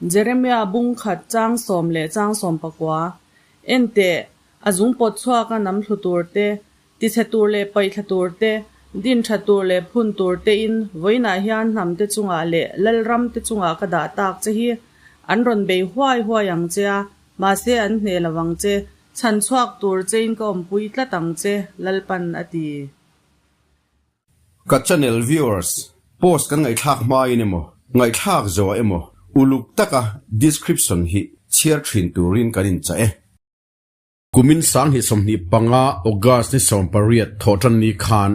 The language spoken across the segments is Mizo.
Jeremia bung khat chang sawm leh chang sawm pakua, En teh, a zung pawt chhuaka nam thlu tur te, tichhe tur leh paihthla tur te, din tha tur leh phun tur tein vawiinah hian hnam te chungah leh lalram te chungah ka dah tak che hi. An rawn bei huai huai ang che a, mahse an hneh lo ang che, chhan chhuak tur chein ka awmpui tlat ang che, Lalpan a ti. Ka channel viewers, post kan ngaihthlak hmain emaw, ngaihthlak zawh emaw, uluk taka description hi chhiar thin turin kan inchah e. Kumin 2025 August ni 18 thawhtan ni khan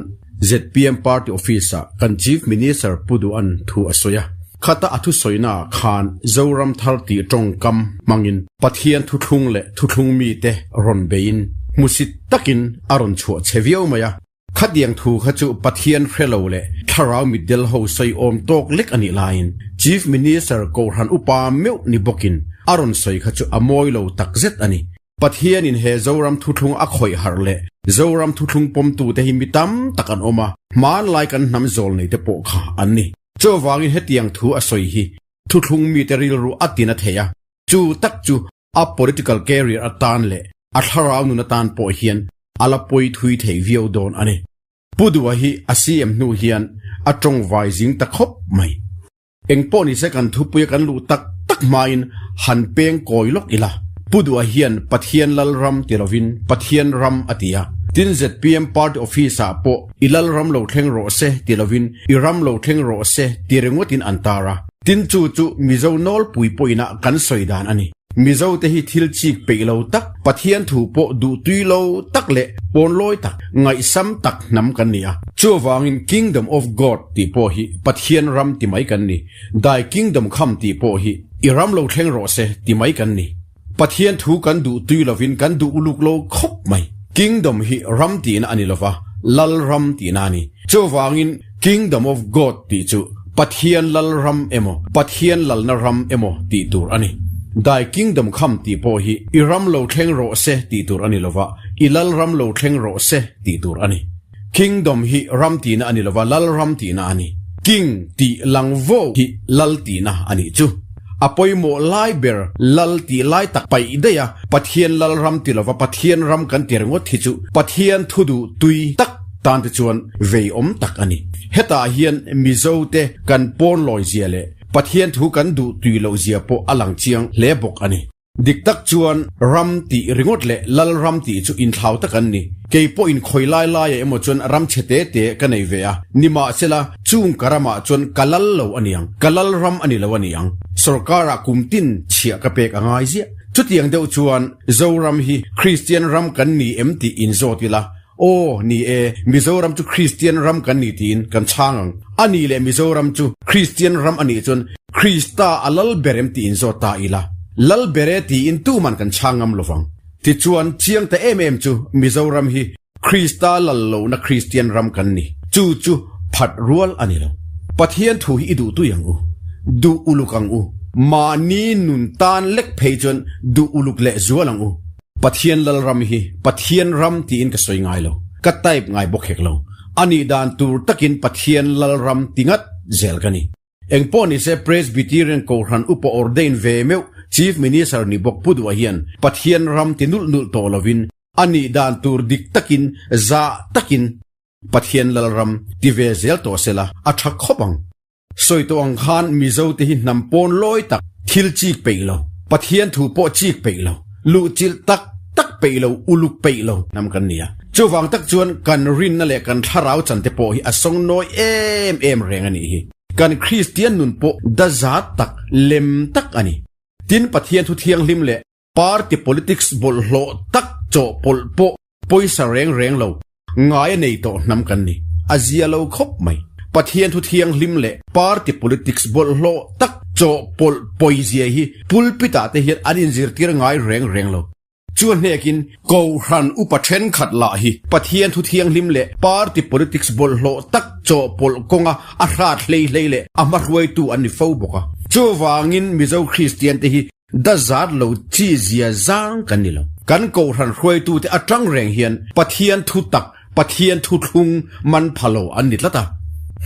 zpm party office-ah kan Chief Minister Pu Duhan thu a sawi a. Khata a thusawiinaah khan Zoram thar tih tawngkam hmangin Pathian thuthlung leh thuthlung mite rawn beiin hmusit takin a rawn chhuah che viau mai a. Khatiang thu kha chu Pathian hre lo leh thlarau mitdel ho sawi awm tawk lek a nih laiin Chief Minister Kohhran upa meuh ni bawkin a rawn sawi kha chu a mawi lo takzet a ni. Pathianin he Zoram thuthlung a khawih harh leh Zoram thuthlung pawmtute hi mi tam tak an awm a, hmanlai kan hnam zawl nei te pawh kha an ni. Chuvangin hetiang thu a sawi hi thuthlung mite rilru a tin a thei a, chu tak chu a political career atan leh a thlarau nun atan pawh hian a la pawi thui thei viau dawn a ni. Pu Dua hi a CM hnu hian a tawng vai zing ta khawp mai. Eng pawh nise kan thupuia kan luh tak tak hmain han peng kawi lawk ila. Pu Dua hian Pathian lal ram ti lovin Pathian ram a ti a. Tin zpm party office ah pawh i lal ram lo thleng rawh se ti lovin i ram lo thleng rawh se ti ringawtin an tar a. Tin chu chu Mizo nawlpui pawhin ah kan sawi dan a ni. Mizo te hi thil chik peih lo tak, Pathian thu pawh duh tui lo tak leh pawnlawi tak, ngaihsam tak hnam kan ni a. Chuvangin Kingdom of God tih pawh hi Pathian ram ti mai kan ni. Thy Kingdom come tih pawh hi i ram lo thleng rawh se ti mai kan ni. Pathian thu kan duh tui lovin kan duh uluk lo khawp mai. Kingdom hi ram tihna a ni lova, Lal ram tihna a ni. Chuvangin Kingdom of God tih chu Pathian lal ram emaw, Pathian lalna ram emaw tih tur a ni. Thy kingdom come tih pawh hi i ram lo thleng rawh se tih tur a ni lova, i lal ram lo thleng rawh se tih tur a ni. Kingdom hi ram tihna a ni lova, lal ram tihna a ni. King tih lang vo hi lal tihna a nih chu. A pawimawh lai ber lal tih lai tak paih daih a, Pathian lal ram ti lova Pathian ram kan ti ringawt hi chu Pathian thu duh tui tak tan te chuan vei awm tak a ni. Hetah hian Mizo te kan pawn lawi zia leh Pathian thu kan duh tui loh zia pawh a lang chiang hle bawk a ni. Dik tak chuan ram tih ringawt leh lal ram tih chu inthlau tak an ni. Kei pawhin khawi lai laiah emaw chuan ram chhe te te ka nei ve a, nimahsela chung ka ramah chuan ka lal lo a niang, ka lal ram a ni lo a niang. Sorkarah kum tin chhiah ka pek a ngai ziah. Chutiang deuh chuan Zoram hi Kristian ram kan ni em tih inzawt ila, Aw, ni e, Mizoram chu Kristian ram kan ni tiin kan chhang ang. A nih leh Mizoram chu Kristian ram a nih chuan Krista a lal ber em tiin zawt ta ila, lal ber e tiin tuman kan chhang ngam lovang. Tichuan, chiang ta em em chu Mizoram hi Krista lal lohna Kristian ram kan ni. Chu chu phat rual a ni lo. Pathian thu hi i duh tui ang u. Duh uluk ang u. Mahni nun tan lek phei chuan duh uluk leh zual ang u. Pathian Lalram hi Pathian ram tiin ka sawi ngai lo, ka type ngai bawk hek lo. A nih dan tur takin Pathian Lalram ti ngat zel ka ni. Engpawh nise Presbyterian Kohhran Upa ordain ve meuh Chief Minister ni bawk Pu Duha hian Pathian ram ti nulh nulh tawh lovin a nih dan tur dik takin zah takin Pathian Lalram ti ve zel tawh sela a tha khawp ang. Sawi tawh ang khan Mizo te hi hnam pawn lawi tak, thil chik peih lo, Pathian thu pawh chik peih lo, luh chilh tak tak peih lo, uluk peih lo hnam kan ni a. Chuvang tak chuan kan rinna leh kan thlarau chan te pawh hi a sawng nawi em em reng a nih hi. Kan Kristian nun pawh dazat tak, lem tak a ni. Tin Pathian thu thianghlim leh party politics bawlhhlawh tak chawhpawlh pawh Pawisa reng reng lo, ngai a nei tawh hnam kan ni. A zia lo khawp mai. Pathian thu thianghlim leh party politics bawlhhlawh tak chawhpawlh pawizia hi pulpit ah te hian an inzirtir ngai reng reng lo. Chu a hnekin Kohhran upa thenkhat lah hi Pathian thu thianghlim leh party politics bawlhhlawh tak chawhpawlh kawnga a hrat hlei hlei leh a hmahruaitu an ni fo bawk a. Chuvangin Mizo Kristian te hi Dazat lo chi zia zang kan ni lo. Kan Kohhran hruaitute atang reng hian Pathian thu tak, Pathian thu thlung man pha lo an ni tlat a.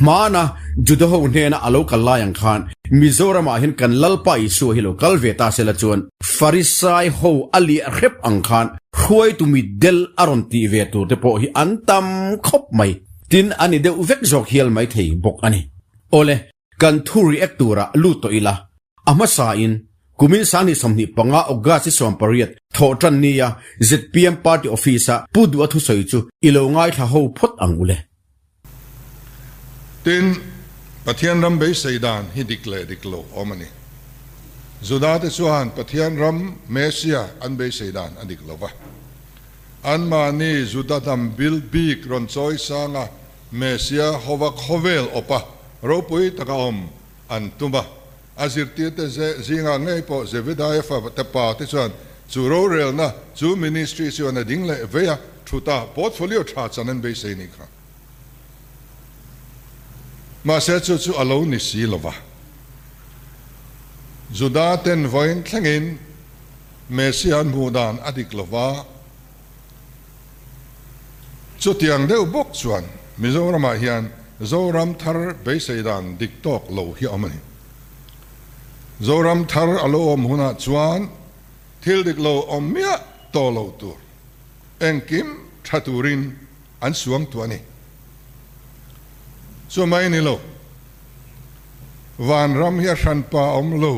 Hmana Juda ho hnena a lo kal lai ang khan Mizoramah hian kan Lalpa Isua hi lo kal ve ta sela chuan Farisai ho a liah hrep ang khan hruaitu mitdel a rawn tih ve tur te pawh hi an tam khawp mai. Tin, a ni deuh vek zawk hial mai thei bawk a ni. Awle, kan thu react turah lut tawh ila. A hmasain, kumin 2025 August i 18 thawhṭan nia zpm Party Office-a Pu Duha thusawi chu i lo ngaithla ho phawt ang u le. Tin, Pathian ram beisei dan hi dik leh dik lo awm a ni. Judate chuan Pathian ram Messiah an beisei dan a dik lo va. Anmahni Juda hnam bil bik rawn chawi sanga Messiah hova khawvel awpa ropui taka awm an tum a. A zirtirte zingah ngei pawh Zebedaia fate pa te chuan chu rorelna, chu ministry chuan a ding leh vei a, thuta portfolio tha chan an beisei nih kha. Mahse chu chu a lo ni si lo va. Juda ten vawiin thlengin Messiah an hmuh dan a dik lo va. Chutiang deuh bawk chuan Mizoramah hian Zoram thar beisei dan dik tawk lo hi a awm a ni. Zoram thar a lo awm hunah chuan thil dik lo awm miah tawh lo tur engkim tha turin an suang tu a ni. Chu mai ni lo, vanram hi a hranpa awm lo,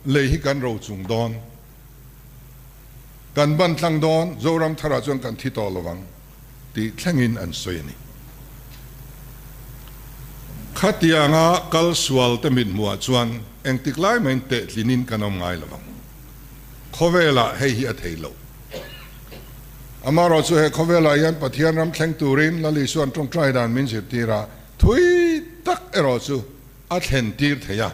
lei hi kan ro chung dawn. Kan ban tlang dawn, Zoram tharah chuan kan thi tawh lovang tih thlengin an sawi a ni. Khatianga kal sual te mithmuhah chuan engtik lai mahin tehtlinin kan awm ngai lovang. Khawvelah hei hi a thei lo. Amaherawhchu he khawvelah hian Pathian ram thleng turin Lal Isua'n tawngtai dan min zirtir a, thui tak erawh chu a thlentir thei a.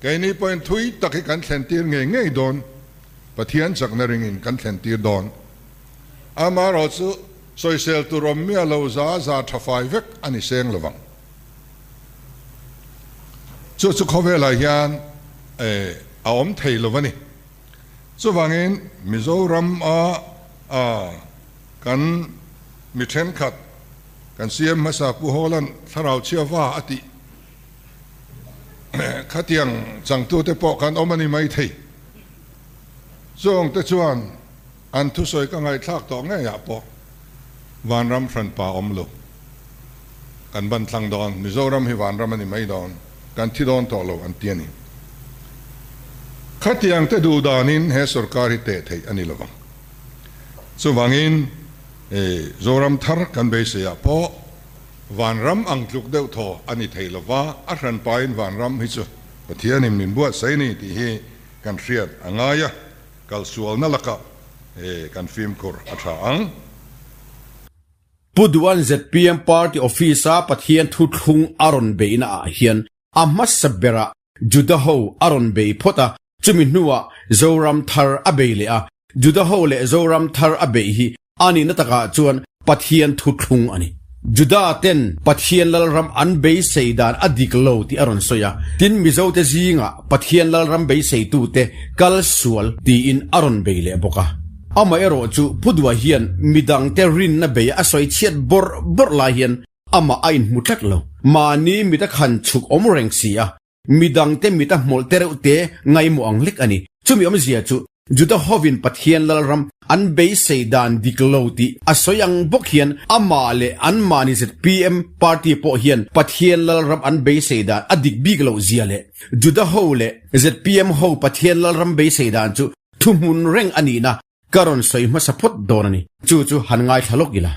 Keini pawhin thui tak hi kan thlentir ngei ngei dawn, Pathian chakna ringin kan thlentir dawn. Amaherawhchu sawisel tur awm miah lo za za tha fai vek a ni seng lovang. Chu chu khawvelah hian a awm thei lo a ni. Chuvangin Mizoram a kan mi thenkhat kan CM hmasa Pu Hawla'n thlarau chhiava a tih khatiang changtute pawh kan awm a ni mai thei. Chungte chuan an thusawi ka ngaihthlak tawh ngeiah pawh vanram hranpa awm lo. Kan ban tlang dawn, Mizoram hi vanram a ni mai dawn, kan thi dawn tawh lo an ti a ni. Khatiang te duh danin he sorkar hi teh theih a ni lovang. Chuvangin Zoram thar kan beiseiah pawh vanram ang tluk deuh thaw a ni thei lova, a hranpain vanram hi chu Pathianin min buatsaih a ni tih hi kan hriat a ngai a, kalsualna lakah kan fimkhur a tha ang. Pu Duan zpm Party Office-a Pathian thuthlung a rawn beihna ah hian a hmasa berah Juda ho a rawn bei phawt a, chumi hnuah Zoram thar a bei leh a, Juda ho leh Zoram thar a beih hi a nihna takah chuan Pathian thuthlung a ni. Juda ten Pathian Lalram an beisei dan a dik lo tih a rawn sawi a, tin Mizote zingah Pathian Lalram beiseitute kal sual tiin a rawn bei leh bawk a. Amaherawh chu Pu Dua hian midangte rinna bei a sawi chhiat bawrh bawrh lai hian amah a inhmu tlat lo. Mahni mit a khan chhuk awm reng si a, midangte mit a hmawlh te reuh te ngaimawh ang lek a ni. Chumi awmzia chu Juda hovin Pathian Lalram an beisei dan dik lo tih a sawi ang bawk hian amah leh anmahni zpm party pawh hian Pathian Lalram an beisei dan a dik bik loh zia leh Juda ho leh zpm ho Pathian Lalram beisei dan chu Thuhmun reng a nihna ka rawn sawi hmasa phawt dawn a ni. Chu chu han ngaithla lawk ila.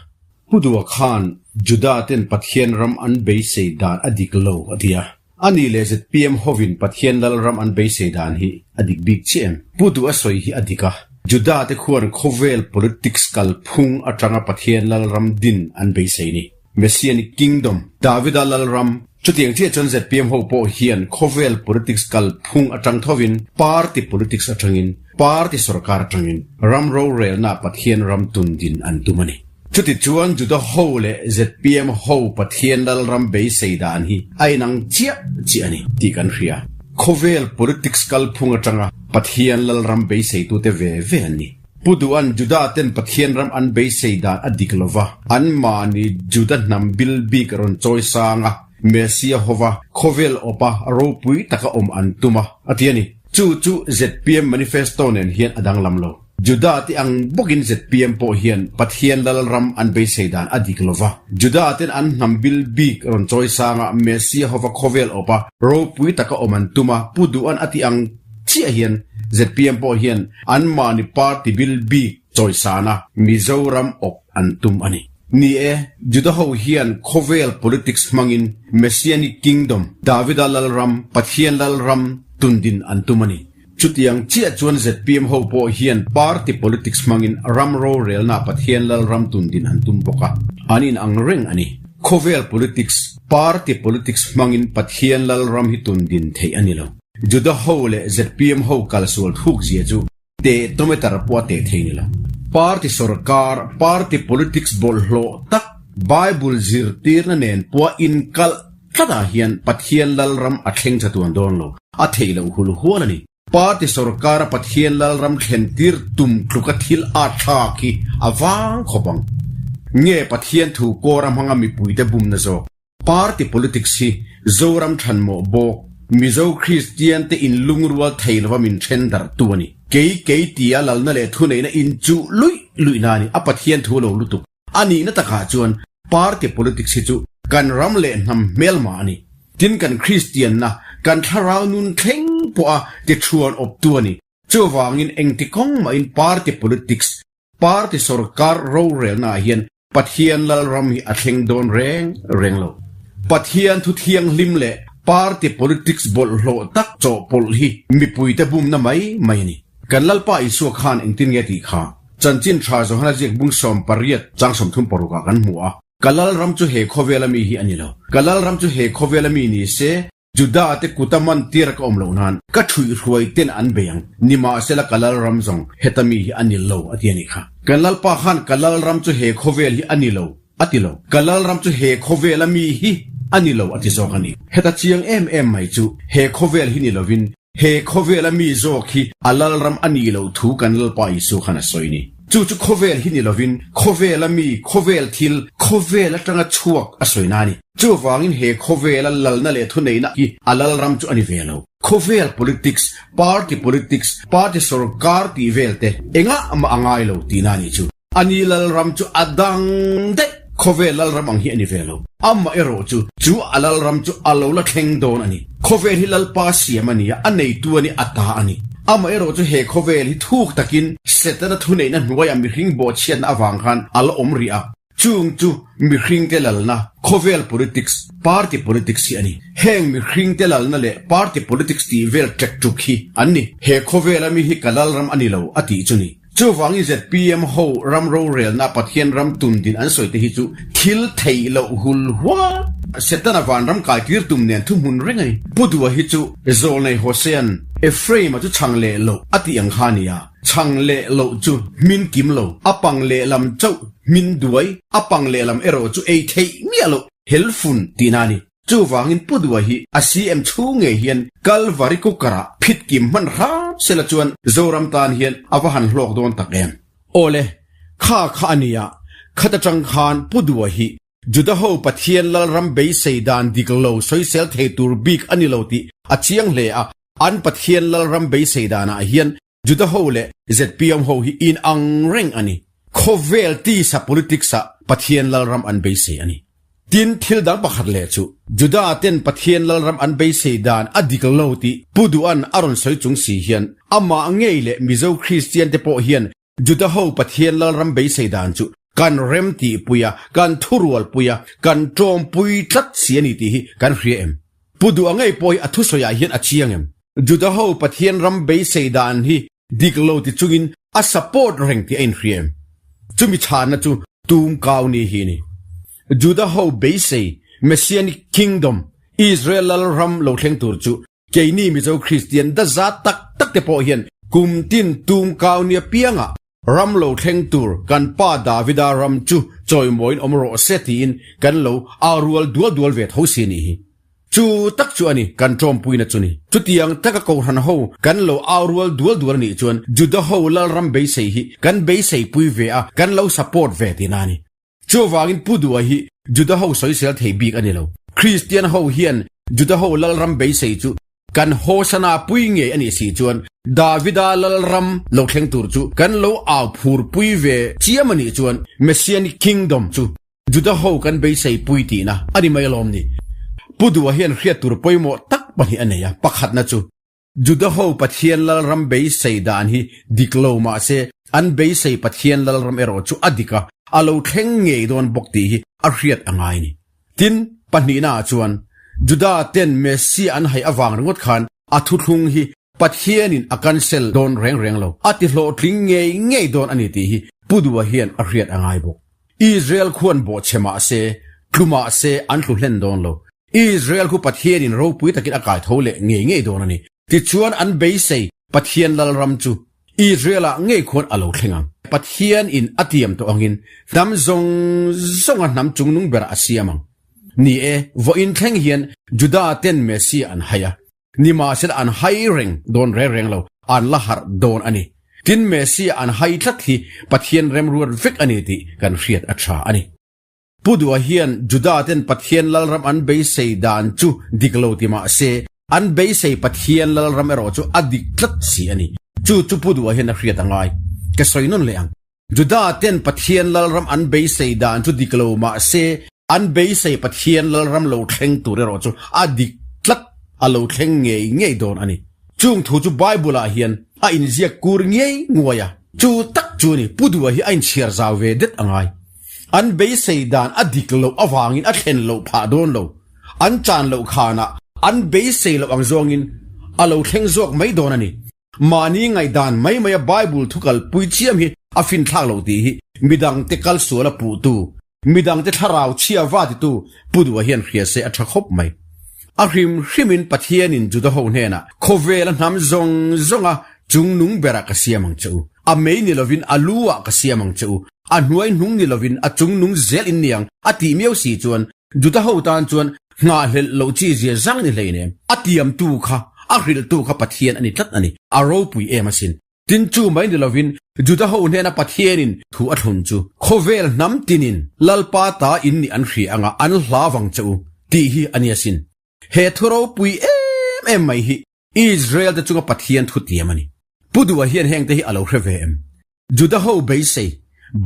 Pu Dua khan Juda ten Pathian ram an beisei dan a dik lo a ti a. A nih leh zpm hovin Pathian lal ram an beisei dan hi a dik bik chiah em? Pu Dua sawi hi a dik a. Juda te khuan khawvel politics kalphung atanga Pathian lal ram din an beisei ni. Messianic Kingdom, Davida Lalram, Chutiang chiah chuan zpm ho pawh hian khawvel politics kalphung atang thovin, party politics atangin, party sorkar atangin ram rorelna Pathian ram tun din an tum a ni. Chuti chuan Juda ho leh zpm ho Pathian Lalram beisei dan hi a inang chiah chiah a ni tih kan hria. Khawvel politics kalphung atanga Pathian Lalram beiseitute ve ve an ni. Pu Duan, Juda ten Pathian ram an beisei dan a dik lo va, anmahni Juda hnam bil bik rawn chawi sang a. Messia hova khawvel awpa ropui taka awm an tum a, a ti a ni. Chu chu zpm manifesto nen hian a danglam lo. Juda te ang bawkin zpm pawh hian Pathian lal ram an beisei dan a dik lo va. Juda ten an hnam bil bik rawn chawi sanga Messia hova khawvel awpa ropui taka awm an tum a, Pu Duhan a tih ang chiah hian zpm pawh hian anmahni party bil bik chawisana Mizoram awp an tum a ni. Ni e, Juda ho hian khawvel politics hmangin Messianic Kingdom, Davida Lalram, Pathian Lalram tundin an tum a ni. Chutiang chiah chuan zpm ho pawh hian party politics hmangin ram rorelna Pathian Lalram tundin an tum bawk a, an inang reng a ni. Khawvel politics, party politics hmangin Pathian Lalram hi tundin theih a ni lo. Juda ho leh zpm ho kalsual thuk zia chu teh tometer pawh a teh thei ni lo. Party sorkar, party politics bawlhhlawh tak, Bible zirtirna nen pawha inkalh tlatah hian Pathian Lalram a thleng chatuan dawn lo, a theih loh hul hual a ni. Party sorkara Pathian Lalram thlentir tum tluka thil a thlak hi a vang khawp ang. Nge Pathian thu kawra hmanga mipuite bumna zawk? Party politics hi Zoram thanmawh bawk, Mizo Kristian te in lungrual thei lova min then darh tu a ni. Kei kei tia lalna leh thuneihna in chuh luih luih na a ni, a Pathian thu lo lutuk. A nihna takah chuan party politics hi chu kan ram leh hnam hmelma a ni. Tin kan Kristianna, kan thlarau nun thleng pawha ti thuan awp tu a ni. Chuvangin engti kawng mahin party politics Party sorkar rorelnaah hian Pathian Lalram hi a thleng dawn reng reng lo. Pathian thu thianghlim leh party politics bawlhhlawh tak chawhpawlh hi mipuite bumna mai mai a ni. Kan Lalpa Isua khan engtin nge tih kha Chanchin Tha Johana ziak bung 18 chang 36 ah kan hmu a, Ka Lalram chu he khawvela mi hi a ni lo. Ka Lalram chu he khawvela mi ni se, Juda te kuta man tir ka awm loh nan ka ṭhuihhruai ten an bei ang, nimahsela ka lalram zawng heta mi hi a ni lo a ti a nih kha. Kan Lalpa khan ka lalram chu he khawvel hi a ni lo a ti lo, ka lalram chu he khawvela mi hi a ni lo a ti zawk a ni. Heta chiang em em mai chu he khawvel hi ni lovin he khawvela mi zawk hi a lalram a nih loh thu kan Lalpa Isua khan a sawi ni. Chu chu khawvel hi ni lovin khawvela mi, khawvel thil, khawvel atanga chhuak a sawi na a ni. Chuvangin he khawvela lalna leh thuneihna hi a lalram chu a ni ve lo. Khawvel politics, party politics, party sorkar tih vel te engah mah a ngai lo tihna a nih chu. A ni lalram chu a dang daih. Khawvel lalram ang hi a ni ve lo. Amah erawh chu, chu a lalram chu a lo la thleng dawn a ni. Khawvel hi Lalpa siam a ni a, a neitu a ni, a ta a ni. Amah erawh chu he khawvel hi thuk takin Setana thuneihna hnuaiah mihring bawhchhiatna avang khan a la awm rih a. Chung chu mihringte lalna, khawvel politics, party politics hi a ni. Heng mihringte lalna leh party politics tih vel ṭek ṭuk hi an ni. He khawvela mi hi ka lalram a ni lo a tih chu ni. Chuvangin zpm ho ram rorelna Pathian ram tundin an sawi te hi chu thil theih loh hul hual. Setana vanram kaikir tum nen thuhmun reng a ni. Pu Dua hi chu Zawlnei Hosean Ephraim-a chu chhang leh loh a tih ang kha a ni a. Chhang leh loh chu hmin kim lo, a pang lehlam chauh hmin duai, a pang lehlam erawh chu ei theih miah loh, helfun tihna a ni. Chuvangin Pu Dua hi a CM chhung ngei hian Kalvari cooker-ah phit kim hman hram sela chuan Zoram tan hian a va han hlawk dawn tak em. Awle, kha kha a nia, khat atang khan Pu Dua hi Juda ho Pathian Lalram beisei dan dik lo sawisel thei tur bik a ni lo tih a chiang hle a, An Pathian Lalram beisei danah hian Juda ho leh zpm ho hi in ang reng a ni. Khawvel tisa politics ah Pathian Lalram an beisei a ni. Tin, thil dang pakhat leh chu Juda ten Pathian Lalram an beisei dan a dik lo tih Pu Duhan a rawn sawi chung si hian amah ngei leh Mizo Kristian te pawh hian Juda ho Pathian Lalram beisei dan chu kan rem tihpui a, kan thurualpui a, kan tawmpui tlat si a ni tih hi kan hria em? Pu Duh a ngei pawh hi a thusawiah hian a chiang em? Juda ho Pathian ram beisei dan hi dik lo ti chungin a support reng tih a inhria em? Chumi chhanna chu tum kau ni hi a ni. Juda ho beisei Messianic Kingdom, Israel Lalram lo thleng tur chu Keini Mizo Kristian da zat tak tak te pawh hian kum tin tum kau nia piangah ram lo thleng tur kan pa Davida ram chu chawimawiin awm rawh se tiin kan lo au rual dual dual ve tho si a nih hi. Chu tak chu a ni kan tawmpuina chu ni. Chutiang taka Kohhran ho kan lo au rual dual dual a nih chuan Juda ho Lalram beisei hi kan beiseipui ve a, kan lo support ve tihna a ni. Chuvangin Pu Dua hi Juda ho sawisel thei bik a ni lo. Kristian ho hian Juda ho lalram beisei chu kan Hosana pui ngei a nih si chuan Davida lalram lo thleng tur chu kan lo au phur pui ve chiam a nih chuan Messianic Kingdom chu Juda ho kan beisei pui tihna a ni mai alawm ni. Pu Dua hian hriat tur pawimawh tak pahnih a nei a, pakhatna chu Juda ho Pathian lalram beisei dan hi dik lo mah se, an beisei Pathian lalram erawh chu a dik a, a lo thleng ngei dawn bawk tih hi a hriat a ngai ni. Tin, pahnihna ah chuan, Juda ten Messiah an haih avang ringawt khan a thuthlung hi Pathianin a cancel dawn reng reng lo, a ti hlawhtling ngei ngei dawn a ni tih hi Pu Dua hian a hriat a ngai bawk. Israel khuan bawhchhe mah se, tlu mah se an tlu hlen dawn lo. Israel khu Pathianin ropui takin a kai tho leh ngei ngei dawn a ni. Tichuan an beisei Pathian lalram chu Israel-ah ngei khuan a lo thleng ang. Pathianin a tiam tawh angin hnam zawng zawnga hnam chungnung berah a siam ang. Ni e, vawiin thleng hian Juda ten Messiah an hai a. Nimahsela an hai reng dawn reng reng lo, an la harh dawn a ni. Tin, Messiah an hai tlat hi Pathian remruat vek a ni tih kan hriat a tha a ni. Pu Dua hian Juda ten Pathian lalram an beisei dan chu dik lo ti mah se, an beisei Pathian lalram erawh chu a dik tlat si a ni. Chu chu Pu Dua hian a hriat a ngai. Ka sawi nawn leh ang. Juda ten Pathian lalram an beisei dan chu dik lo mah se, an beisei Pathian lalram lo thleng tur erawh chu a dik tlat, a lo thleng ngei ngei dawn a ni. Chung thu chu Bible ah hian a inziak kur ngei nguai a. Chu tak chu ni, Pu Dua hi a inchhiar zau ve det a ngai. An beisei dan a dik loh avangin a thlen loh phah dawn lo. An chan loh khanah an beisei loh ang zawngin a lo thleng zawk mai dawn a ni. Mahni ngaihdan mai maia Bible thu kalpui chiam hi a finthlak loh tih hi midangte kalsual a puhtu, midangte thlarau chhia va titu Pu Dua hian hria se a tha khawp mai. A hrim hrimin Pathianin Juda ho hnenah khawvela hnam zawng zawnga chungnung berah ka siam ang che u, a mei ni lovin a lu ah ka siam ang che u, a hnuai hnung ni lovin a chungnung zel in niang a tih miau si chuan Juda ho tan chuan nghahhlelh loh chi zia zang ni hleinem. A tiamtu kha, a hrilhtu kha Pathian a ni tlat a ni, a ropui em asin. Tin chu mai ni lovin Juda ho hnena Pathianin thu a thlun chu khawvel hnam tinin Lalpa ta in nih an hria anga an hla vang che u tih hi a ni asin. He thu ropui em em mai hi Israel te chunga Pathian thu tiam a ni. Pu Dua hian heng te hi a lo hre ve em? Juda ho beisei,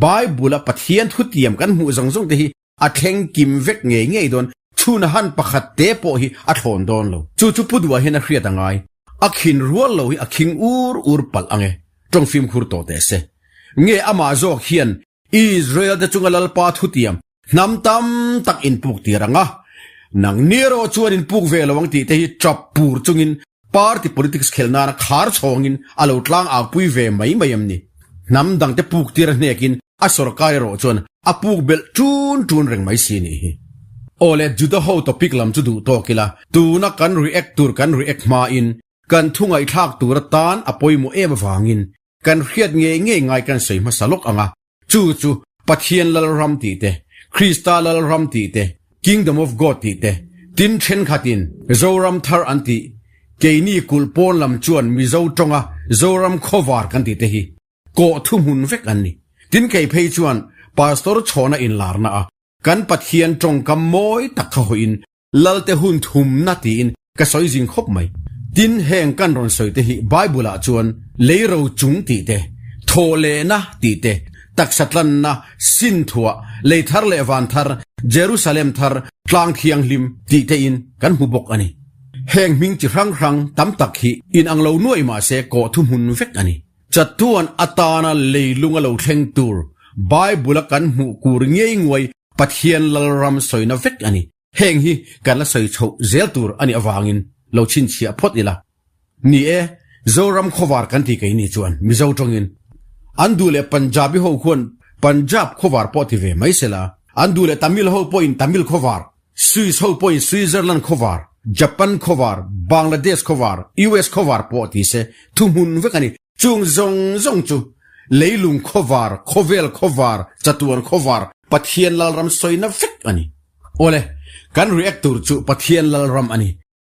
Bible-a Pathian thu tiam kan hmuh zawng zawng te hi a thleng kim vek ngei ngei dawn, chhun han pakhat te pawh hi a thlawn dawn lo. Chu chu Pu Dua hian a hriat a ngai. A khin rual lo hi a khing ur ur palh ang e, tawng fimkhur tawh teh se. Nge amah zawk hian Israel te chunga Lalpa thutiam hnam tam tak inpuk tir ang a, nang ni erawh chuan inpuk ve lo ang tih te hi tap pur chungin party politics khelh nana khar chhawngin a lo tlang au pui ve mai mai em ni? Hnam dangte puk tir a hnekin a sorkar erawh chuan a puk belh ṭun ṭun reng mai si nih hi. Aw le, Juda ho topic lam chu duh tawk ila, tuna kan react tur kan react hmain kan thu ngaihthlak tur atan a pawimawh em avangin kan hriat ngei ngei ngai kan sawi hmasa lawk ang a, chu chu Pathian Lalram tih te, Krista Lalram tih te, Kingdom of God tih te, tin thenkhatin Zoram thar an tih, keini kulh pawn lam chuan Mizo tawnga Zoram khawvar kan tih te hi kawh thuhmun vek an ni. Tin kei phei chuan Pastor chhawna inlarna a kan Pathian tawngkam mawi tak kha hawiin Lalte hun thumna tiin ka sawi zing khawp mai. Tin heng kan rawn sawi te hi Bible ah chuan leiro chung tih te, thawh lehna tih te, taksa tlanna, sin thuah, lei thar leh van thar, Jerusalem thar, tlang thianghlim tih te in kan hmu bawk a ni. Heng hming chi hrang hrang tam tak hi inang lo nuai mah se kawh thuhmun vek a ni. Chatuan atana leilung a lo thleng tur Bible-a kan hmuh kur ngei nguai Pathian Lalram sawina vek a ni. Heng hi kan la sawi chhoh zel tur a nih avangin lo chhinchhiah phawt ila. Ni e, Zoram khawvar kan ti keini chuan Mizo tawngin an duh leh Punjabi ho khuan Punjab khawvar pawh ti ve mai sela, an duh leh Tamil ho pawhin Tamil khawvar, Swiss ho pawhin Switzerland khawvar, Japan khawvar, Bangladesh khawvar, US khawvar pawh ti se thuhmun vek a ni. Chung zawng zawng chu leilung khawvar, khawvel khawvar, chatuan khawvar, Pathian Lalram sawina vek a ni. Awle, kan react tur chu Pathian Lalram a ni.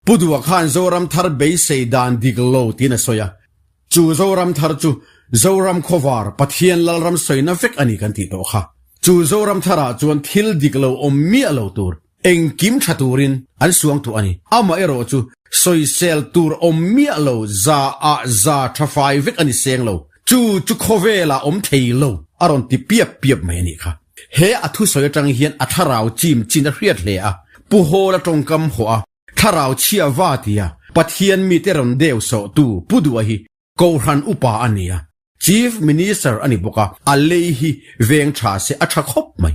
Pu Dua khan Zoram thar beisei dan dik lo tiin a sawi a. Chu Zoram thar chu Zoram khawvar, Pathian Lalram sawina vek a ni kan tih tawh kha. Chu Zoram tharah chuan thil dik lo awm miah lo tur. Engkim tha turin an suang tawh a ni. Amaherawhchu, sawisel tur awm miah lo za ah za tha fai vek a ni seng lo. Chu chu khawvelah awm thei lo a rawn ti piap piap mai a nih kha. He a thusawi atang hian a thlarau chim chin a hriat hle a, Pu Hawla tawngkam hawh a, thlarau chhia va tia Pathian mite rawn deu sawhtu Pu Duha hi Kohhran upa a ni a, Chief Minister a ni bawk a, a lei hi veng tha se a tha khawp mai.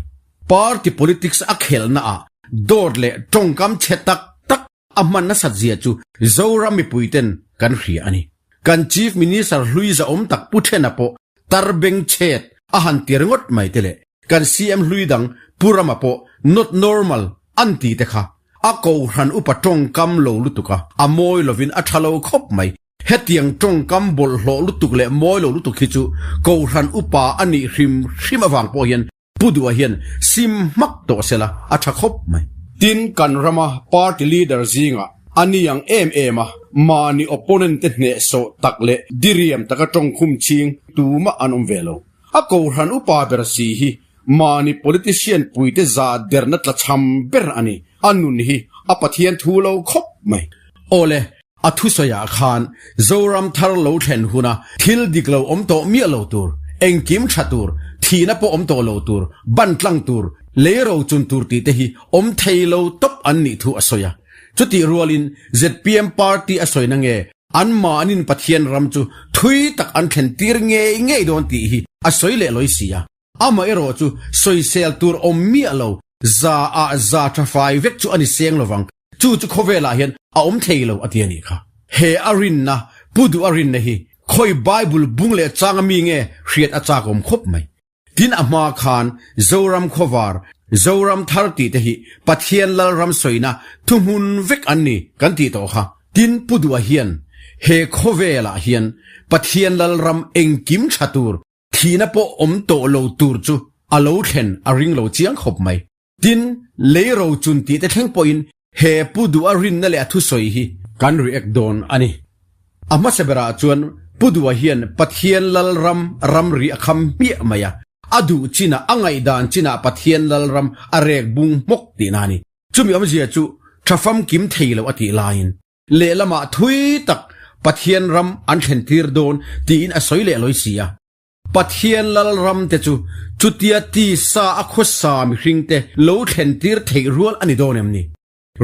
Party politics a khelhna ah dawt leh tawngkam chhe tak tak a hman nasat zia chu Zoram mipui ten kan hria a ni. Kan Chief Minister hlui zahawm tak Pu Thena pawh tar beng chhet a han ti ringawt mai te leh kan CM hlui dang Pu Rama pawh not normal an ti te kha a Kohhran upa tawngkam lo lutuk a, a mawi lovin a tha lo khawp mai. Hetiang tawngkam bawlhhlawh lutuk leh mawi lo lutuk hi chu Kohhran upa a nih hrim hrim avang pawh hian Pu Duha hian sim hmak tawh sela a tha khawp mai. Tin, kan rama party leader zingah a ni ang em em a, mahni opponent te hnehsawh tak leh diriam taka tawngkhum ching tumah an awm ve lo. A Kohhran upa ber si hi mahni politician puite za derna tlachham ber a ni. A nun hi a Pathian thu lo khawp mai. Awle, A thusawiah khan Zoram thar lo thlen huna thil dik lo awm tawh miah lo tur, engkim tha tur, thihna pawh awm tawh lo tur, ban tlang tur, lei ro chun tur tih te hi awm thei lo tawp an nih thu a sawi a. Chutih rualin zpm party a sawina nge anmahnin Pathian ram chu thui tak an thlen tir ngei ngei dawn tih hi a sawi leh lawi si a. Amaherawh chu sawisel tur awm miah lo, za ah za tha fai vek chu a ni seng lovang, chu chu khawvelah hian a awm thei lo a ti a nih kha. He a rinna, Pu Duh a rinna hi khawi Bible bung leh changa mi nge hriat a chak awm khawp mai. Tin a hma khan Zoram khawvar, Zoram thar tih te hi Pathian Lalram sawina thuhmun vek an ni kan tih tawh kha. Tin Pu Duh a hian he khawvelah hian Pathian Lalram engkim tha tur Thihna pawh awm tawh lo tur chu a lo thlen a ring lo chiang khawp mai. Tin, lei ro chun tih te thleng pawhin he Pu Duha rinna leh a thusawi hi kan react dawn a ni. A hmasa berah chuan Pu Duha hian Pathian Lalram ramri a kham hmiah mai a, a duh chinah, a ngaihdan chinah Pathian Lalram a rek bung hmawk tihna a ni. Chumi awmzia chu tha famkim thei lo a tih laiin Lehlamah thui tak Pathian ram an thlen tir dawn tiin a sawi leh lawi si a. Pathian lal ram te chu chutia tisa a khawsa mihring te lo thlen tir theih rual a ni dawn em ni?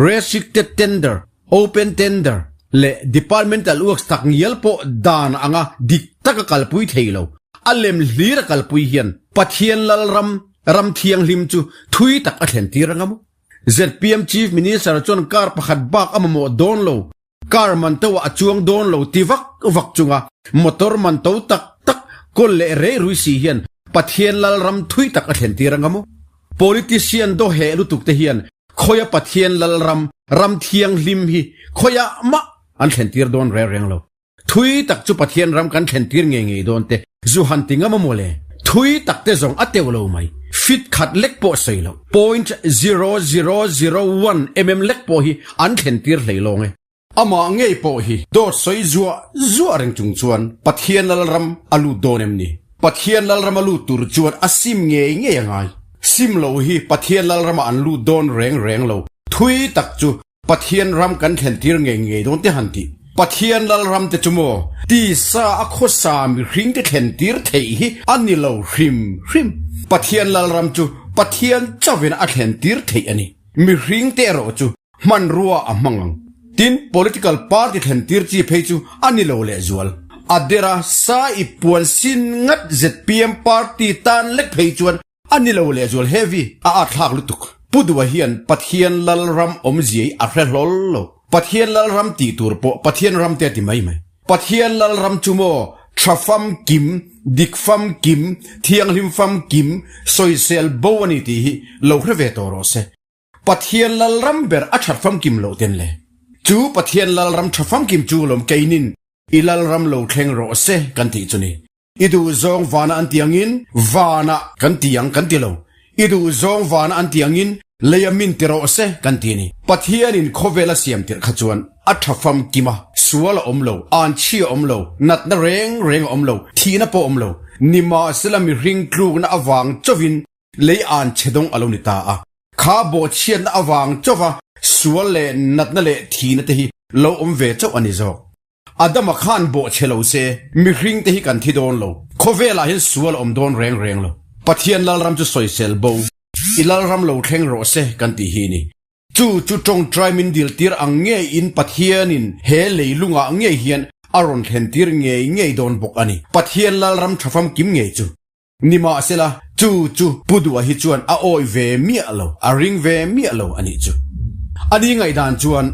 Restricted tender, open tender leh departmental works tak ngial pawh dan anga dik taka kalpui thei lo, a lem hlir a kalpui hian Pathian lal ram, ram thianghlim chu thui tak a thlen tir anga maw? Zpm Chief Minister chuan car pakhat bak a mamawh dawn lo, car man to ah a chuang dawn lo ti vak vak chunga motor man to tak tak kawl leh rei rui si hian Pathian Lalram thui tak a thlen tir anga maw? Politician daw heh lutuk te hian khawia Pathian Lalram, ram thianghlim hi khawiah mah an thlen tir dawn reng reng lo. Thui tak chu Pathian ram kan thlen tir ngei ngei dawn te zu han ti ngam a maw le? Thui tak te zawng a teuh lo mai. Fit khat lek pawh sawi lo. Point zero zero zero one mm lek pawh hi an thlen tir hlei lawng e. Amah ngei pawh hi dawt sawi zuah zuah reng chung chuan Pathian Lalram a lut dawn em ni? Pathian Lalram a lut tur chuan a sim ngei ngei a ngai. Sim lo hi Pathian Lalramah an lut dawn reng reng lo. Thui tak chu Pathian ram kan thlen tir ngei ngei dawn te han tih. Pathian lal ram te chu maw tisa a khawsa mihring te thlen tir theih hi a ni lo hrim hrim. Pathian lal ram chu Pathian chauhin a thlen tir theih a ni. Mihring te erawh chu hmanrua a hmang ang. Tin, political party thlen tir chi phei chu a ni lo lehzual. A dera sa i puan sin ngat zpm party tan lek phei chuan A ni lo lehzual heavy a at thlak lutuk. Pu Duha hian Pathian Lalram awmzia hi a hre hlawl lo. Pathian Lalram tih tur pawh Pathian ram te a ti mai mai. Pathian Lalram chu maw tha famkim, dik famkim, thianghlim famkim, sawisel bo a ni tih hi lo hre ve tawh rawh se. Pathian Lalram ber a that famkim loh ten le. Chu Pathian Lalram tha famkim chu lawm keinin i Lalram lo thleng rawh se kan tih chu ni. I duh zawng vana an ti angin vanah kan ti ang kan ti lo. I duh zawng vana an ti angin leia min ti rawh se kan ti a ni. Pathianin khawvel a siam tirh kha chuan a tha famkim a, sual a awm lo, anchhi a awm lo, natna reng reng a awm lo, thihna pawh a awm lo. Nimahsela mihring tlukna avang chauhin lei anchhe dawng a lo ni ta a. Kha bawhchhiatna avang chauha sual leh natna leh thihna te hi lo awm ve chauh a ni zawk. Adama khan bawhchhe lo se, mihring te hi kan thi dawn lo. Khawvelah hian sual a awm dawn reng reng lo. Pathian Lalram chu sawisel bo, i Lalram lo thleng rawh se kan tih hi ni. Chu chu tawngtai min diltir ang ngeiin Pathianin he leilungah ngei hian a rawn thlentir ngei ngei dawn bawk a ni. Pathian Lalram tha famkim ngei chu. Nimahsela, chu chu Pu Duha hi chuan a awih ve miah lo, a ring ve miah lo a nih chu. A ni ngaihdan chuan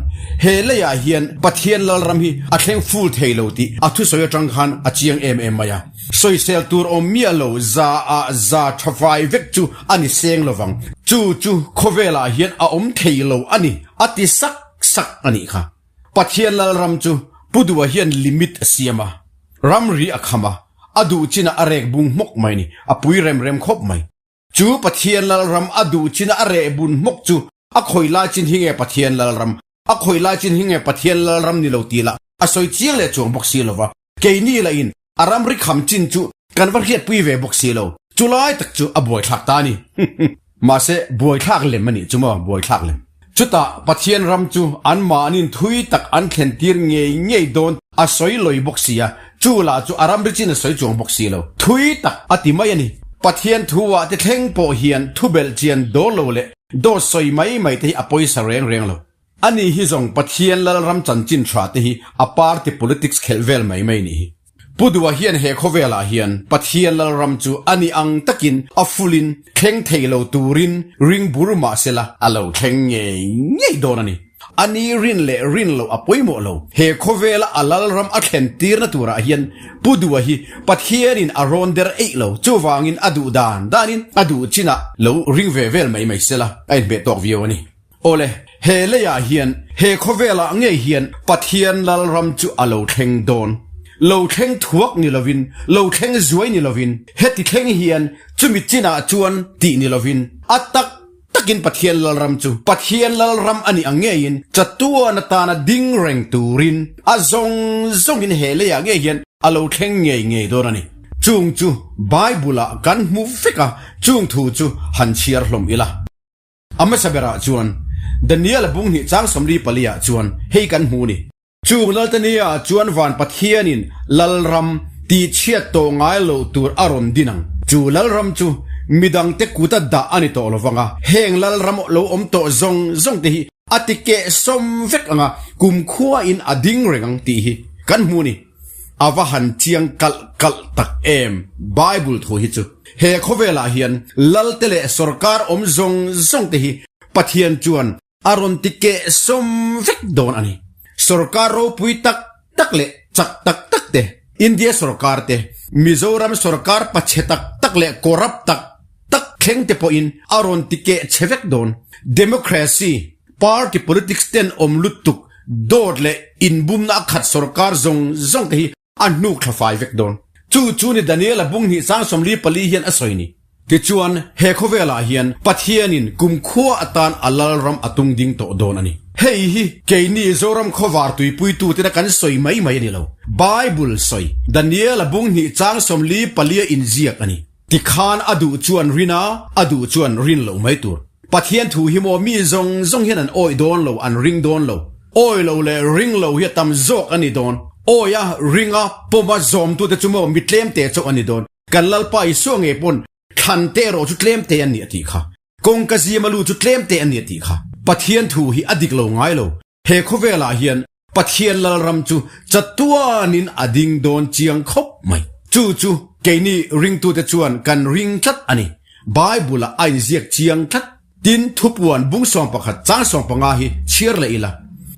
he leiah hian Pathian Lalram hi a thleng ful thei lo tih a thusawi atang khan a chiang em em mai a. Sawisel tur awm miah lo za ah za tha fai vek chu a ni seng lovang. Chu chu khawvelah hian a awm thei lo a ni, a ti sak sak a nih kha. Pathian Lalram chu Pu Duha hian limit a siam a, ramri a kham a, a duh chinah a rek bung hmawk mai ni, a pui rem rem khawp mai. Chu Pathian Lalram a duh china a reh bun hmawk chu a khawi lai chin hi nge Pathian Lalram, a khawi lai chin hi nge Pathian Lalram ni lo ti lah a sawi chiang leh chuang bawk si lo va. Keini lahin a ramri kham chin chu kan va hriatpui ve bawk si lo. Chu lai tak chu a buaithlak ta a ni. Mahse, buaithlak lem a nih chu maw, buaithlak lem. Chutah Pathian ram chu anmahnin thui tak an thlentir ngei ngei dawn a sawi lawi bawk si a, chu lah chu a ramri chin a sawi chuang bawk si lo. Thui tak a ti mai a ni. Pathian thu-ah te thleng pawh hian thubelh chian dawn lo leh dawt sawi mai mai te hi a pawisa reng reng lo. Ani hi zawng Pathian Lalram chanchin tha te hi a party politics khelh vel mai mai nih hi. Pu Duha hian he khawvelah hian Pathian Lalram chu a ni ang takin a fulin thleng thei lo turin ring bur mah sela a lo thleng ngei ngei dawn a ni. A ni rin leh rin loh a pawimawh lo. He khawvela a Lalram a thlen tirna turah hian Pu Duha hi Pathianin a rawn der eih lo. Chuvangin a duh dan danin a duh chinah lo ring ve vel mai mai sela a inhmeh tawk viau a ni. Awle, he leiah hian, he khawvelah ngei hian Pathian Lalram chu a lo thleng dawn. Lo thleng thuak ni lovin, lo thleng zuai ni lovin, heti thleng hian chumi chinah chuan tih ni lovin, a tak takin Pathian Lalram chu Pathian Lalram a nih ang ngeiin chatuan atana ding reng turin a zawng zawngin he leiah ngei hian a lo thleng ngei ngei dawn a ni. Chung chu Bible-ah kan hmu vek a, chung thu chu han chhiar hlawm ila. A hmasa berah chuan Daniel-a bung hnih chang 44 ah chuan hei kan hmu ni. Chung Laltania chuan van Pathianin Lalram tihchhiat tawh ngai loh tur a rawn din ang. Chu Lalram chu midangte kuta dah a ni tawh lo vang a, heng Lalram lo awm tawh zawng zawng te hi a ti keh sawm vek ang a, kumkhuain a ding reng ang tih hi kan hmu ni. A va han chiang kalh kalh tak em Bible thu hi chu. He khawvelah hian Lalte leh sawrkar awm zawng zawng te hi Pathian chuan a rawn ti keh sawm vek dawn a ni. Sawrkar ropui tak tak leh chak tak tak te, India sawrkar te, Mizoram sawrkar pachhe tak tak leh corrupt tak tak thleng te pawhin a rawn ti keh chhe vek dawn. Democracy, party politics ten awm lutuk dawt leh inbumna a khat sawrkar zawng zawng te hi a hnuk thla fai vek dawn. Chu chu ni Daniela bung hnih sang 44 hian a sawi ni. Tichuan, he khawvelah hian Pathianin kumkhua atan a Lalram a tung ding tawh dawn a ni. Hei hi keini Zoram khawvar tuipuitutena kan sawi mai mai a ni lo. Bible sawi, Daniela bung hnih chang 44 a inziak a ni. Tikhan a duh chuan rin a, a duh chuan rin loh mai tur. Pathian thu hi maw mi zawng zawng hian an awih dawn lo, an ring dawn lo. Awi lo leh ring lo hi a tam zawk a ni dawn. Awi a, ring a, pawm a, zawmtute chu maw mi tlemte chauh a ni dawn. Kan Lalpa Isua ngei pawn thlan te erawh chu tlemte an ni a tih kha. Kawngka zima lu chu tlemte an ni a tih kha. Pathian thu hi a dik lo ngai lo. He khawvelah hian Pathian Lalram chu chatuanin a ding dawn chiang khawp mai. Chu chu keini ringtute chuan kan ring tlat a ni. Bible-ah a inziak chiang tlat. Tin, thupuan bung 11 chang 15 hi chhiar leh ila.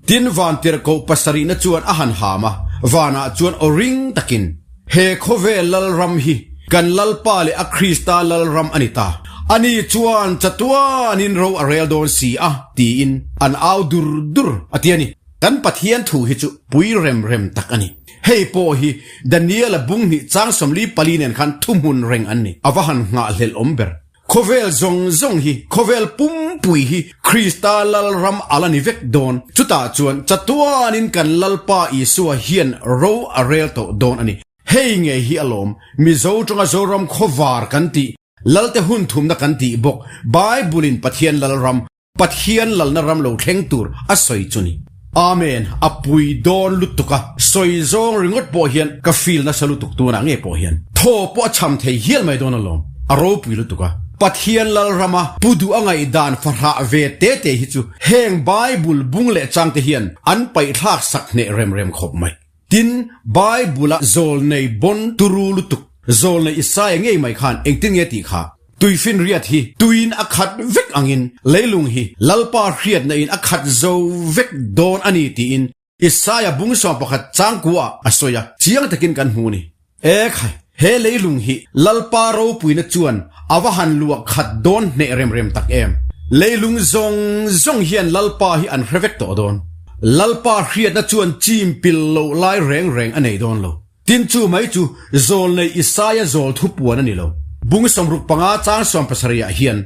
Tin, vantirhkoh pasarihna chuan a han ham a, vanah chuan aw ring takin, He khawvel Lalram hi kan Lalpa leh a Krista Lalram a ni ta. Ani chuan chatuanin ro a rel dawn si a, tiin an au dur dur a ti a ni. Kan Pathian thu hi chu pui rem rem tak a ni. Hei pawh hi Daniela bung hnih chang 44 nen khan thuhmun reng an ni. A va han nghahhlelh awm ber. Khawvel zawng zawng hi, khawvel pumpui hi Krista Lalram a la ni vek dawn. Chutah chuan chatuanin kan Lalpa Isua hian ro a rel tawh dawn a ni. Hei ngei hi alawm, Mizo tanga Zoram khawvar kan tih. Lalte hun thumna kan tih bawk Bible-in Pathian Lalram, Pathian lalna ram lo thleng tur a sawi chu ni. Amen, a pui dawn lutuk a sawi zawng ringawt pawh hian ka feel nasa lutuk tunah nge pawh hian thaw pawh a cham thei hial mai dawn alawm, a ropui lutuk a. Pathian lalrama pu duh a ngaihdan fahrah ve te te hi chu heng Bible bung leh changte hian an paihthlak sak hneh rem rem khawp mai. Tin, Bible-a zawlnei bon turu lutuk, zawlnei Isaia ngei mai khan engtin nge tih kha? Tuifinriat hi tuiin a khat vek angin leilung hi Lalpa hriatna in a khat zo vek dawn a ni tiin Isaia bung 11 changkuaah a sawi a, chiang takin kan hmu ni. E khai, he leilung hi Lalpa ropuina chuan a va han luah khat dawn hneh rem rem tak em! Leilung zawng zawng hian Lalpa hi an hre vek tawh dawn. Lalpa hriatna chuan chim pil loh lai reng reng a nei dawn lo. Tin chu mai chu zawlnei Isaia zawl thu puan a ni lo. Bung 65 chang 70 ah hian,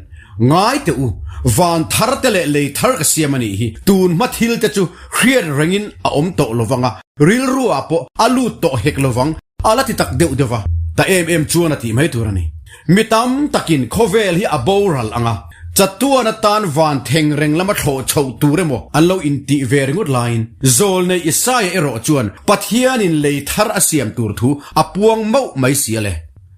Ngai teh u, van thar te leh lei thar ka siam a nih hi, tun hma thil te chu hriat rengin a awm tawh lo vang a, rilru ah pawh a lut tawh hek lo vang, a la ti tak deuh deuh va, ta em em chuan a tih mai tur a ni. Mi tam takin khawvel hi a boral ang a, chatuan atan van theng reng lama thlawh chhoh tur emaw an lo intih ve ringawt laiin, Zawlnei Isaia erawh chuan Pathianin lei thar a siam tur thu a puang mauh mai si a le.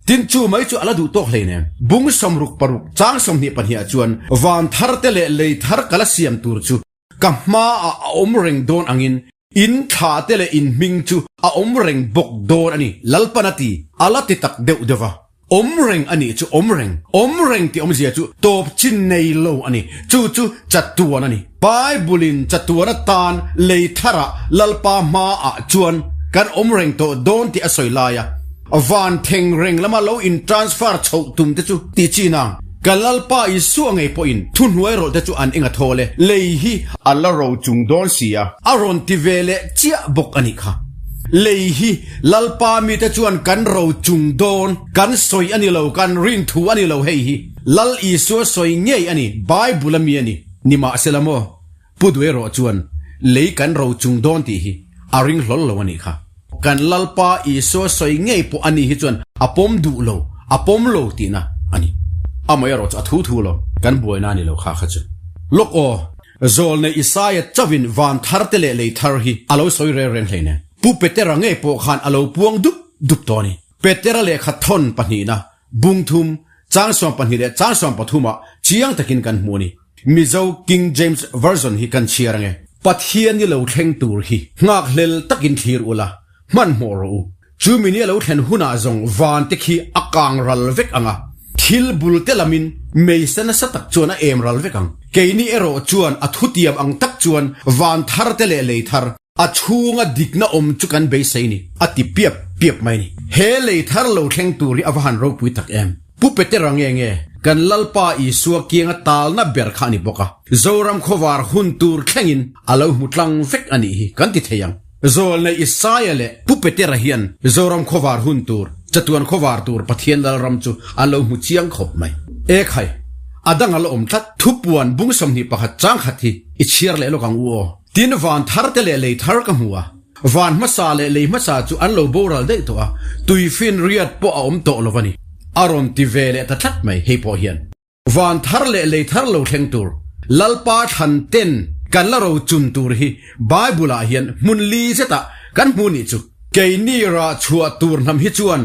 Tin chu mai chu a la duh tawk hleinem. Bung 66 chang 22 ah chuan van thar te leh lei thar ka la siam tur chu Ka hmaah a awm reng dawn angin in thla te leh in hming chu a awm reng bawk dawn a ni, Lalpan a ti, a la ti tak deuh deuh va. Awm reng a nih chu awm reng, awm reng tih awmzia chu tawp chin nei lo a ni, chu chu chatuan a ni. Bible-in chatuan atan lei tharah Lalpa hmaah chuan kan awm reng tawh dawn tih a sawi lai a, van theng reng lama lo in transfer chhoh tum te chu tih chi nang. Ka Lalpa Isua ngei pawhin thuhnuai rawlh te chu an eng a thawl e, lei hi a la ro chung dawn si a, a rawn ti ve leh chiah bawk a nih kha. Lei hi Lalpa mite chuan kan ro chung dawn, kan sawi a ni lo, kan rin thu a ni lo hei hi Lal Isua sawi ngei a ni, Bible a mi a ni, nimahsela maw? Pu Duai erawh chuan lei kan ro chung dawn tih hi a ring hlawl lo a nih kha. Kan Lalpa Isua sawi ngei pawh a nih hi chuan a pawm duh lo, a pawm lo tihna a ni. Amah erawh chu a thu thu lo, kan buaina a ni lo kha kha chu. Lawk aw, Zawlnei Isaia chauhin van thar te leh lei thar hi a lo sawi reng reng hleinem. Pu Petera ngei pawh khan a lo puang dup dup tawh a ni. Petera lehkha thawn pahnihna, bung thum, chang 12 leh chang 13 ah chiang takin kan hmu a ni. Mizo King James Version hi kan chhiar ange. Pathian i lo thleng tur hi nghakhlel takin thlir ula, hmanhmawh rawh u. Chu mini a lo thlen hunah zawng van te khi a kang ral vek ang a, thil bul te lamin meisa nasa tak chuan a em ral vek ang. Keini erawh chuan a thutiam ang tak chuan van thar te leh lei thar, a chhunga dikna awm chu kan beisei ni, a ti piap piap mai ni. He lei thar lo thleng tur hi a va han ropui tak em! Pu Petera nge nge, kan Lalpa Isua kianga talna ber kha a ni bawk a, Zoram khawvar hun tur thlengin a lo hmu tlang vek a nih hi kan ti thei ang. Zawlnei Isaia leh Pu Petera hian Zoram khawvar hun tur, chatuan khawvar tur Pathian Lalram chu an lo hmu chiang khawp mai. E khai, a dang a la awm tlat, thupuan bung 21 chang khat hi i chhiar leh lawk ang u aw. Tin van thar te leh lei thar ka hmu a, van hmasa leh lei hmasa chu an lo boral daih tawh a, tuifin riat pawh a awm tawh lo a ni. A rawn ti ve leh ta tlat mai hei pawh hian. Van thar leh lei thar lo thleng tur, Lalpa thlan ten kan la ro chun tur hi Bible ah hian hmun li zetah kan hmu nih chu. Keini rah chhuah tur hnam hi chuan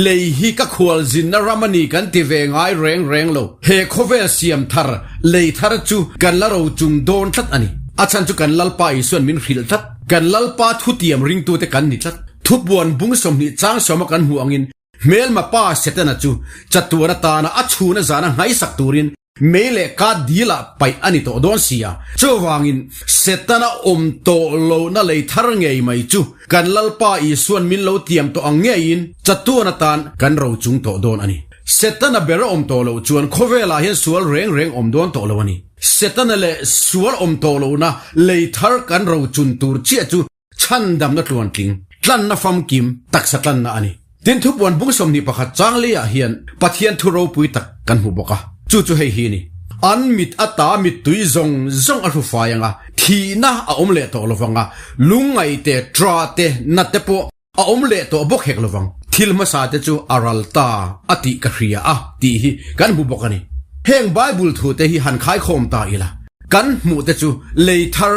Lei hi ka khualzinna ram a ni kan ti ve ngai reng reng lo. He khawvel siam thar, lei thar chu kan la ro chung dawn tlat a ni. A chhan chu kan Lalpa Isuan min hrilh tlat. Kan Lalpa thutiam ringtute kan ni tlat. Thubuan bung 20 chang sawma kan hmuh angin hmelma pa Setana chu chatuan atana a chhuna zana nghaisak turin Mei leh ka dil ah paih a ni tawh dawn si a, chuvangin Setana awm tawh lohna lei thar ngei mai chu kan Lalpa Isuan min lo tiam tawh ang ngeiin chatuan atan kan ro chung tawh dawn a ni. Setana ber a awm tawh loh chuan khawvelah hian sual reng reng awm dawn tawh lo a ni. Setana leh sual awm tawh lohna lei thar kan ro chun tur chiah chu Chhandamna tluantling, tlanna famkim, taksa tlanna a ni. Tin thupuan bung 21 chang leiah hian Pathian thu ropui tak kan hmu bawk a, chu chu hei hi a ni. An mit ata mittui zawng zawng a hrufai ang a, thihna a awm leh tawh lovang a, lungngaih te, tra te, na te pawh a awm leh tawh bawk hek lovang. Thil hmasa te chu a ral ta a tih ka hria a tih hi kan hmu bawk a ni. Heng Bible thute hi han khaikhawm ta ila, kan hmuh te chu lei thar,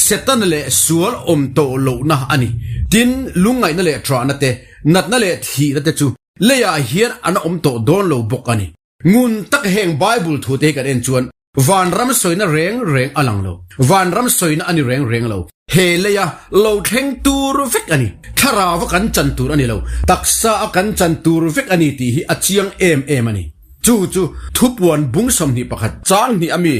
Setana leh sual awm tawh lohna a ni. Tin, lungngaihna leh ṭahna te, natna leh thihna te chu leiah hian an awm tawh dawn lo bawk a ni. Ngun tak heng Bible thute hi kan en chuan Vanram sawina reng reng a lang lo. Vanram sawina a ni reng reng lo. He leia lo thleng tur vek a ni. Thlarau a kan chan tur a ni lo. Taksa a kan chan tur vek a ni tih hi a chiang em em a ni. Chu chu thupuan bung 21 chang hnih a mi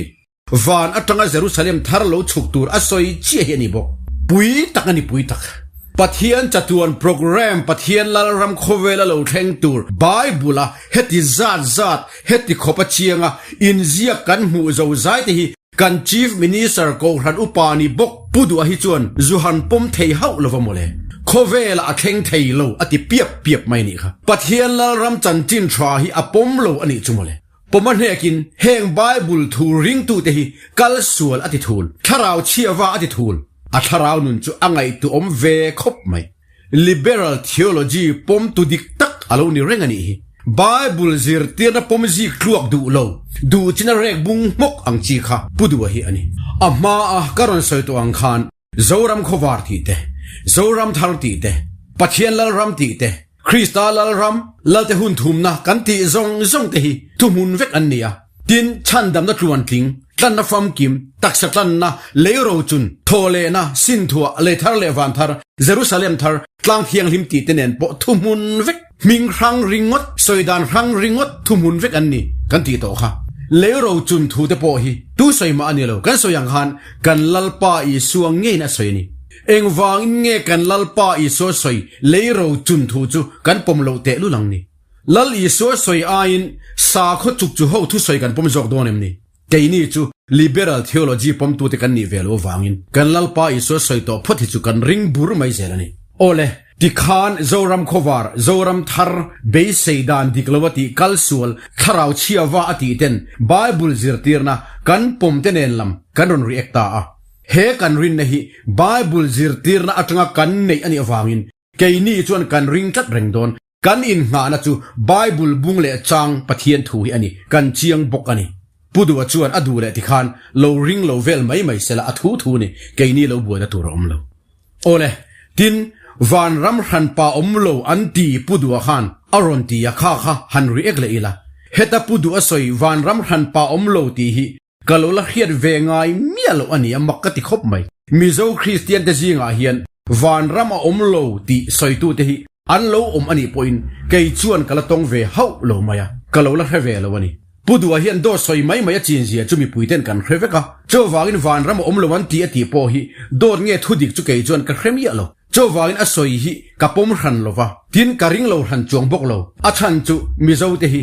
van atanga Jerusalem thar lo chhuk tur a sawi chiah hi a ni bawk. Pui tak a ni pui tak. Pathian chatuan program Pathian Lalram khawvela lo thleng tur Bible a heti zat zat Heti khawp a chianga inziak kan hmuh zo zai te hi kan Chief Minister Kohhran upa ni bawk Pu Duha hi chuan zu han pawm thei hauh lova mawle. Khawvelah a thleng thei lo a ti piap piap mai nih kha. Pathian Lalram chanchin tha hi a pawm lo a nih chu mawle. Pawm a hnekin heng Bible thu ringtute hi kal sual a ti thul, thlarau chhiava a ti thul. A thlarau nun chu a ngaihtuahawm ve khawp mai. Liberal theology pawmtu dik tak a lo ni reng a nih hi. Bible zirtirna pawm zik tluak duh lo, duh chin a rek bung hmawk ang chi kha Pu Duha hi a ni. A hma a ka rawn sawi tawh ang khan Zoram khawvar tih te, Zoram thar tih te, Pathian Lalram tih te, Krista Lalram, Lalte hun thumna kan tih zawng zawng te hi thuhmun vek an ni a. Tin, chhandamna tluantling, tlanna famkim, taksa tlanna, lei rochun, thawhlehna, sinthuah, lei thar leh van thar, Jerusalem thar, tlang thianghlim tih te nen pawh thuhmun vek, hming hrang ringawt, sawi dan hrang ringawt thuhmun vek an ni kan tih tawh kha. Lei rochun thu te pawh hi tu sawi mah a ni lo, kan sawi ang khan kan Lalpa Isua ngeiin a sawi a ni. Engvangin nge kan Lalpa Isua sawi lei rochun thu chu kan pawm loh tehlul ang ni? Lal Isua sawi aiin sakhaw chuk chu ho thusawi kan pawm zawk dawn em ni? Keini chu Liberal theology pawmtute kan nih ve lo avangin kan Lalpa Isua sawi tawh phawt hi chu kan ring bur mai zel a ni. Awle, tikhan Zoram khawvar, Zoram thar, beisei dan dik lo a tih kal sual, thlarau chhiava a tih ten Bible zirtirna kan pawm te nen lam kan rawn react ta a. He kan rinna hi Bible zirtirna atanga kan neih a nih avangin keini chuan kan ring tlat reng dawn. Kan inngahna chu Bible bung leh chang Pathian thu hi a ni, kan chiang bawk a ni. Pu Duha chuan a duh leh tikhan lo ring lo vel mai mai sela a thu thu ni, keini lo buaina tur a awm lo. Awle, tin, vanram hranpa awm lo an ti Pu Duha khan a rawn ti a kha kha han react leh ila. Heta Pu Duha sawi vanram hranpa awm lo tih hi Ka lo la hriat ve ngai miah loh a ni a, mak ka ti khawp mai. Mizo Kristian te zingah hian vanram a awm lo tih sawitute hi an lo awm a nih pawhin kei chuan ka la tawng ve hauh lo mai a, ka lo la hre ve lo a ni. Pu Duha hian dawt sawi mai mai a chinzia chu mipuiten kan hre vek a, chuvangin vanram a awm lo an ti a tih pawh hi dawt nge thudik chu kei chuan ka hre miah lo. Chuvangin a sawi hi ka pawm hran lo va, tin ka ring lo hran chuang bawk lo. A chhan chu Mizo te hi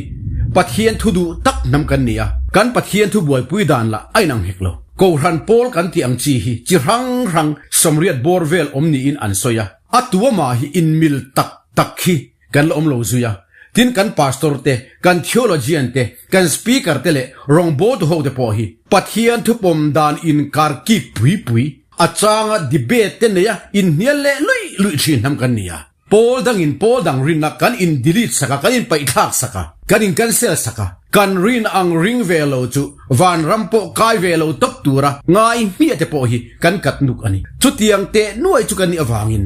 Pathian thu duh tak hnam kan ni a, kan Pathian thu buaipui dan lah a inang hek lo. Kohhran pawl kan tih ang chi hi chi hrang hrang sawmriat bawr vel awm niin an sawi a, a tuamah hi inmil tak tak hi kan la awm lo zui a. Tin kan pastor te, kan theologian te, kan speaker te leh rawngbawltu ho te pawh hi Pathian thu pawm dan inkar kik pui pui A changa debate te neia inhnial leh luih luih thin hnam kan ni a. Pawl dangin pawl dang rinna kan in delete sak a, kan in paihthlak sak a, kan in cancel sak a. Kan rin ang ring ve lo chu vanram pawh kai ve lo tawp tura ngai hmiah te pawh hi kan kat nuk a ni. Chutiang teh nuai chu kan nih avangin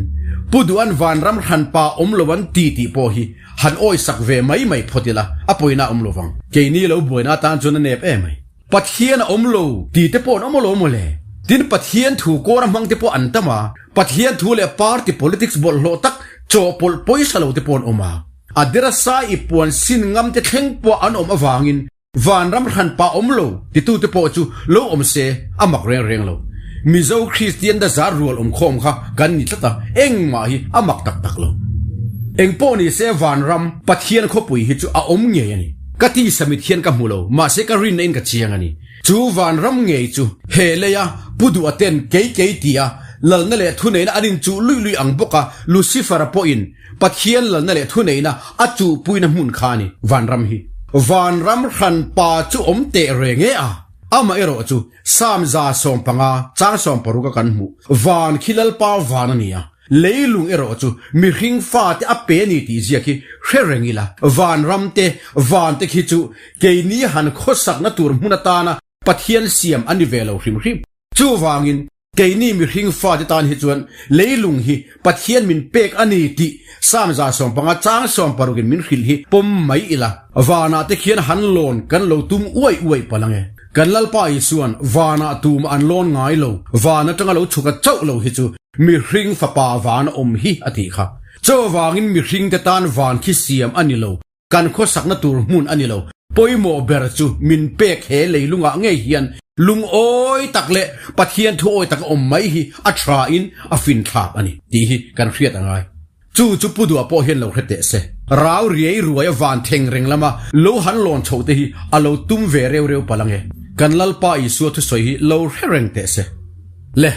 Pu Duhan vanram hranpa awm lo an ti tih pawh hi han awisak ve mai mai phawt ila a pawina awm lovang. Keini lo buaina atan chuan a nep em mai. Pathian a awm lo ti te pawh an awm alawm mawle. Tin Pathian thu kawr a hmang te pawh an tam a, Pathian thu leh party politics bawlhhlawh tak chawhpawlh pawisa lo te pawh an awm a. A dera sai i puan sin ngam te thleng pawh an awm avangin vanram hranpa awm lo titu te pawh chu lo awm se a mak reng reng lo. Mizo Kristian da zar rual awm khawm kha kan ni tlat a, engmah hi a mak tak tak lo. Engpawh ni se vanram Pathian khawpui hi chu a awm ngei a ni. Ka ti samit hian ka hmu lo, mahse ka rinna in ka chiang a ni. Chu vanram ngei chu he leia Pu Duha ten kei kei tia lalna leh thuneihna an inchuh luih luih ang bawk a, Lucifer-a pawhin Pathian lalna leh thuneihna a chuhpuina hmun kha a ni, vanram hi. Vanram hranpa chu awm teh reng e a, amaherawh chu Psalm 115 chang 16 a kan hmuh, Van khi Lalpa van a ni a. Leilung erawh chu mihring fate a pe a ni tih ziak hi hre reng ila, vanram te, van te khi chu keini han khawsakna tur hmun atana Pathian siam a ni ve lo hrim hrim. Chuvangin, keini mihring fate tan hi chuan leilung hi Pathian min pek a ni tih Psalm 115 chang sawmparukin min hrilh hi pawm mai ila, vanah te khian han lawn kan lo tum uai uai palh ang e. Kan Lalpa Isuan vanah tumah an lawn ngai lo, van atanga lo chhuka chauh lo hi chu mihring fapa van a awm hi a tih kha. Chuvangin mihringte tan van khi siam a ni lo, kan khawsakna tur hmun a ni lo. Pawimawh ber chu min pek he leilungah ngei hian lungawi tak leh Pathian thuawi taka awm mai hi a thain a finthlak a ni tih hi kan hriat a ngai. Chu chu Pu Dua pawh hian lo hre teh se. Rau riai ruai a van theng reng lama lo han lawn chhoh te hi a lo tum ve reu reu palh ange. Kan Lalpa Isua thusawi hi lo hre reng teh se. Le,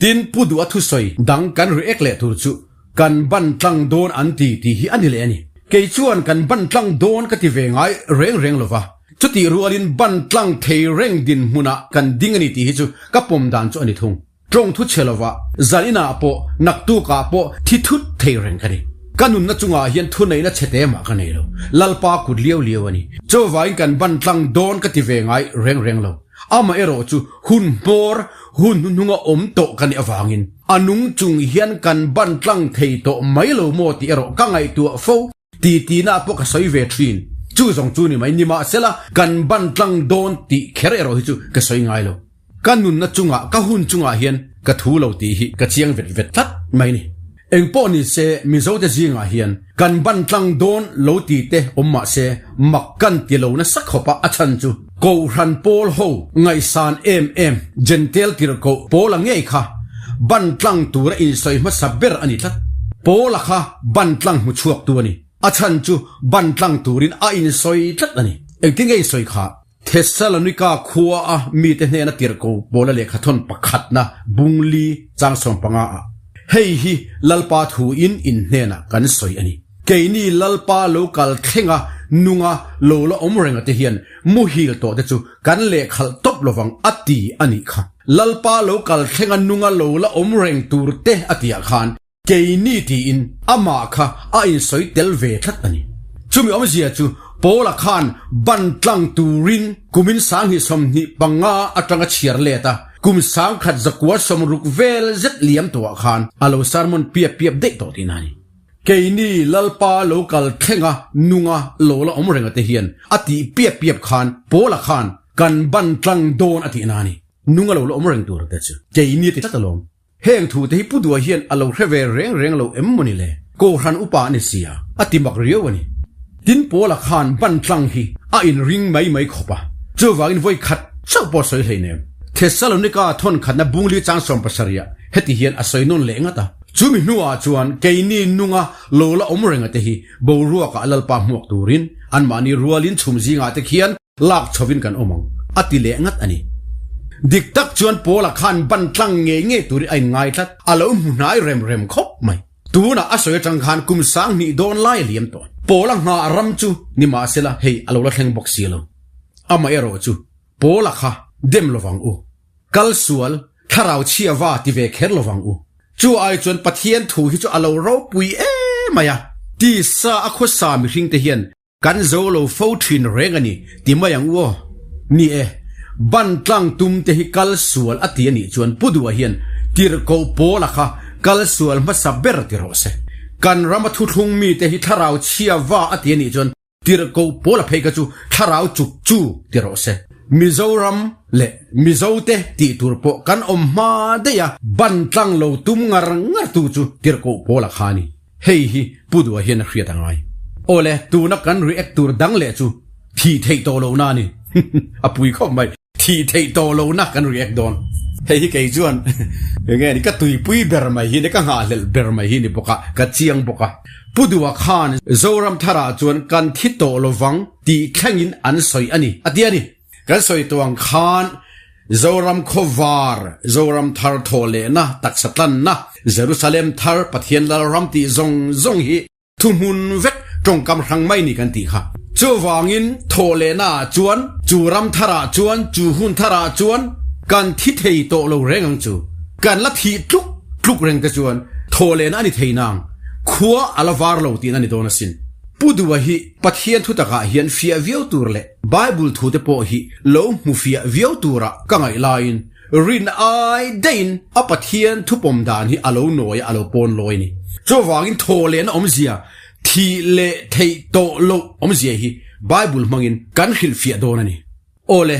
tin Pu Dua thusawi dang kan react leh tur chu kan ban tlang dawn an ti tih hi a ni leh a ni. Kei chuan kan ban tlang dawn ka ti ve ngai reng reng lova, chutih rualin ban tlang thei reng dinhmunah kan ding a ni tih hi chu ka pawm dan chu a ni thung. Tawng thu chhe lova, zan inah pawh, naktukah pawh thi thut thei reng ka ni. Ka nunna chungah hian thuneihna chhe te mah ka nei lo. Lalpa kut liau liau a ni. Chuvangin kan ban tlang dawn ka ti ve ngai reng reng lo. Amaherawh chu hun hmawr, hun hnuhnunga awm tawh ka nih avangin a nung chung hian kan ban tlang thei tawh mai lo maw tih erawh ka ngaihtuah fo. Ti tina pawh ka sawi ve thin. Chu zawng chu ni mai. Nimahsela kan ban tlang dawn tih kher erawh hi chu ka sawi ngai lo. Ka nunna chungah, ka hun chungah hian ka thu lo tih hi ka chiang vet vet tlat mai ni. Engpawh ni se Mizote zingah hian kan ban tlang dawn lo ti te awm mah se mak kan ti lo nasa khawp a, a chhan chu Kohhran pawl ho ngaihsan em em Jentail tirhkoh Paula ngei kha ban tlang tura insawi hmasa ber a ni tlat. Paula kha ban tlang hmu chhuaktu a ni. A chhan chu ban tlang turin a insawi tlat a ni. Engtin nge insawi kha? Thessalonika khua a mite hnena tirhko Paula lehkhathawn pakhatna bungli chang 15 ah, Hei hi Lalpa thuin in hnenah kan sawi a ni. Keini Lalpa lo kal thlenga nunga lo la awm renga te hian muhil tawh te chu kan lehkhalh tawp lovang a ti a nih kha. Lalpa lo kal thlenga nunga lo la awm reng tur te a tihah khan Keini tiin amah kha a insawi tel ve tlat a ni. Chumi awmzia chu Paula khan ban tlang turin kumin 2025 atanga chhiar let a, kum 1160 vel zet liam tawhah khan a lo sermon piap piap daih tawh tihna a ni. Keini Lalpa lo kal thlenga nunga lo la awm renga te hian a tih piap piap khan Paula khan kan ban tlang dawn a tihna a ni. Nunga lo la awm reng tur te chu keini a ti tlat alawm. Heng thu te hi Pu Dua hian a lo hre ve reng reng lo em maw ni le? Kohhran upa a ni sia, a ti mak riau a ni. Tin Pawla khan ban tlang hi a inring mai mai khawp a, chuvangin vawi khat chauh pawh sawi hlei nem. Thessalonika thawn khatna bungli chang 70 ah heti hian a sawi nawn leh ngat a, Chumi hnuah chuan keini nunga lo la awm renga te hi boruakah Lalpa hmuak turin anmahni rualin chhum zingah te khian Lak chhovin kan awm ang, a ti leh ngat a ni. Dik tak chuan Paula khan ban tlang ngei ngei turin a inngai tlat, a lo hmu hnai rem rem khawp mai. Tunah a sawi atang khan kum 2000 dawn lai a liam tawh. Paula nghah ram chu nimahsela hei a lo la thleng bawk si lo. Amaherawh chu Paula kha dem lovang u. Kal sual, thlarau chhia va ti ve kher lovang u. Chu ai chuan Pathian thu hi chu a lo ropui emai a, tisa a khawsa mihringte hian Kan zo lo fo thin reng a ni, ti mai ang u aw. Ni e, ban tlang tum te hi kal sual a ti a nih chuan Pu Dua hian tirhkoh Paula kha kal sual hmasa ber ti rawh se. Kan rama thuthlung mite hi thlarau chhia va a ti a nih chuan tirhkoh Paula phei kha chu thlarau chuk chu ti rawh se. Mizoram leh Mizote tih tur pawh kan awm hma daih a, ban tlang lo tum ngar ngar tu chu tirhkoh Paula kha a ni. Hei hi Pu Dua hian a hriat a ngai. Awle, tuna kan react tur dang leh chu thih theih tawh lohna a ni. A pui khawp mai. Thih theih tawh lohna kan react dawn. Hei hi kei chuan enge ni ka tuipui ber mai hi ni, ka nghahhlelh ber mai hi ni bawk a, ka chiang bawk a. Pu Dua khan Zoram tharah chuan kan thi tawh lovang tih thlengin an sawi a ni, a ti a ni. Kan sawi tawh ang khan Zoram khawvar, Zoram thar thaw lehna, taksa tlanna, Jerusalem thar, Pathian Lalram tih zawng zawng hi thuhmun vek tawngkam hrang mai ni kan tih kha. Chuvangin thaw lehna ah chuan, chu ram thar ah chuan, chu hun thar ah chuan kan thi thei tawh lo reng ang chu. Kan la thih tluk tluk reng te chuan. Thawhlehna a ni thei nang, khua a la var lo tihna a ni dawn asin. Pu Dua hi Pathian thutakah hian fiah viau tur leh Bible thute pawh hi lo hmu fiah viau tura ka ngaih laiin rin ai daihin a Pathian thupawm dan hi a lo nawi a, a lo pawn lawi a ni. Chuvangin thawhlehna awmzia thih leh theih tawh loh awmzia hi Bible hmangin kan hrilhfiah dawn a ni. Awle,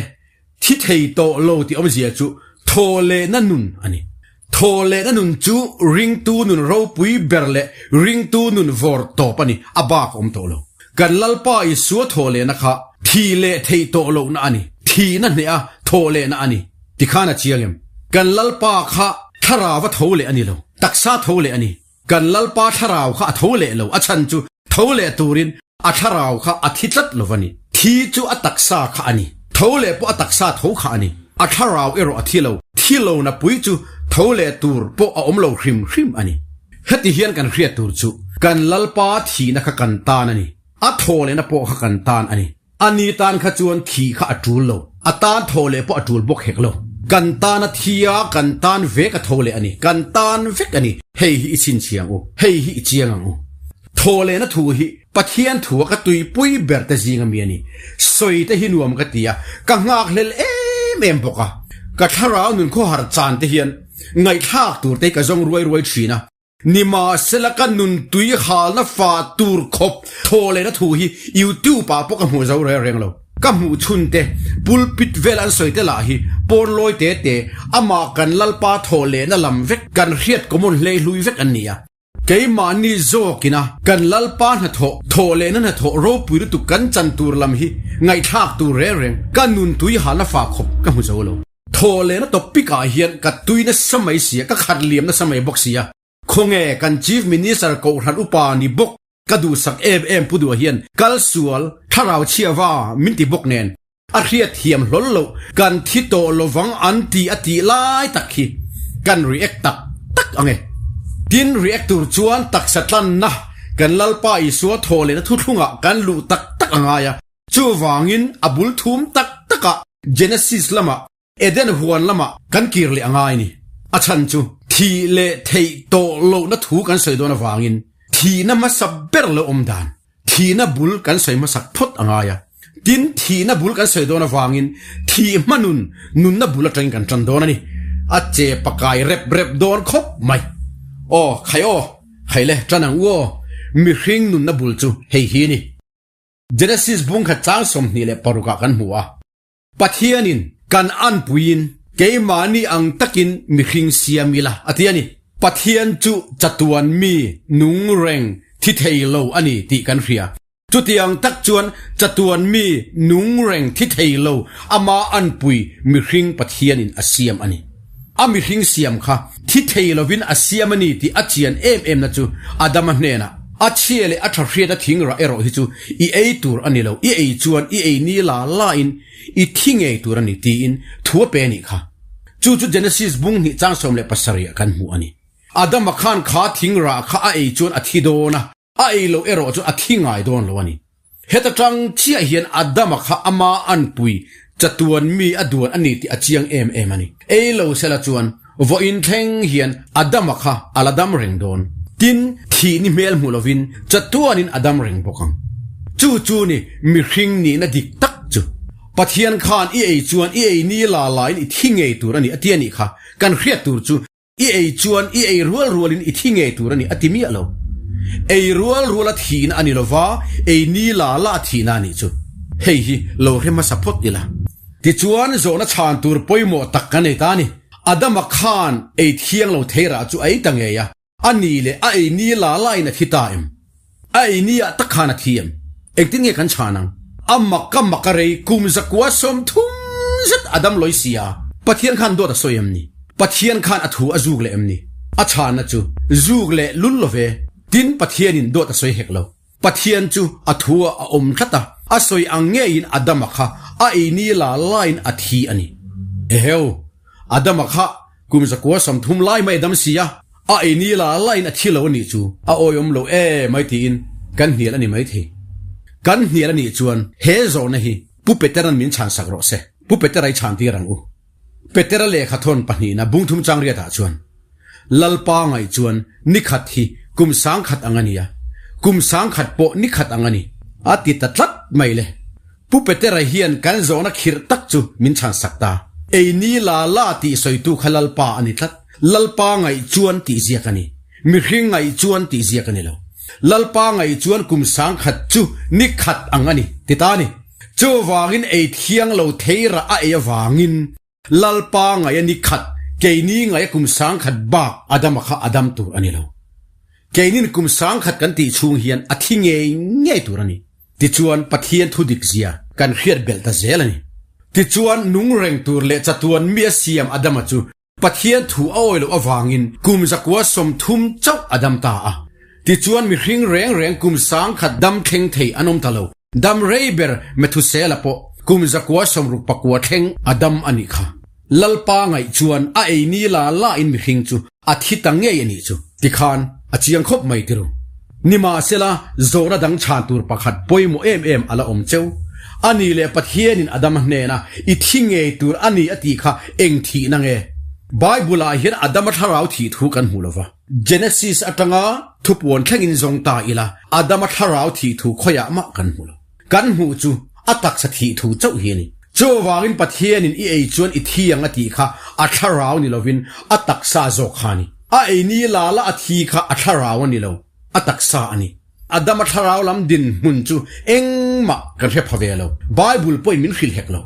Thi thei tawh lo tih awmzia chu thaw lehna nun a ni. Thaw lehna nun chu ringtu nun ropui ber leh ringtu nun vawr tawp a ni, a bak a awm tawh lo. Kan Lalpa Isua thaw lehna kha thi leh theih tawh lohna a ni, thihna hneha thaw lehna a ni tikhan a chiang em? Kan Lalpa kha thlarau a tho leh a ni lo, taksa tho leh a ni. Kan Lalpa thlarau kha a tho leh lo, a chhan chu tho leh turin a thlarau kha a thi tlat lo a ni. Thi chu a taksa kha a ni. Tho leh pawh a taksa tho kha a ni. A thlarau erawh a thi lo. Thi lo na pui chu tho leh tur pawh a awm lo hrim hrim a ni. Heti hian kan hriat tur chu kan Lalpa thihna kha kan tan a ni. A thaw lehna pawh kha kan tan a ni. A ni tan kha chuan thi kha a tul lo. A tan thaw leh pawh a tul bawk hek lo. Kan tan a thi a, kan tan vek a tho leh a ni. Kan tan vek a ni. Hei hi i chhinchhiang u. Hei hi i chiang ang u. Thaw lehna thu hi Pathian thua ka tuipui ber te zing ami a ni. Sawi te hi nuam ka ti a, ka nghakhlel em em bawk a. Ka thlarau nun khawhar chan te hian ngaihthlak tur te hi ka zawng ruai ruai thin a. Nimahsela ka nun tui halna fa tur khawp thaw lehna thu hi YouTube ah pawh ka hmuh zo reng reng lo. Ka hmuh chhun te, pulpit vel an sawi te lah hi pawn lawi te te, amah kan Lalpa thaw lehna lam vek kan hriat common hlei hlui vek an ni a. Keimahni zawkina kan Lalpa hnathawh, thaw lehna hnathawh ropui lutuk kan chan tur lam hi ngaihthlak tur reng reng ka nun tui halna fa khawp ka hmu zo lo. Thaw lehna topic ah hian ka tui nasa mai sia, ka khat liam nasa mai bawk sia. Khawnge kan Chief Minister Kohhran upa ni bawk ka duhsak em em Pu Duha hian kal sual thlarau chhiava min ti bawk nen a hriat thiam hlawl loh kan thi tawh lovang an ti a tih lai tak hi kan react tak tak ang e. Tin react tur chuan taksa tlanna kan Lalpa Isua thaw lehna thuthlungah kan luh tak tak a ngai a. Chuvangin a bul thum tak takah Genesis lamah Eden huan lamah kan kir leh a ngai ni. A chhan chu thih leh theih tawh lohna thu kan sawi dawn avangin thihna hmasa ber lo awm dan, thihna bul kan sawi hmasak phawt a ngai a. Tin, thihna bul kan sawi dawn avangin thih hmanun nunna bul atangin kan tan dawn a ni. A che pakai rep rep dawn khawp mai. Aw, khai aw, khai le, tan ang u aw, mihring nunna bul chu hei hi a ni. Genesis bung khat chang 26 ah kan hmu a, Pathianin kan anpuiin keimahni ang takin mihring siam ila a ti a ni. Pathian chu chatuan mi nung reng thi thei lo a ni tih kan hria. Chutiang tak chuan chatuan mi nung reng thi thei lo ama anpui mihring Pathianin a siam a ni. A mihring siam kha thi thei lovin a siam a ni tih a chian em em na chu Adama hnenah, A chhia leh a tha hriat a thing rah erawh hi chu i ei tur a ni lo, i ei chuan i ei ni la la in i thi ngei tur a ni tiin thu a pe a nih kha. Chu chu Genesis bung hnih chang 17 ah kan hmu a ni. Adama khan kha thing rah kha a ei chuan a thi dawn a, A ei loh erawh chu a thi ngai dawn lo a ni. Heta tang chiah hian Adama kha ama anpui chatuan mi a duan a ni tih a chiang em em a ni. Ei lo sela chuan vawiin thleng hian Adama kha a la dam reng dawn. Tin, thih ni hmel hmu lovin chatuanin a dam reng bawk ang. Chu chu ni mihring nihna dik tak chu. Pathian khan i ei chuan i ei ni la lain i thi ngei tur a ni a ti a nih kha. Kan hriat tur chu I ei chuan i ei rual rualin i thi ngei tur a ni a ti miah lo. Ei rual rual a thihna a ni lova, ei ni la la a thihna a nih chu. Hei hi lo hre hmasa phawt ila. Tichuan zawhna chhan tur pawimawh tak kan nei ta a ni. Adama khan ei thiang lo thei rah chu a ei ta ngei a, a ni leh a ei ni la la in a thi ta em? A ei ni ah tak khan a thi em? Engtin nge kan chhan ang? A mak a mak a rei kum zakua 30 zet a dam lawi si a, Pathian khan dawt a sawi em ni? Pathian khan a thu a zuk leh em ni? A chhanna chu zuk leh lul lo ve. Tin, Pathianin dawt a sawi hek lo. Pathian chu a thu ah a awm tlat a, a sawi ang ngeiin Adama kha a ei ni la lain a thi a ni. Eheu! Adama kha Kum zakua 30 lai mai dam si a, a ei ni la lain a thi lo a nih chu a awihawm lo e mai tiin kan hnial a ni maithei. Kan hnial a nih chuan he zawhna hi Pu Petera'n min chhan sak rawh se. Pu Petera i chhan tir ang u. Petera lehkha thawn pahnihna bungthum chang riatah chuan. Lalpa ngaih chuan ni khat hi kum sangkhat ang a nia, kum sangkhat pawh ni khat ang a ni, a ti ta tlat mai le. Pu Petera hian kan zawhna khirh tak chu min chhansak ta. Ei ni la la tih sawitu kha Lalpa a ni tlat. Lalpa ngaih chuan tih ziak a ni. Mihring ngaih chuan tih ziak a ni lo. Lalpa ngaih chuan kum sangkhat chu ni khat ang a ni, ti ta a ni. Chuvangin ei thiang lo thei rah a ei avangin Lalpa ngaih a ni khat, keini ngaih a kum sangkhat bak Adama kha a dam tur a ni lo. Keinin kum sangkhat kan tih chhung hian a thi ngei ngei tur a ni. Tichuan Pathian thu dik zia kan hriat belh ta zel a ni. Tichuan nung reng tur leh chatuan mi a siam Adama chu Pathian thu a awi loh avangin kum zakua 30 chauh a dam ta a. Tichuan mihring reng reng kum sangkhat dam thleng thei an awm ta lo. Dam rei ber Methusela pawh kum 169 thleng a dam a nih kha. Lalpa ngaih chuan a ei ni la la in mihring chu a thi ta ngei a nih chu. Tikhan a chiang khawp mai tiru. Nimahsela zawhna dang chhan tur pakhat pawimawh em em a la awm cheu. A ni leh Pathianin Adama hnena i thi ngei tur a ni a tih kha eng thihna nge? Bible-ah hian Adama thlarau thih thu kan hmu lova. Genesis atanga thupuan thlengin zawng ta ila Adama thlarau thih thu khawiah mah kan hmu lo. Kan hmuh chu a taksa thih thu chauh hi a ni. Chuvangin Pathianin i ei chuan i thi ang a tih kha a thlarau ni lovin a taksa zawk kha a ni. A ei ni la la a thi kha a thlarau a ni lo, a taksa a ni. Adama thlarau lam dinhmun chu engmah kan hre pha ve lo. Bible pawhin min hrilh hek lo.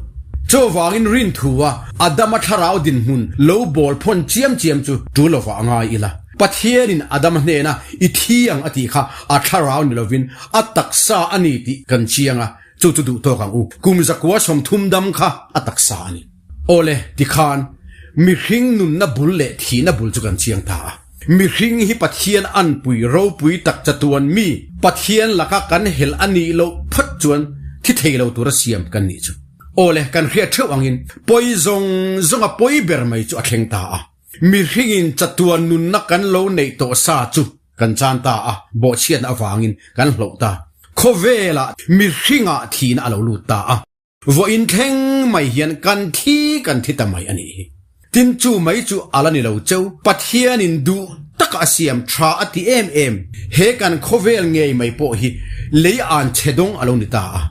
Chuvangin rinthu a Adama thlarau dinhmun lo bawl phawn chiam chiam chu tul lovah a ngai ila. Pathianin Adama hnena i thi ang a tih kha a thlarau ni lovin a taksa a ni tih kan chiang a, chu chu duh tawk ang u. Kum 130 dam kha a taksa a ni. Awle, tikhan mihring nunna bul leh thihna bul chu kan chiang ta a. Mihring hi Pathian anpui ropui tak chatuan mi Pathian laka kan hel a nih loh phawt chuan thi thei lo tura siam kan nih chu. Awle, kan hriat theuh angin pawi zawng zawnga pawi ber mai chu a thleng ta a. Mihringin chatuan nunna kan lo neih tawh sa chu kan chan ta a, bawhchhiatna avangin kan hloh ta. Khawvelah mihringah thihna a lo lut ta a, vawiin thleng mai hian kan thi kan thi ta mai a nih hi. Tin chu mai chu a la ni lo cheu, Pathianin duh taka a siam tha a ti em em, he kan khawvel ngei mai pawh hi lei an chhe dawng a lo ni ta a.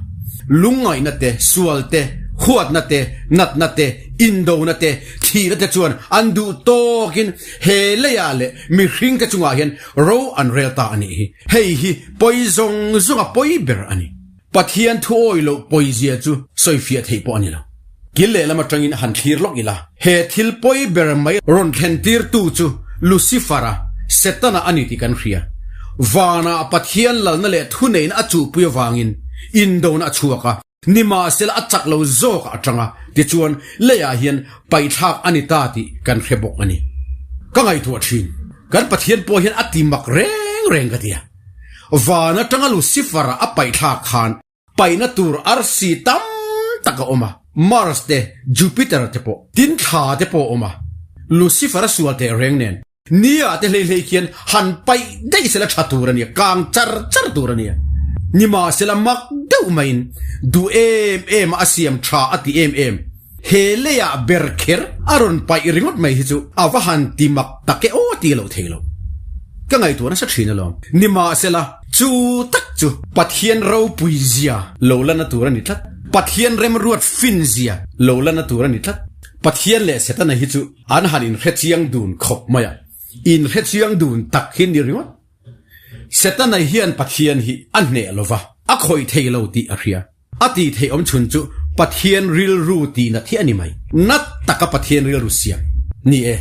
Lungngaihna te, sual te, huatna te, natna te, indona te, Thihna te chuan an duh tawkin he leiah leh mihring te chungah hian ro an rel ta a nih hi. Hei hi pawi zawng zawnga pawi ber a ni. Pathian thu awi loh pawizia chu sawifiah theih pawh a ni lo. Kil lehlam atangin han thlir lawk ila, he thil pawi ber mai rawn thlen tirtu chu Lucifer-a, Setana a ni tih kan hria. Vanah Pathian lalna leh thuneihna a chuhpui avangin indona a chhuak a. Nimahsela a chak lo zawk a tang a, tichuan leiah hian paihthlak a ni ta tih kan hre bawk a ni. Ka ngaihtuah thin, kan Pathian pawh hian a ti mak reng reng ka ti a. Van atanga Lucifer-a a paihthlak khan paihna tur arsi tam tak a awm a, Mars te, Jupiter te pawh, tin thla te pawh a awm a. Lucifer-a sual teh reng nen Nia te hlei hlei khian han paih daih sela tha tur a nia, kang char char tur a nia. Nimahsela mak deuh maiin duh em em a a siam tha a ti em em. He leiah ber kher a rawn paih ringawt mai hi chu a va han ti mak tak e aw ti loh thei lo. Ka ngaihtuah nasa thin alawm. Nimahsela chu tak chu Pathian ropui zia lo la na tur a ni tlat. Pathian remruat fin zia lo la na tur a ni tlat. Pathian leh Setana hi chu An han inhrechiang dun khawp mai a, inhrechiang dun tak hi ni ringawt. Setana hian Pathian hi a hneh lo va, a khawih thei lo tih a hria. A tih theih awm chhun chu Pathian rilru tihna thi a ni mai. Nat taka Pathian rilru siam. Ni e,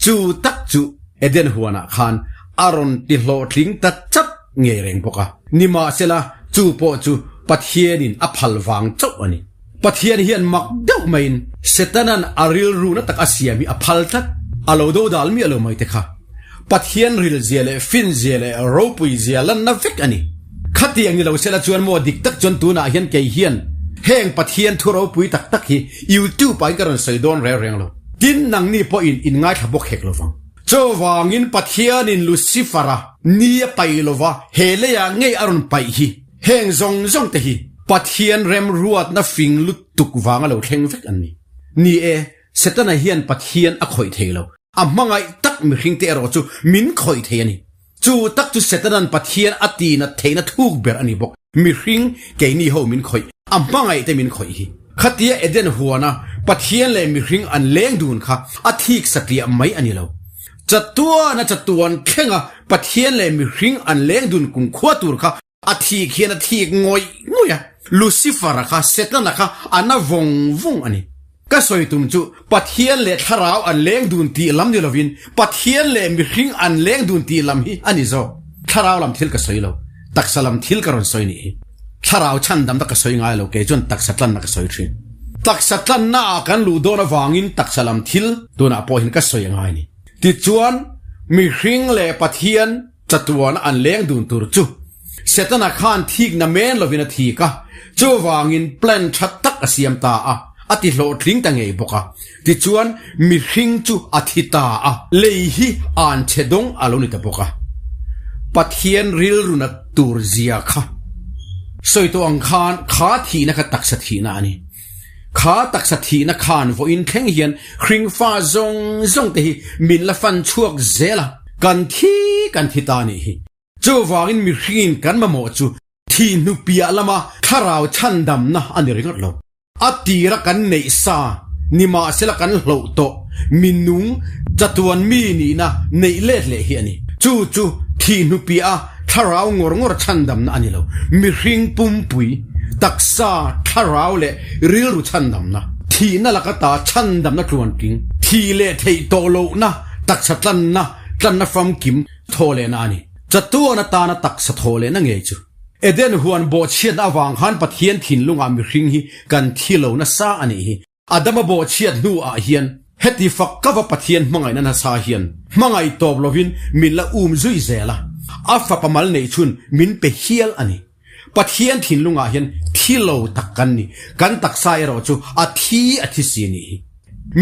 chu tak chu Eden huanah khan a rawn ti hlawhtling ta chat ngei reng bawk a. Nimahsela, chu pawh chu Pathianin a phal vang chauh a ni. Pathian hian mak deuh maiin Setanan a rilru na tak a siam hi a phal tlat, a lo do dal miah lo mai te kha. Pathian rilzia leh finzia leh ropuizia lanna vek a ni. Khatiang ni lo sela chuan maw dik tak chuan tunah hian kei hian heng Pathian thu ropui tak tak hi YouTube ah in ka rawn sawi dawn reng reng lo. Tin nangni pawhin in ngaithla bawk hek lo vang. Chuvangin Pathianin Lucifer-a ni a paih lova he leiah ngei a rawn paih hi. Heng zawng zawng te hi Pathian remruatna fing lutuk vanga lo thleng vek an ni. Ni e, Setana hian Pathian a khawih thei lo. A hmangaih tak mihringte erawh chu min khawih thei a ni. Chu tak chu Setana'n Pathian a tinat theihna thuk ber a ni bawk. Mihring, keini ho min khawih, a hmangaihte min khawih hi. Khatia Eden huana Pathian leh mihring an leng dun kha a thik satliah mai a ni lo. Chatuana chatuan thlenga Pathian leh mihring an leng dun kumkhua tur kha A thik hian a thik ngawih ngawih a, Lucifer-a kha Setana kha a na vawng vawng a ni. Ka sawi tum chu Pathian leh Thlarau an leng dun tih lam ni lovin Pathian leh mihring an leng dun tih lam hi a ni zawk. Thlarau lam thil ka sawi lo, taksa lam thil ka rawn sawi nih hi. Thlarau chhandamna ka sawi ngai lo, kei chuan taksa tlanna ka sawi thin. Taksa tlanna ah kan luh dawn avangin taksa lam thil tunah pawh hian ka sawi a ngai a ni. Tichuan, mihring leh Pathian Chatuana an leng dun tur chu Setana khan thikna men lovin a thik a, chuvangin plan tha tak a siam ta a, a ti hlawhtling ta ngei bawk a. Tichuan, mihring chu a thi ta a, lei hi an chhe dawng a lo ni ta bawk a. Pathian rilruna tur zia kha sawi tawh ang khan kha thihna kha taksa thihna a ni. Kha taksa thihna khan vawiin thleng hian hringfa zawng zawng te hi min la fan chhuak zel a, kan thi kan thi ta nih hi. Chuvangin mihringin kan mamawh chu thih hnu piah lama thlarau chhandamna a ni ringawt lo. A tira kan neih sa nimahsela kan hloh tawh minung chatuan mi nihna neih let leh hi a ni. Chu chu thih hnu piah a Thlarau ngawr ngawr chhandamna a ni lo, mihring pumpui, taksa, thlarau leh rilru chhandamna, thihna laka ta chhandamna tluantling, thih leh theih tawh lohna, taksa tlanna, tlanna famkim, thaw lehna a ni. Chatuan atana taksa thaw lehna ngei chu. Eden huan bawhchhiatna avang khan Pathian thinlungah mihring hi kan thi lo nasa a nih hi. Adama bawhchhiat hnuah hian heti fak ka va Pathian hmangaihna nasa hian hmangaih tawp lovin min la um zui zel a, a fapa mal neih chhun min pe hial a ni. Pathian thinlungah hian thi lo tak kan ni, kan taksa erawh chu a thi a thi si a nih hi.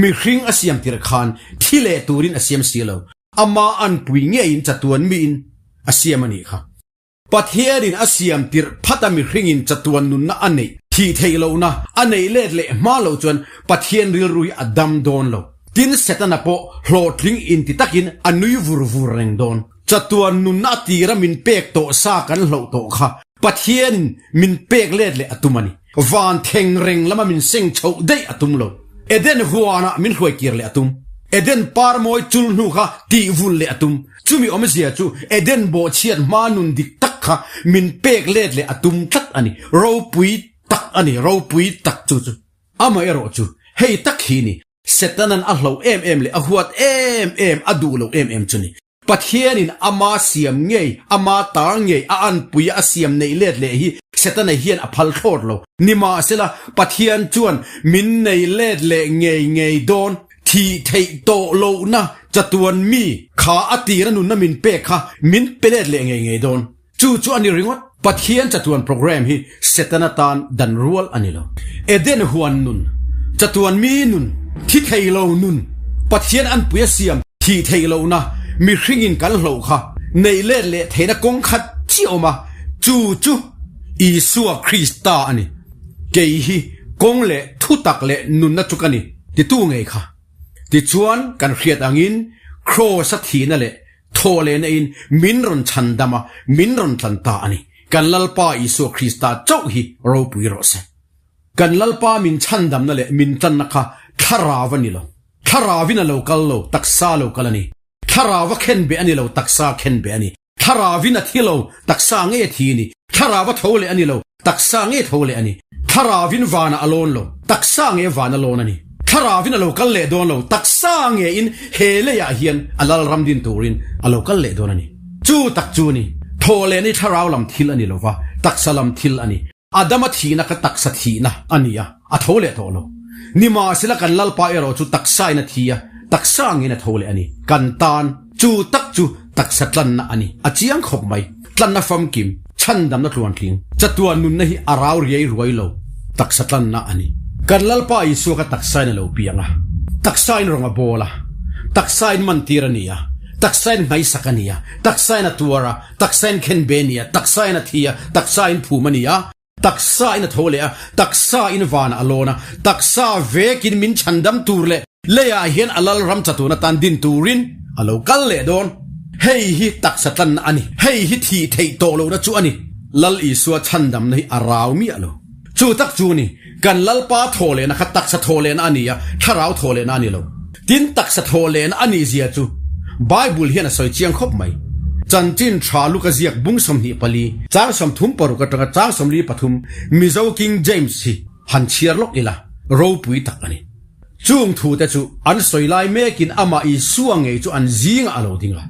Mihring a siam tirh khan thi leh turin a siam si lo, ama anpui ngeiin chatuan miin a siam a nih kha. Pathianin a siam tirh phat a mihringin chatuan nunna a neih thih theih lohna a neih let leh hma loh chuan Pathian rilru hi a dam dawn lo. Tin, Setana pawh hlawhtling inti takin a nui vur vur reng dawn. Chatuan nunna a tira min pek tawh sa kan hloh tawh kha Pathianin min pek let leh a tum a ni. Van theng reng lama min seng chhoh daih a tum lo. Eden huanah min hruaikir leh a tum. Eden par mawi chul hnu kha tih vul leh a tum. Chumi awmzia chu Eden bawhchhiat hma nun dik tak kha min pek let leh a tum tlat a ni. Ropui tak a ni, ropui tak chu chu. Amaherawh chu hei tak hi ni, Setanan a hloh em em leh a huat em em, a duh loh em em chu ni. Pathianin ama siam ngei, ama tar ngei, a anpui a siam neih let leh hi Setana hian a phal thlawt lo. Nimahsela, Pathian chuan min nei let leh ngei ngei dawn. Thih theih tawh lohna chatuan mi kha a tira nunna min pek kha min pe let leh ngei ngei dawn. Chu chu a ni ringawt. Pathian chatuan program hi Setana tan dan rual a ni lo. Eden huan nun, chatuan mi nun, thi thei lo nun, Pathian anpui a siam thih theih lohna mihringin kan hloh kha neih let leh theihna kawng khat chiah awm a, chu chu Isua Krista a ni. Kei hi kawng leh thutak leh nunna chu ka ni. Titu ngei kha. Tichuan, kan hriat angin Kraws a thihna leh thaw lehna in min rawn chhandam a, min rawn tlan ta a ni. Kan Lalpa Isua Krista chauh hi ropui rawh se. Kan Lalpa min chhandamna leh min tlanna kha thlarau a ni lo. Thlarauvin a lo kal lo, taksa a lo kal a ni. Thlarau a khenbeh a ni lo, taksa a khenbeh a ni. Thlarauvin a thi lo, taksa nge a thi a ni. Thlarau a tho leh a ni lo, taksa nge tho leh a ni. Thlarauvin vanah a lawn lo, taksa nge van a lawn a ni. Thlarauvin a lo kal leh dawn lo, taksa ngein he leiah hian a lal ram din turin a lo kal leh dawn a ni. Chu tak chu a ni. Thaw leh ni thlarau lam thil a ni lo va, taksa lam thil a ni. Adama thihna kha taksa thihna a ni a, a tho leh tawh lo. Nimahsela kan Lalpa erawh chu taksain a thi a, taksa angin a tho leh a ni. Kan tan chu tak chu taksa tlanna a ni. A chiang khawp mai. Tlanna famkim, chhandamna tluantling, chatuan nunna hi a rau riai ruai lo. Taksa tlanna a ni. Kan Lalpa Isua kha taksain a lo piang a, taksain rawng a bawl a, taksain mantir a ni a, taksain hmaisak a ni a, taksain a tuar a, Taksa in khen be a ni a, taksa in a thi a, taksa in phum a ni a, taksa in a tho leh a, taksa in van a lawn a, taksa vekin min chhandam tur leh. Leiah hian a Lalram chatun atan din turin a lo kal leh dawn. Hei hi taksa tlanna a ni. Hei hi thih theih tawh lohna chu a ni. Lal Isua chhandamna hi a rau miah lo. Chu tak chu ni, kan Lalpa thaw lehna kha taksa thaw lehna a ni a, thlarau thaw lehna a ni lo. Tin, taksa thaw lehna a nih zia chu Bible hian a sawi chiang khawp mai. Chanchin tha Luka ziak bung 24, chang 36 atanga chang 43 Mizo King James hi han chhiar lawk ila, ropui tak a ni. Chung thute chu an sawi lai mekin amah Isua ngei chu an zingah a lo ding a,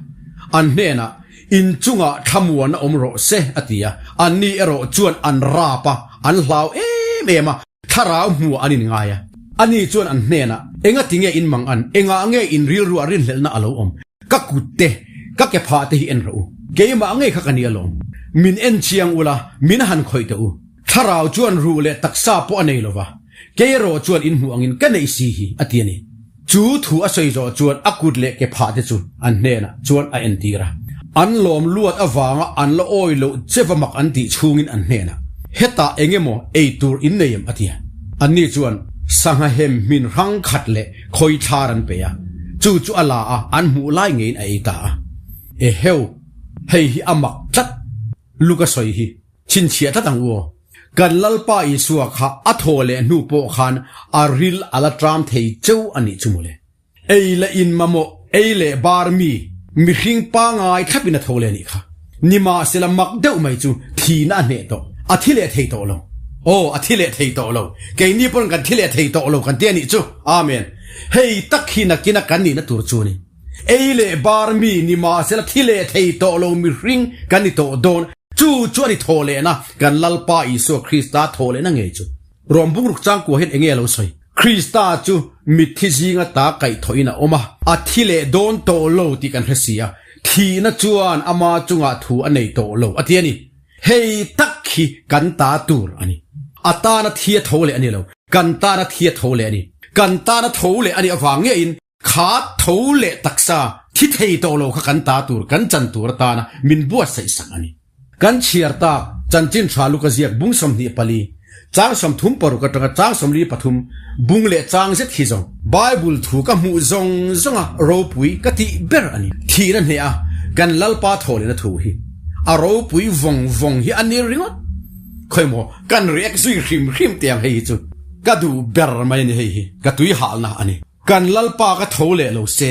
an hnenah, In chungah thlamuan a awm rawh se, a ti a. Anni erawh chuan an rap a, an hlau em em a, thlarau hmuah an inngai a. Ani chuan an hnenah, Enga ti nge in mang an? Engah nge in rilruah rinhlelhna a lo awm? Ka kut te, ka ke phah te hi en rawh u. Keimah ngei kha ka ni alawm. Min en chiang ula, min han khawih teh u. Thlarau chuan ruh leh taksa pawh a nei lo va, kei erawh chuan in hmuh angin ka neih si hi, a ti a ni. Chu thu a sawi zawh chuan a kut leh ke phah te chu an hnenah chuan a entir a. An lawm luat avanga an la awi loh che va mak an tih chhungin an hnenah, Hetah eng emaw ei tur in nei em? a ti a. Anni chuan sangha hem hmin hrang khat leh khawi thlar an pe a, chu chu a la a, an hmuh lai ngeiin a ei ta a. Eheu, hei hi a mak tlat! Luka sawi hi chhinchhiah tlat ang u aw. Kan Lalpa Isua kha a thaw leh hnu pawh khan a ril a la tram thei cheu a nih chu mawle. Ei leh in mamawh, ei leh bar mi, mihring pangai thlapin a tho leh a nih kha. Nimahsela mak deuh mai chu thihna a hneh tawh, a thi leh thei tawh lo. Aw, a thi leh thei tawh lo. Keini pawn kan thi leh thei tawh lo kan ti a nih chu. Amen. Hei tak hi nakina kan nihna tur chu a ni. Ei leh bar mi ni mahsela thi leh thei tawh lo mihring kan ni tawh dawn. Chu chu a ni thaw lehna, kan Lalpa Isua Krista thaw lehna ngei chu. Rawm bungruk changkua hian enge a lo sawi? Krista chu mitthi zinga ta kaihthawhin a awm a, a thi leh dawn tawh lo tih kan hre si a, thihna chuan ama chungah thu a nei tawh lo a ti a ni. Hei tak hi kan ta tur a ni. A tana thi a tho leh a ni lo, kan tana thi a tho leh a ni. Kan tana tho leh a nih avang ngeiin Kha tho leh taksa thi thei tawh lo kha kan ta tur, kan chan tur atana min buatsaih sak a ni. Kan chhiar tak chanchin tha luka ziak bung 24, chang 36 atanga chang 43 bung leh chang zet hi zawng Bible thu ka hmuh zawng zawnga ropui ka tih ber a ni. Thihna hneh a kan Lalpa thaw lehna thu hi a ropui vawng vawng hi a ni ringawt. Khawimaw kan react zui hrim hrim teh ang hei hi chu ka duh ber mai a ni hei hi ka tui halna a ni. Kan Lalpa ka tho leh lo se,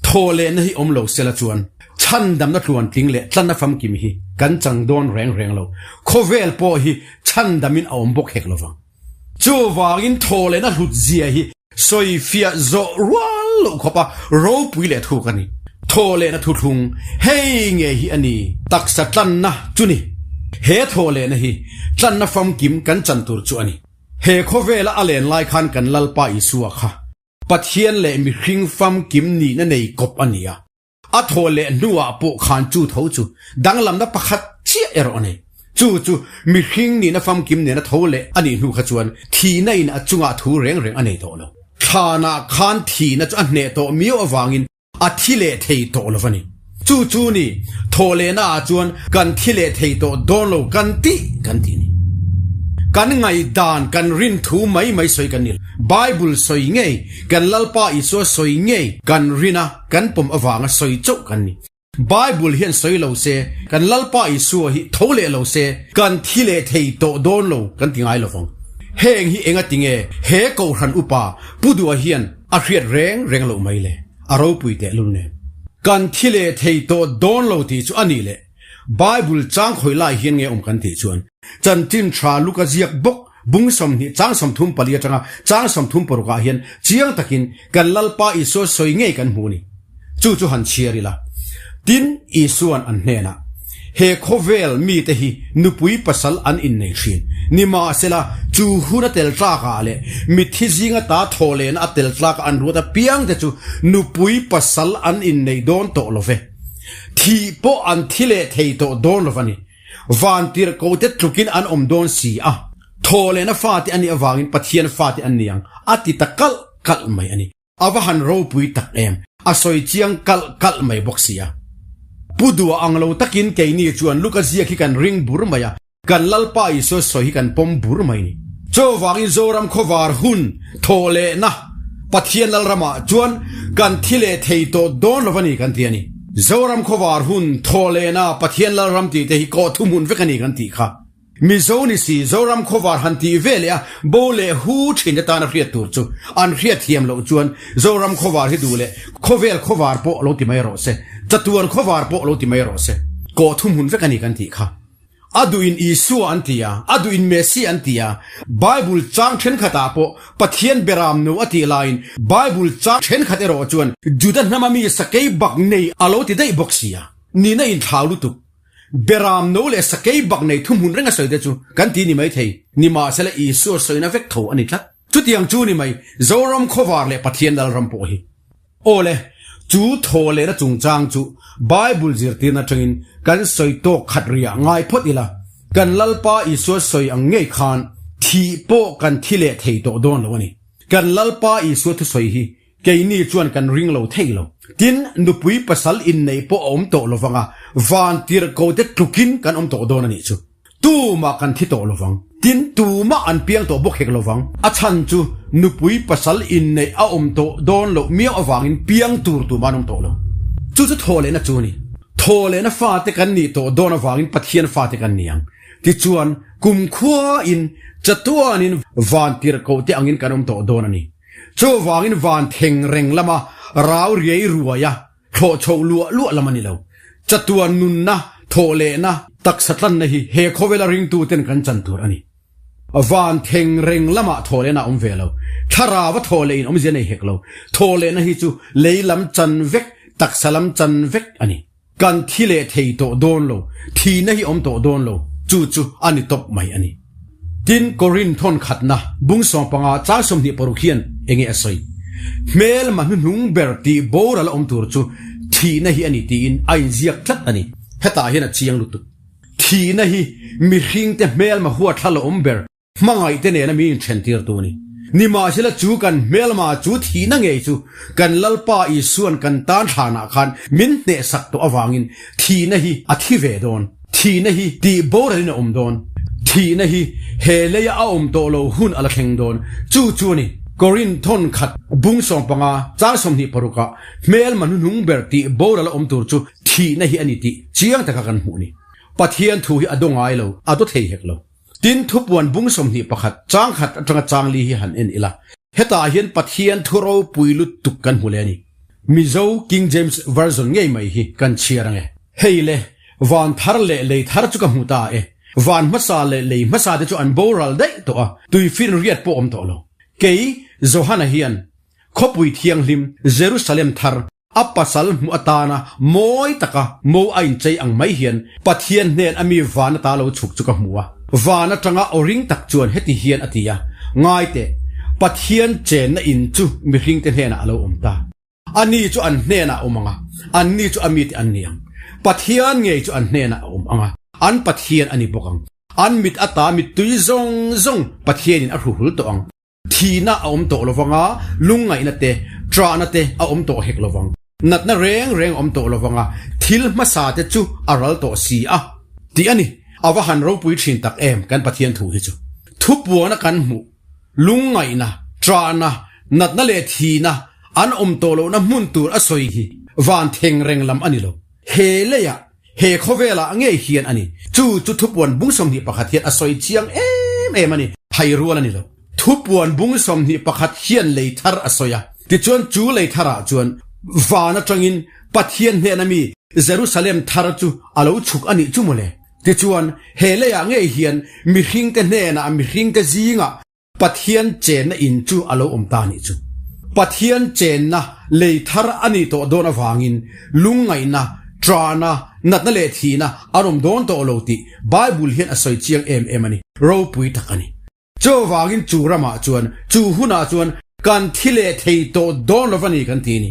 thaw lehna hi awm lo sela chuan chhandamna tluantling leh tlanna famkim hi kan chang dawn reng reng lo. Khawvel pawh hi chhandamin a awm bawk hek lo vang. Chuvangin thaw lehna hlut zia hi sawifiah zawh rual loh khawpa ropui leh thuk a ni. Thaw lehna thuthlung hei nge hi a ni taksa tlanna chu ni. He thaw lehna hi tlanna famkim kan chan tur chu a ni. He khawvela a len lai khan kan Lalpa Isua kha Pathian leh mihring famkim nihna nei kawp a ni a, a thaw leh hnuah pawh khan chu tho chu danglamna pakhat chiah erawh a nei. Chu chu mihring nihna famkim nena tho leh a nih hnu kha chuan thihna in a chungah thu reng reng a nei tawh lo. Thlanah khan thihna chu a hneh tawh miau avangin A thi leh thei tawh lo va ni. Chu chu ni, thawh lehna ah chuan kan thi leh thei tawh dawn lo kan tih kan tih ni. Kan ngaihdan, kan rin thu mai mai sawi kan ni lo. Bible sawi ngei, kan Lalpa Isua sawi ngei kan rin a, kan pawm avanga sawi chauh kan ni. Bible hian sawi lo se, kan Lalpa Isua hi tho leh lo se, kan thi leh thei tawh dawn lo kan ti ngai lo vang. Heng hi enga tinge he Kohhran upa Pu Dua hian A hriat reng reng loh mai le, a ropui teh lul nen. Kan thi leh thei tawh dawn lo tih chu a nih leh Bible chang khawi lai hian nge awm kan tih chuan chanchin tha Luka ziak bawk bung 20 chang 34 atanga chang 36 ah hian chiang takin kan Lalpa Isua sawi ngei kan hmu a ni. Chu chu han chhiar ila. Tin, Isua'n an hnenah, He khawvel mite hi nupui pasal an innei thin. Nimahsela, chu hun a tel tlakah leh mitthi zinga ta thaw lehna a tel tlaka an ruat apiangte chu nupui pasal an innei dawn tawh lo ve. Thih pawh an thi leh thei tawh dawn lo va ni. Vantirhkote tlukin an awm dawn si a. Thaw lehna fate a nih avangin Pathian fate an ni ang, a ti ta kalh kalh mai a ni. A va han ropui tak em, a sawi chiang kalh kalh mai bawk sia. Pu Dua ang lo takin keini chuan Luka ziak hi kan ring bur mai a, kan Lalpa Isua sawi hi kan pawm bur mai ni. Chuvangin Zoram khawvar hun thawh lehna. Pathian Lalramah chuan kan thi leh thei tawh dawn lo a ni kan ti a ni. Zoram khawvar hun thaw lehna Pathian Lalram tih te hi kawh thuhmun vek a ni kan tih kha. Mizo ni si Zoram khawvar han tih ve leh a bo leh hu thin atana hriat tur chu an hriat thiam loh chuan Zoram khawvar hi duh leh khawvel khawvar pawh lo ti mai rawh se, chatuan khawvar pawh lo ti mai rawh se, kawh thuhmun vek a ni kan tih kha. A duhin Isua an ti a, a duhin Messi an ti a, Bible chang thenkhatah pawh Pathian beram no a tih laiin Bible chang thenkhat erawh chuan Juda hnama mi sakei bak nei a lo ti daih bawk si a, nihna inthlau lutuk. Beram no leh sakei bak nei thuhmun reng a sawi te chu kan ti ni mai thei, nimahsela Isua sawina vek tho a ni tlat. Chutiang chu ni mai, Zoram khawvar leh Pathian Lalram pawh hi. Aw le, chu thaw lehna chungchang chu Bible zirtirna atangin kan sawi tawk khat riah ngai phawt ila, kan Lalpa Isua sawi ang ngei khan thih pawh kan thi leh thei tawh dawn lo a ni. Kan Lalpa Isua thusawi hi keini chuan kan ring lo thei lo. Tin, nupui pasal inneih pawh a awm tawh lovang a, van tirhko te tlukin kan awm tawh dawn a nih chu. Tumah kan thi tawh lovang. Tin, tumah an piang tawh bawk hek lovang. A chhan chu nupui pasal inneih a awm tawh dawn loh miau avangin piang tur tumah an awm tawh lo. Chu chu thaw lehna chu a ni. Thaw lehna fate kan nih tawh dawn avangin Pathian fate kan ni ang. Tichuan, kumkhuain, chatuanin van tirhkoh te angin kan awm tawh dawn a ni. Chuvangin van theng reng lama rau riai ruaia Thlawh chhoh luah luah lam a ni lo. Chatuan nunna, thawh lehna, taksa tlanna hi he khawvela ringtuten kan chan tur a ni. Van theng reng lamah thawh lehna a awm ve lo. Thlarau a thawh leh in awmzia nei hek lo. Thawh lehna hi chu lei lam chan vek, taksa lam chan vek a ni. Kan thi leh thei tawh dawn lo, thihna hi awm tawh dawn lo, chu chu a ni tawp mai a ni. Tin, Korin thawn khatna bung 15 chang 26 hian enge a sawi? Hmelma hnuhnung ber tih boral a awm tur chu thihna hi a ni tiin a inziak tlat a ni. Hetah hian a chiang lutuk. Thihna hi mihringte hmelma huatthla la awm ber Hmangaihte nena mi inthentir tu a ni. Nimahsela chu kan hmelma chu thihna ngei chu kan Lalpa Isuan kan tan thlanah khan min hnehsak tawh avangin thihna hi a thi ve dawn. Thihna hi tih boralin a awm dawn. Thihna hi he leia a awm tawh lo hun a la thleng dawn. Chu chu a ni. Korinth thawn khat bung 15 chang 26 ah hmelma hnuhnung ber tih boral a awm tur chu thihna hi a ni tih chiang taka kan hmuh a ni. Pathian thu hi a daw ngai lo, a daw thei hek lo. Tin, thupuan bung 21, chang khat atanga chang li hi han en ila, hetah hian Pathian thu ropui lutuk kan hmu leh a ni. Mizo King James Version ngei mai hi kan chhiar ang e. Hei le, van thar leh lei thar chu ka hmu ta e. Van hmasa leh lei hmasa te chu an boral daih tawh a, tuifin riat pawh awm tawh lo. Kei, Johana hian, khawpui thianghlim, Jerusalem thar, A pasal hmuh atana mawi taka mo a inchei ang mai hian Pathian hnen a mi van ata lo chhuk chu ka hmu a. Van atanga aw ring tak chuan heti hian a ti a, Ngai teh, Pathian chenna in chu mihringte hnenah a lo awm ta. Ani chu an hnenah a awm ang a, anni chu a mite an ni ang. Pathian ngei chu an hnenah a awm ang a, an Pathian a ni bawk ang. An mit ata mittui zawng zawng Pathianin a hruhul tawh ang. Thihna a awm tawh lovang a, lungngaihna te, ṭahna te a awm tawh hek lovang. Natna reng reng a awm tawh lovang a, thil hmasa te chu a ral tawh si a, tih a ni. A va han ropui ṭhin tak em kan Pathian thu hi chu. Thupuana kan hmuh, lungngaihna, ṭahna, natna leh thihna an awm tawh lohna hmun tur a sawi hi van theng reng lam a ni lo. He leiah He khawvelah ngei hian a ni. Chu chu thupuan bung 21 hian a sawi chiang em em a ni. Hai rual a ni lo. Thupuan bung 21 hian lei thar a sawi a. Tichuan chu lei tharah chuan van atangin Pathian hnena mi Jerusalem thar chu a lo chhuk a nih chu mawle. Tichuan he leiah ngei hian mihringte hnenah mihringte zingah Pathian chenna in chu a lo awm ta nih chu. Pathian chenna lei thar a nih tawh dawn avangin lungngaihna, ṭahna, natna leh thihna an awm dawn tawh lo tih Bible hian a sawi chiang em em a ni. Ropui tak a ni. Chuvangin chu ramah chuan, chu hunah chuan kan thi leh thei tawh dawn lo va ni kan ti a ni.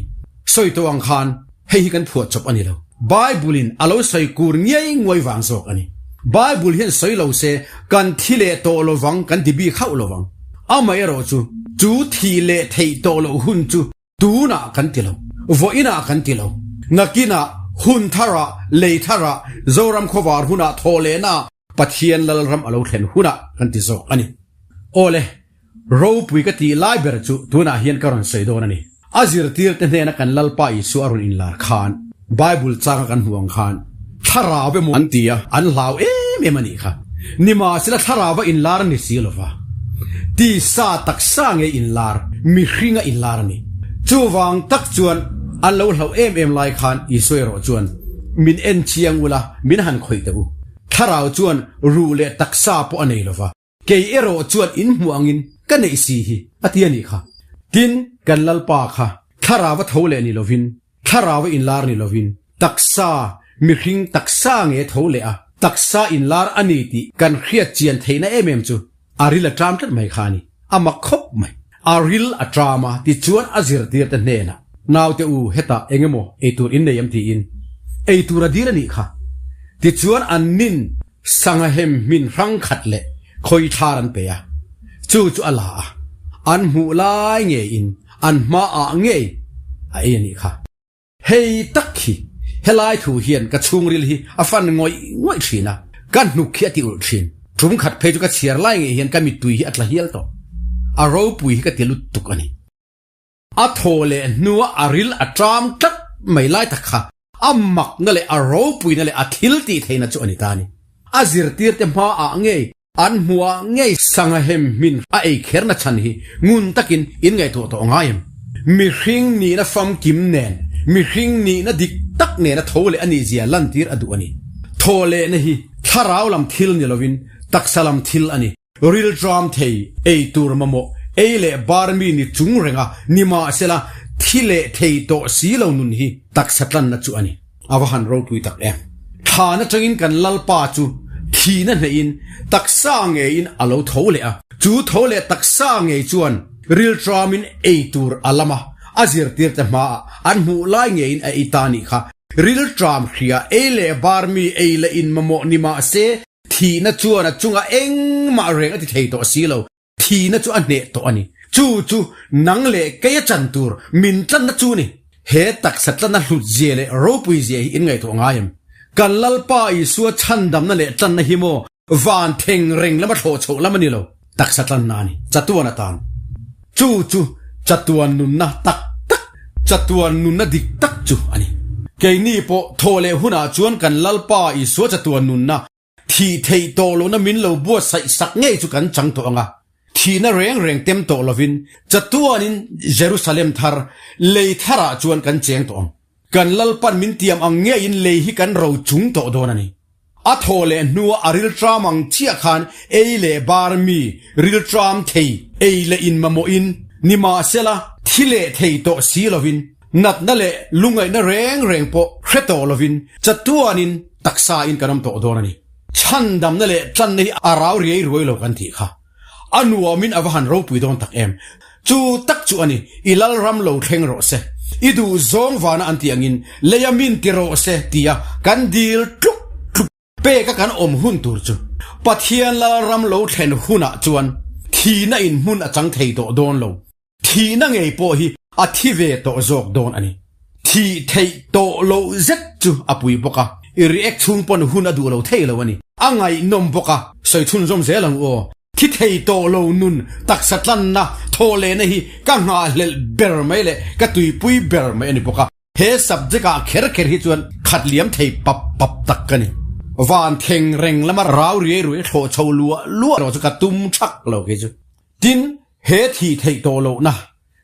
Sawi tawh ang khan hei hi kan phuahchawp a ni lo. Bible in a lo sawi kur ngiai nguai vang zawk a ni. Bible hian sawi lo se kan thi leh tawh lovang kan ti bik hauh lovang. Amaherawh chu, chu thih leh theih tawh loh hun chu tunah kan ti lo, vawiinah kan ti lo. Nakinah, hun tharah, lei tharah, Zoram khawvar hunah thawh lehnaah Pathian Lalram a lo thlen hunah kan ti zawk a ni. Awle. Ropui ka tih lai ber chu tunah hian ka rawn sawi dawn a ni. A zirtirte hnena kan Lalpa Isua a rawn inlar khan, Bible changa kan hmuh ang khan, Thlarau emaw an ti a, an hlau em em a nih kha. Nimahsela thlarau a inlar a ni si lova, tisa taksa nge inlar, mihringa inlar a ni. Chuvang tak chuan an lo hlauh em em lai khan Isua erawh chuan, Min en chiang ula, min han khawih teh u. Thlarau chuan ruh leh taksa pawh a nei lova. Kei erawh chuan in hmuh angin ka neih si hi, a ti a nih kha. Tin, kan Lalpa kha thlarau a tho leh ni lovin, thlarau a inlar ni lovin, taksa, mihring taksa nge tho leh a, taksa inlar a ni tih kan hriat chian theihna em em chu a ril a ṭam tlat mai kha a ni. A mak khawp mai. A ril a ṭam a, tichuan a zirtirte hnenah, Naute u, hetah eng emaw eitur in nei em tiin eitur a dil a nih kha. Tichuan an nin Sangha hem hmin hrang khat leh khawi thlar an pe a, chu chu a la a, an hmuh lai ngeiin an hmaah ngei a ei a nih kha. Hei tak hi helai thu hian ka chhungril hi a fan ngawih ngawih thin a, ka hnuk hi a ti ulh thin. Tum khat phei chu ka chhiar lai ngei hian ka mittui hi a tla hial tawh. A ropui hi ka ti lut tuk a ni. A thaw leh hnua a ril a ṭam tlat mai lai tak kha a makna leh a ropuina leh a thil tih theihna chu a ni ta a ni. A zirtirte hmaah ngei, an hmuhah ngei sangha hem hmin a ei kherna chhan hi ngun takin in ngaihtuah tawh ngai em? Mihring nihna famkim nen, mihring nihna dik tak nena tho leh a nihzia lantir a duh a ni. Thaw lehna hi thlarau lam thil ni lovin taksa lam thil a ni. Rilṭam thei, ei tur mamawh, ei leh bar mi ni chung renga nimahsela thi leh thei tawh si lo nun hi taksa tlanna chu a ni. A va han ropui tak em! Thlan atangin kan Lalpa chu thihna hneihin taksa ngeiin a lo tho leh a, chu tho leh taksa ngei chuan rilṭamin ei tur a lam a, a zirtirte hmaah an hmuh lai ngeiin a ei ta nih kha. Rilṭam hria ei leh bar mi ei leh in mamawh nimahse Thihna chuan a chungah engmah reng a ti thei tawh si lo, thihna chu a hneh tawh a ni. Chu chu nang leh kei a chan tur min tlanna chu ni. He taksa tlanna hlut zia leh ropui zia hi in ngaihtuah ngai em? Kan Lalpa Isua chhandamna leh tlanna hi maw van theng reng lama thlawh chhoh lam a ni lo, taksa tlanna a ni, chatuan atan. Chu chu chatuan nunna tak tak, chatuan nunna dik tak chu a ni. Keini pawh thaw leh hunah chuan kan Lalpa Isua chatuan nunna thih theih tawh lohna min lo buatsaih sak ngei chu kan chang tawh ang a. Thihna reng reng tem tawh lovin chatuanin Jerusalem thar, lei tharah chuan kan cheng tawh ang. Kan Lalpan min tiam ang ngeiin lei hi kan ro chung tawh dawn a ni. A thaw leh hnua a rilṭam ang chiah khan ei leh bar mi rilṭam thei ei leh in mamawhin nimahsela thi leh thei tawh si lovin natna leh lungaihna reng reng pawh hre tawh lovin chatuanin taksa in kan awm tawh dawn a ni. Chhandamna leh tlanna hi a rau riai ruai lo kan tih kha a nuamin a va han ropui dawn tak em. Chu tak chu a ni, i Lalram lo thleng rawh se, i duh zawng vana an tih angin leia min ti rawh se tia kan dil tluk tluk peka kan awm hun tur chu Pathian Lalram lo thlen hunah chuan thihna in hmun a chang thei tawh dawn lo, thihna ngei pawh hi a thi ve tawh zawk dawn a ni. Thih theih tawh loh zet chu a pui bawk a, i react chhung pawn hun a duh lo thei lo a ni. A ngaihnawm bawk a, sawi chhunzawm zel ang u aw. Thi thei tawh lo nun taksa tlanna thaw lehna hi ka nghahhlelh ber mai leh ka tuipui ber mai a ni bawk a. He subject ah kher kher hi chuan khat liam thei pap pap tak ka ni. Van theng reng lama rau riai ruai thlawh chho luah luah erawh chu ka tum thak lo kei chu. Tin, he thih theih tawh lohna,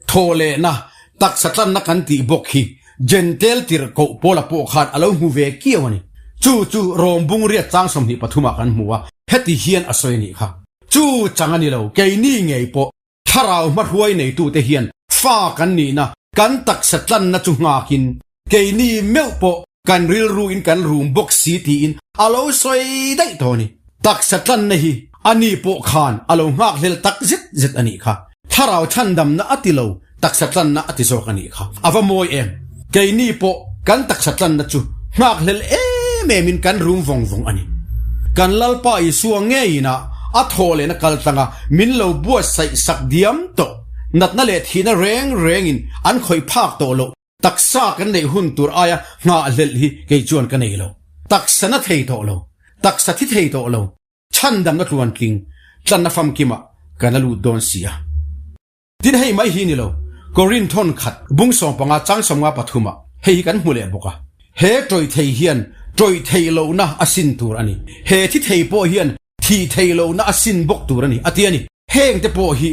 thaw lehna, taksa tlanna kan tih bawk hi Jentail tirhkoh Paula pawh khan a lo hmu ve kiau a ni. Chu chu Rom bung riat chang 23 ah kan hmu a, heti hian a sawi a nih kha. Chu chang a ni lo, keini ngei pawh thlarau hmahruai neitute hian fa kan nihna, kan taksa tlanna chu nghakin keini meuh pawh kan rilruin kan rum bawk si tiin a lo sawi daih tawh a ni. Taksa tlanna hi a ni pawh khan a lo nghakhlel tak zet zet a nih kha. Thlarau chhandamna a ti lo, taksa tlanna a ti zawk a nih kha. A va mawi em! Keini pawh kan taksa tlanna chu nghakhlel em emin kan rum vawng vawng a ni. Kan Lalpa Isua ngeiin a a thaw lehna kal tlanga min lo buatsaih sak diam tawh. Natna leh thihna reng rengin an khawih phak tawh loh. Taksa kan neih hun tur aia nghahhlelh hi kei chuan ka nei lo. Taksa na thei tawh lo. Taksa thi thei tawh lo. Chhandamna tluantling tlanna famkimah kan la lut dawn si a. Tin hei mai hi ni lo, Korin thawn khat bung 15 chang 53 ah hei hi kan hmu leh bawk a. He tawih thei hian tawih theih lohna a sin tur a ni. He thi thei pawh hian thih theih lohna a sin bawk tur a ni, a ti a ni. Heng te pawh hi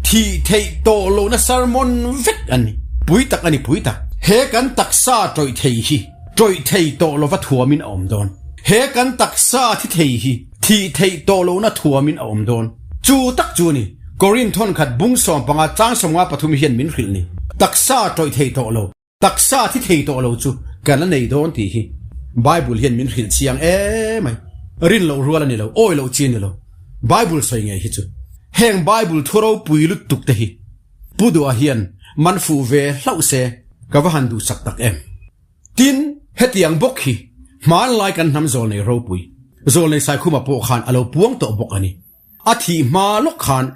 thih theih tawh lohna sermon vek an ni. Pui tak a ni pui tak. He kan taksa tawih thei hi tawih thei tawh lova thuamin a awm dawn. He kan taksa thi thei hi thih theih tawh lohna thuamin a awm dawn. Chu tak chu a ni. Korinth thawnkhat bung 15 chang 53 hian min hrilh ni. Taksa tawih thei tawh lo. Taksa thi thei tawh lo chu kan la nei dawn tih hi Bible hian min hrilh chiang em mai. Rin loh rual a ni lo, awi loh chi a ni lo. Bible sawi ngei hi chu. Heng Bible thu ropui lutuk te hi Pu Duha hian man fuh ve hlauh se ka va han duhsak tak em. Tin, hetiang bawk hi hmanlai kan hnam zawlnei ropui, zawlnei Saikhuma pawh khan a lo puang tawh bawk a ni. A thih hma lawk khan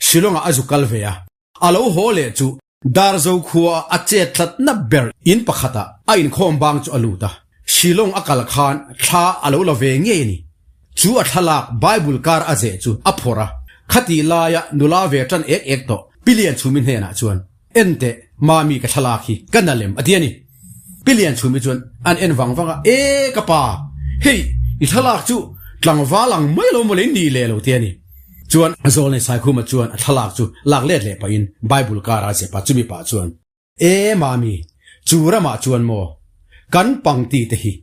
Shillong-ah a zu kal ve a, A lo haw leh chu Darzo khua a chet tlatna ber in pakhatah a inkhawm bang chu a lut a. Shillong a kal khan thla a lo la ve ngei a ni. Chu a thlalak Bible kar a zeh chu a phawrh a. Khatih laia nula ve tan ek ek tawh Pilian Chhumi hnenah chuan, Enteh, Mami ka thlalak hi ka na lem a ti a ni. Pilian Chhumi chuan an en vang vang a, E ka pa, hei i thlalak chu tlangval ang mai lo mawle in nih leh lo ti a ni. Chuan Zawlnei Saikhuma chuan a thlalak chu lak let leh pahin Bible kara zep a, chumi pah chuan, E Mami, chu ramah chuan maw kan pangti te hi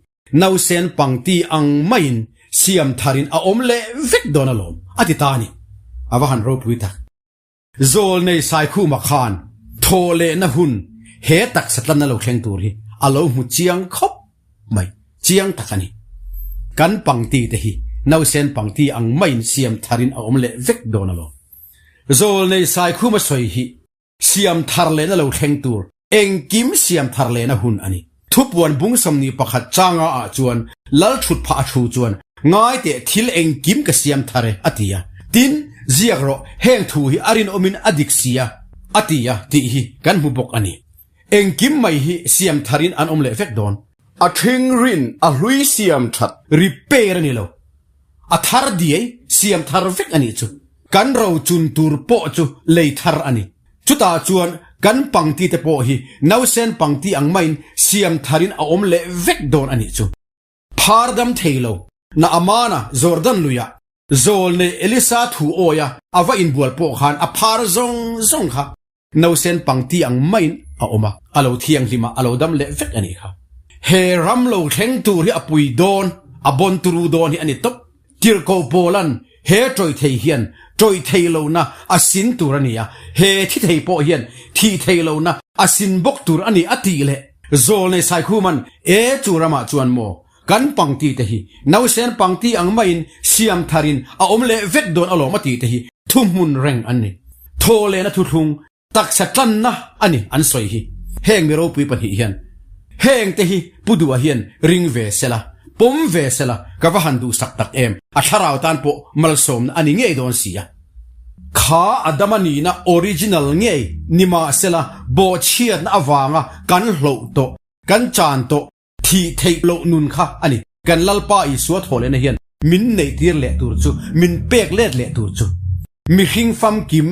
nausen pangti ang maiin siam tharin a awm leh vek dawn alawm, a ti ta a ni. A va han ropui tak. Zawlnei Saikhuma khan thaw lehna hun he taksa tlanna lo thleng tur hi a lo hmu chiang khawp mai, chiang tak a ni. Kan pangti te hi nausen pangti ang maiin siam tharin a awm leh vek dawn alawm. Zawlnei Saikhuma sawi hi siam thar lehna lo thleng tur Engkim siam thar lehna hun a ni. Thupuan bung 21 changa ah chuan Lal thut phah a thu chuan, Ngai teh thil engkim ka siam thar e, a ti a. Tin, ziak rawh, heng thu hi a rinawmin a dik si a, a ti a, tih hi kan hmu bawk a ni. Engkim mai hi siam tharin an awm leh vek dawn. A ṭhing rin a hlui siam ṭhat repair a ni lo. A thar diai siam thar vek a nih chu. Kan rochun tur pawh chu lei thar a ni. Chutah chuan kan pangti te pawh hi nausen pangti ang maiin siam tharin a awm leh vek dawn a nih chu. Phar dam thei lo, Naamana Jordan luiah zawl nei Elisa thu awia a va inbual pawh khan a phar zawng zawng kha nausen pangti ang maiin a awm a, a lo thianghlim a, a lo dam leh vek a nih kha. He ram lo thleng tur hi a pui dawn, a bawn turu dawn hi a ni tawp. Tirhkoh Paula'n he tawih thei hian tawih thei lohna a sin tur a ni a, he thi thei pawh hian thih thei lohna a sin bawk tur a ni a tih leh Zawlnei Saikhuma'n e chu ramah chuan maw kan pangti te hi nausen pangti ang maiin siam tharin a awm leh vek dawn alawm a tih te hi thuhmun reng an ni. Thawhlehna thuthlung Taksa tlanna a ni an sawi hi. Heng mi ropui pahnih hian heng te hi Pu Duha hian ring ve sela, pawm ve sela ka va han duhsak tak em, a thlarau tan pawh malsawmna a ni ngei dawn si a. Kha Adama nihna original ngei ni mahsela bawhchhiatna avanga kan hloh tawh, kan chan tawh Thih theih loh nun kha a ni. Kan Lalpa Isua thaw lehna hian min neihtir leh tur chu, min pek let leh tur chu. Mihring famkim,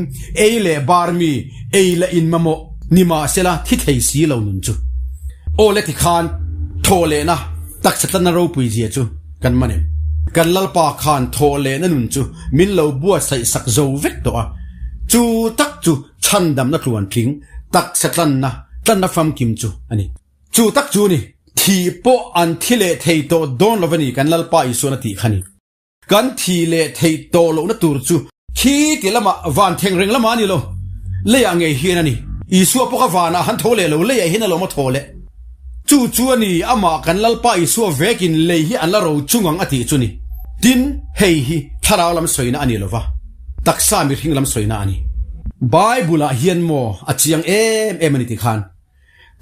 ei leh bar mi, ei leh in mamawh, nimahsela thi thei si lo nun chu. Aw le tikhan thaw lehna taksa tlanna ropui zia chu kan man em? Kan Lalpa khan thaw lehna nun chu min lo buatsaih sak zo vek tawh a, chu tak chu chhandamna tluantling taksa tlanna, tlanna famkim chu a ni. Chu tak chu ni, thi pawh an thi leh thei tawh dawn lo a ni kan Lalpa Isuan a tih kha ni. Kan thi leh thei tawh lohna tur chu khi ti lamah van theng reng lamah a ni lo, leiah ngei hian a ni. Isua pawh kha vanah han tho leh lo, leiah hian a lawm a tho leh. Chu chu a ni, amah kan Lalpa Isua vekin lei hi an la ro chung ang a tih chu ni. Tin, hei hi thlarau lam sawina a ni lo va, taksa mihring lam sawina a ni. Bible-ah hian maw a chiang em em a ni tikhan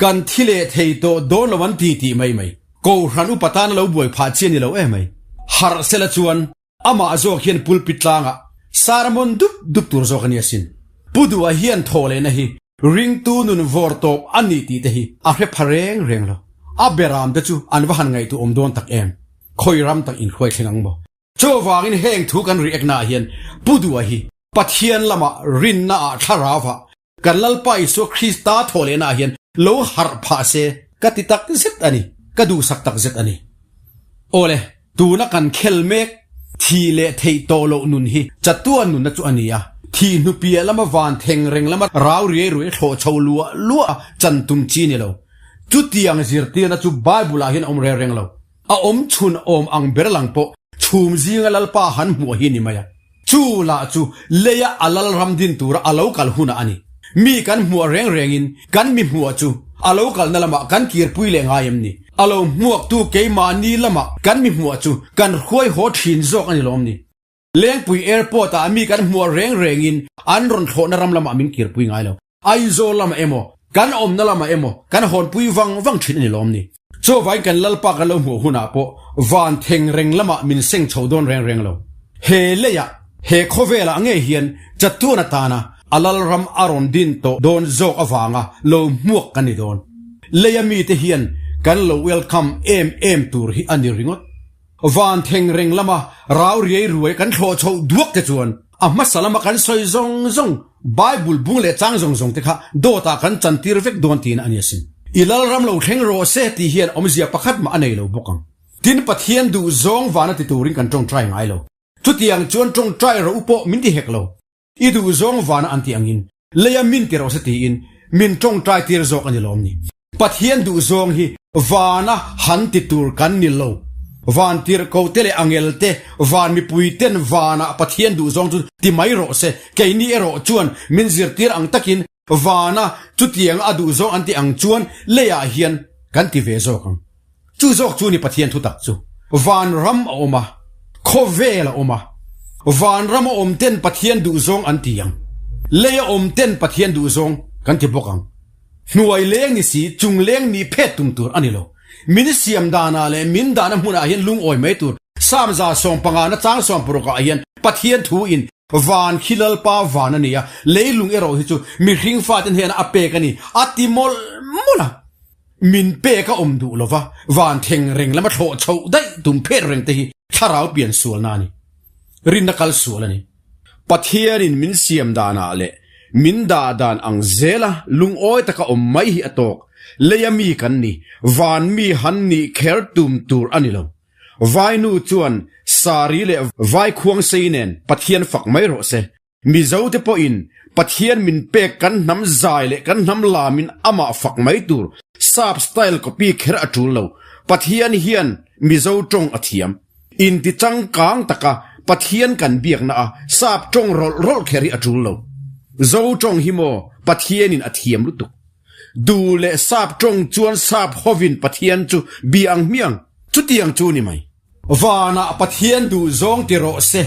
Kan thi leh thei tawh dawn lo an ti tih mai mai. Kohhran upa tana lo buai phah chi a ni lo em mai. Harh sela chuan amah zawk hian pulpit tlangah sermon dup dup tur zawk a ni asin. Pu Duha hian thaw lehna hi ringtu nun vawr tawp a ni tih te hi a hre pha reng reng lo. A beram te chu an va han ngaihtuah awm dawn tak em. Khawi ram tak inhruai thleng ang maw? Chuvangin heng thu kan react naah hian Pu Duha hi Pathian lamah rinna ah thlarau ah. Kan Lalpa Isua Krista thawhlehnaah hian lo harh phah se ka ti tak zet a ni, ka duhsak tak zet a ni. Awle, tuna kan khel mek thih leh theih tawh loh nun hi chatuan nunna chu a ni a, thih hnu piah lama van theng reng lama rau riai ruai thlawh chho luah luah a chan tum chi ni lo. Chutiang zirtirna chu Bible-ah hian a awm reng reng lo. A awm chhun awm ang ber lang pawh chhum zinga Lalpa han hmuh hi ni mai a. Chu lah chu leia a lal ram din tura a lo kal hunah a ni. Mi kan hmuah reng rengin kan mi hmuah chu a lo kalna lamah kan kirpui leh ngai em ni? A lo hmuaktu keimahni lamah kan mi hmuah chu kan hruai haw thin zawk a ni lawm ni? Lengpui Airport ah mi kan hmuah reng rengin an rawn thlawhna ram lamah min kirpui ngai lo. Aizawl lamah emaw, kan awmna lamah emaw kan hawnpui vang vang thin a ni lawm ni? Chuvain kan Lalpa kan lo hmuh hunah pawh van theng reng lamah min seng chho dawn reng reng lo. He leiah, he khawvelah ngei hian chatuan atana a Lalram a rawn din tawh dawn zawk avanga lo hmuak kan ni dawn. Leia mite hian kan lo welcome em em tur hi a ni ringawt. Van theng reng lama rau riai ruai kan thlawh chhoh duak te chuan a hmasa lama kan sawi zawng zawng Bible bung leh chang zawng zawng te kha dawtah kan chantir vek dawn tiin a ni asin. I Lalram lo thleng rawh se tih hian awmzia pakhat mah a nei lo bawk ang. Tin Pathian duh zawng vana ti turin kan tawngtai ngai lo. Chutiang chuan tawngtai rawh u pawh min ti hek lo. I duh zawng vana an tih angin leia min ti rawh se tiin min tawngtai tir zawk a ni lawm ni. Pathian duh zawng hi vana han ti tur kan ni lo. Van tirhko te leh angel te, van mipui ten vanah Pathian duh zawng chu ti mai rawh se. Keini erawh chuan min zirtir ang takin vana chutianga a duh zawng an ti ang chuan leiah hian kan ti ve zawk ang. Chu zawk chu ni Pathian thutak chu. Van ram a awm a, khawvel a awm a. Van ram a awm ten Pathian duhzawng an ti ang. Lei a awm ten Pathian duhzawng kan ti bawk ang. Hnuai leng ni si, chung leng ni phet tum tur a ni lo. Min siam danah leh min dahna hmunah hian lungawi mai tur. Psalm 150 na chang 60 ah hian Pathian thu in Van khi Lalpa van a ni a, leilung erawh hi chu mihring faten hian a pek a ni a ti mawlh mawlh a. Min pek a awm duh lova, van theng reng lama thlawh chhoh daih tum phet reng te hi thlarau pian sualna a ni. Rinna kal sual a ni. Pathianin min siam danah leh min dah dan ang zela lungawi taka awm mai hi a tawk. Leia mi kan ni, van mi han nih kher tum tur a ni lo. Vainu chuan sari leh vaikhuang sei nen Pathian fak mai rawh se. Mizo te pawhin Pathian min pek kan hnam zai leh kan hnam lamin amah fak mai tur sap style copy kher a tul lo. Pathian hian Mizo tawng a thiam. Inti changkang taka Pathian kan biakna a sap tawng rawlh rawlh kher hi a tul lo. Zo tawng hi maw Pathianin a thiam lutuk. Duh leh sap tawng chuan sap hovin Pathian chu bia ang hmiang. Chutiang chu ni mai. Vanah Pathian duh zawng ti rawh se,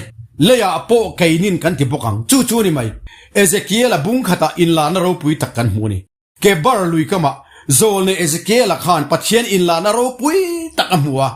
leiah pawh keinin kan ti bawk ang. Chu chu ni mai. Ezekiel-a bung khatah inlahna ropui tak kan hmu a ni. Kebar lui kamah Zawlnei Ezekiel-a khan Pathian inlahna ropui tak a hmu a.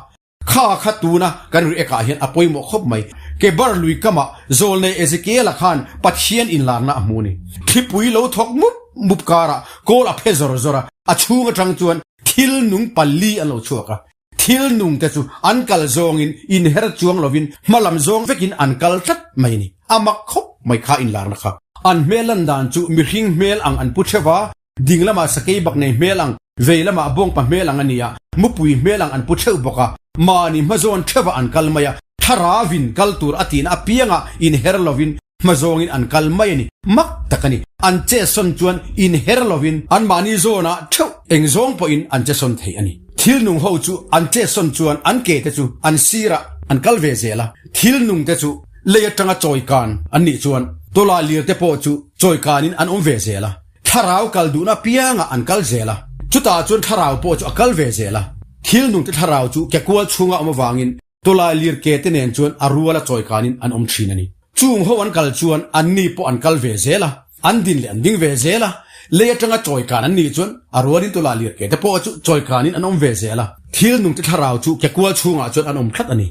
Kha kha tuna kan ri ekah hian a pawimawh khawp mai. Kebar lui kamah Zawlnei Ezekiel-a khan Pathian inlarna a hmu a ni. Thlipui lo thawk mup mup karah kawl a phe zawr zawr a, a chhung atang chuan thil nung pali an lo chhuak a. Thil nung te chu an kal zawngin inher chuang lovin hma lam zawng vekin an kal tlat mai a ni. A mak khawp mai kha inlarna kha. An hmel lan dan chu mihring hmel ang an pu theuh a, ding lamah sakei bak nei hmel ang, vei lamah bawngpa hmel ang a ni a, mupui hmel ang an pu theuh bawk a. Mahni hmazawn theuhah an kal mai a, thlaravin kal tur a tihna apiangah inher lovin Hma zawngin an kal mai a ni. Mak tak a ni. An che sawn chuan inher lovin anmahni zawnah theuh eng zawng pawhin an che sawn thei a ni. Thil nung ho chu an che sawn chuan an ke te chu an sirah an kal ve zel a. Thil nung te chu lei atanga chawi kan an nih chuan tawla lir te pawh chu chawi kanin an awm ve zel a. Thlarau kal duhna apiangah an kal zel a. Chutah chuan thlarau pawh chu a kal ve zel a. Thil nung te thlarau chu ke kual chhunga awm avangin Tawlai lir ke te nen chuan a ruala chawi kanin an awm thin a ni. Chung ho an kal chuan anni pawh an kal ve zel a, an din leh an ding ve zel a, lei atanga chawi kan an nih chuan a rualin tawlai lir ke te pawh chu chawi kanin an awm ve zel a. Thil nungte thlarau chu ke kual chhungah chuan an awm tlat a ni.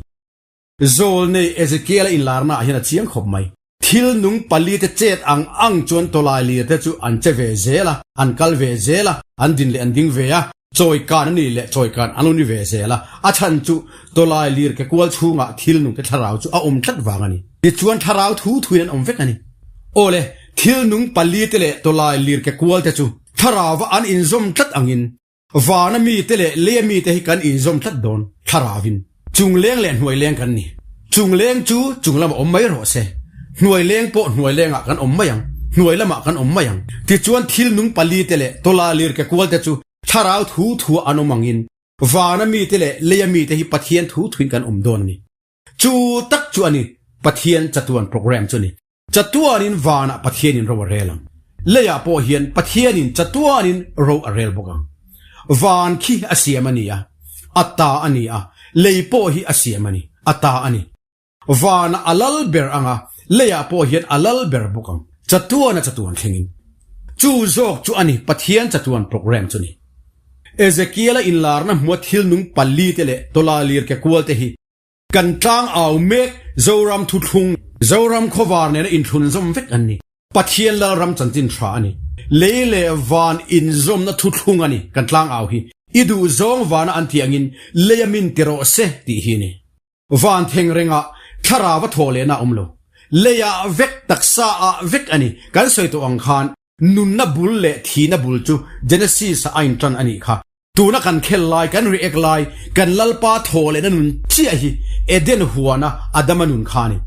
Zawlnei Ezekiel-a inlarnaah hian a chiang khawp mai. Thil nung palite chet ang ang chuan tawlai lir te chu an che ve zel a, an kal ve zel a, an din leh an ding ve a, chawi kan a nih leh chawi kan an lo ni ve zel a. A chhan chu tawlai lir ke kual chhungah thil nung te thlarau chu a awm tlat vang a ni. Tichuan thlarau thu thuin an awm vek a ni. Awle, Thil nung palite leh tawlai lirke kualte chu thlarauva an inzawm tlat angin vana mite leh leia mite hi kan inzawm tlat dawn thlarauvin. Chungleng leh hnuaileng kan ni. Chungleng chu chunglamah awm mai rawh se. Hnuaileng pawh hnuailengah kan awm mai ang, hnuai lamah kan awm mai ang. Tichuan thil nung palite leh tawlai lirke kualte chu thlarau thu thua an awm angin vana mite leh leia mite hi Pathian thu thuin kan awm dawn a ni. Chu tak chu a ni Pathian chatuan program chu a ni. Chatuanin vanah Pathianin ro a rel ang. Leiah pawh hian Pathianin chatuanin ro a rel bawk ang. Van khi a siam a ni a, a ta a ni a, lei pawh hi a siam a ni, a ta a ni. Vanah a lal ber ang a, leiah pawh hian a lal ber bawk ang, chatuana chatuan thlengin. Chu zawk chu a ni Pathian chatuan program chu ni. Ezekiela inlarna hmua thil nung palite leh tawlalir ke kualte hi Kan tlang au mek Zoram thuthlung, Zoram khawvar nena inthlunzawm vek an ni. Pathian Lalram chanchin tha a ni. Lei leh van inzawmna thuthlung a ni kan tlang au hi. I duh zawng vana an tih angin leia min ti rawh se tih hi a ni. Van theng rengah thlarau a thawh lehna a awm lo. Leiah vek, taksa ah vek a ni. Kan sawi tawh ang khan nunna bul leh thihna bul chu Genesis ah a intan a nih kha. Tuna kan khel lai, kan react lai, kan Lalpa thaw lehna nun chiah hi Eden huana Adama nun kha a ni.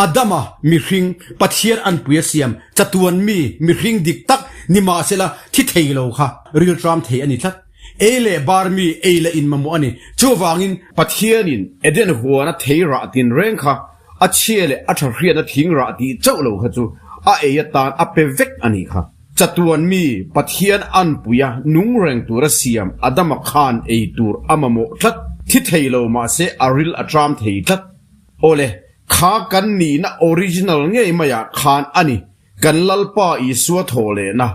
Adama, mihring, Pathian anpui a siam, chatuan mi, mihring dik tak nimahsela thi thei lo kha rilṭam thei a ni tlat. Ei leh bar mi ei leh in mamawh a ni. Chuvangin, Pathianin Eden huana thei rah tinreng kha a chhia leh a ṭha hriatna thing rah tih chauh lo kha chu a ei atan a pe vek a nih kha. Chatuan mi Pathian anpuia nung reng tura siam Adama khan ei tur a mamawh tlat, thi thei lo mahse a ril a tram thei tlat. Awle, kha kan nihna original ngei maiah khan a ni, kan Lalpa Isua thaw lehna,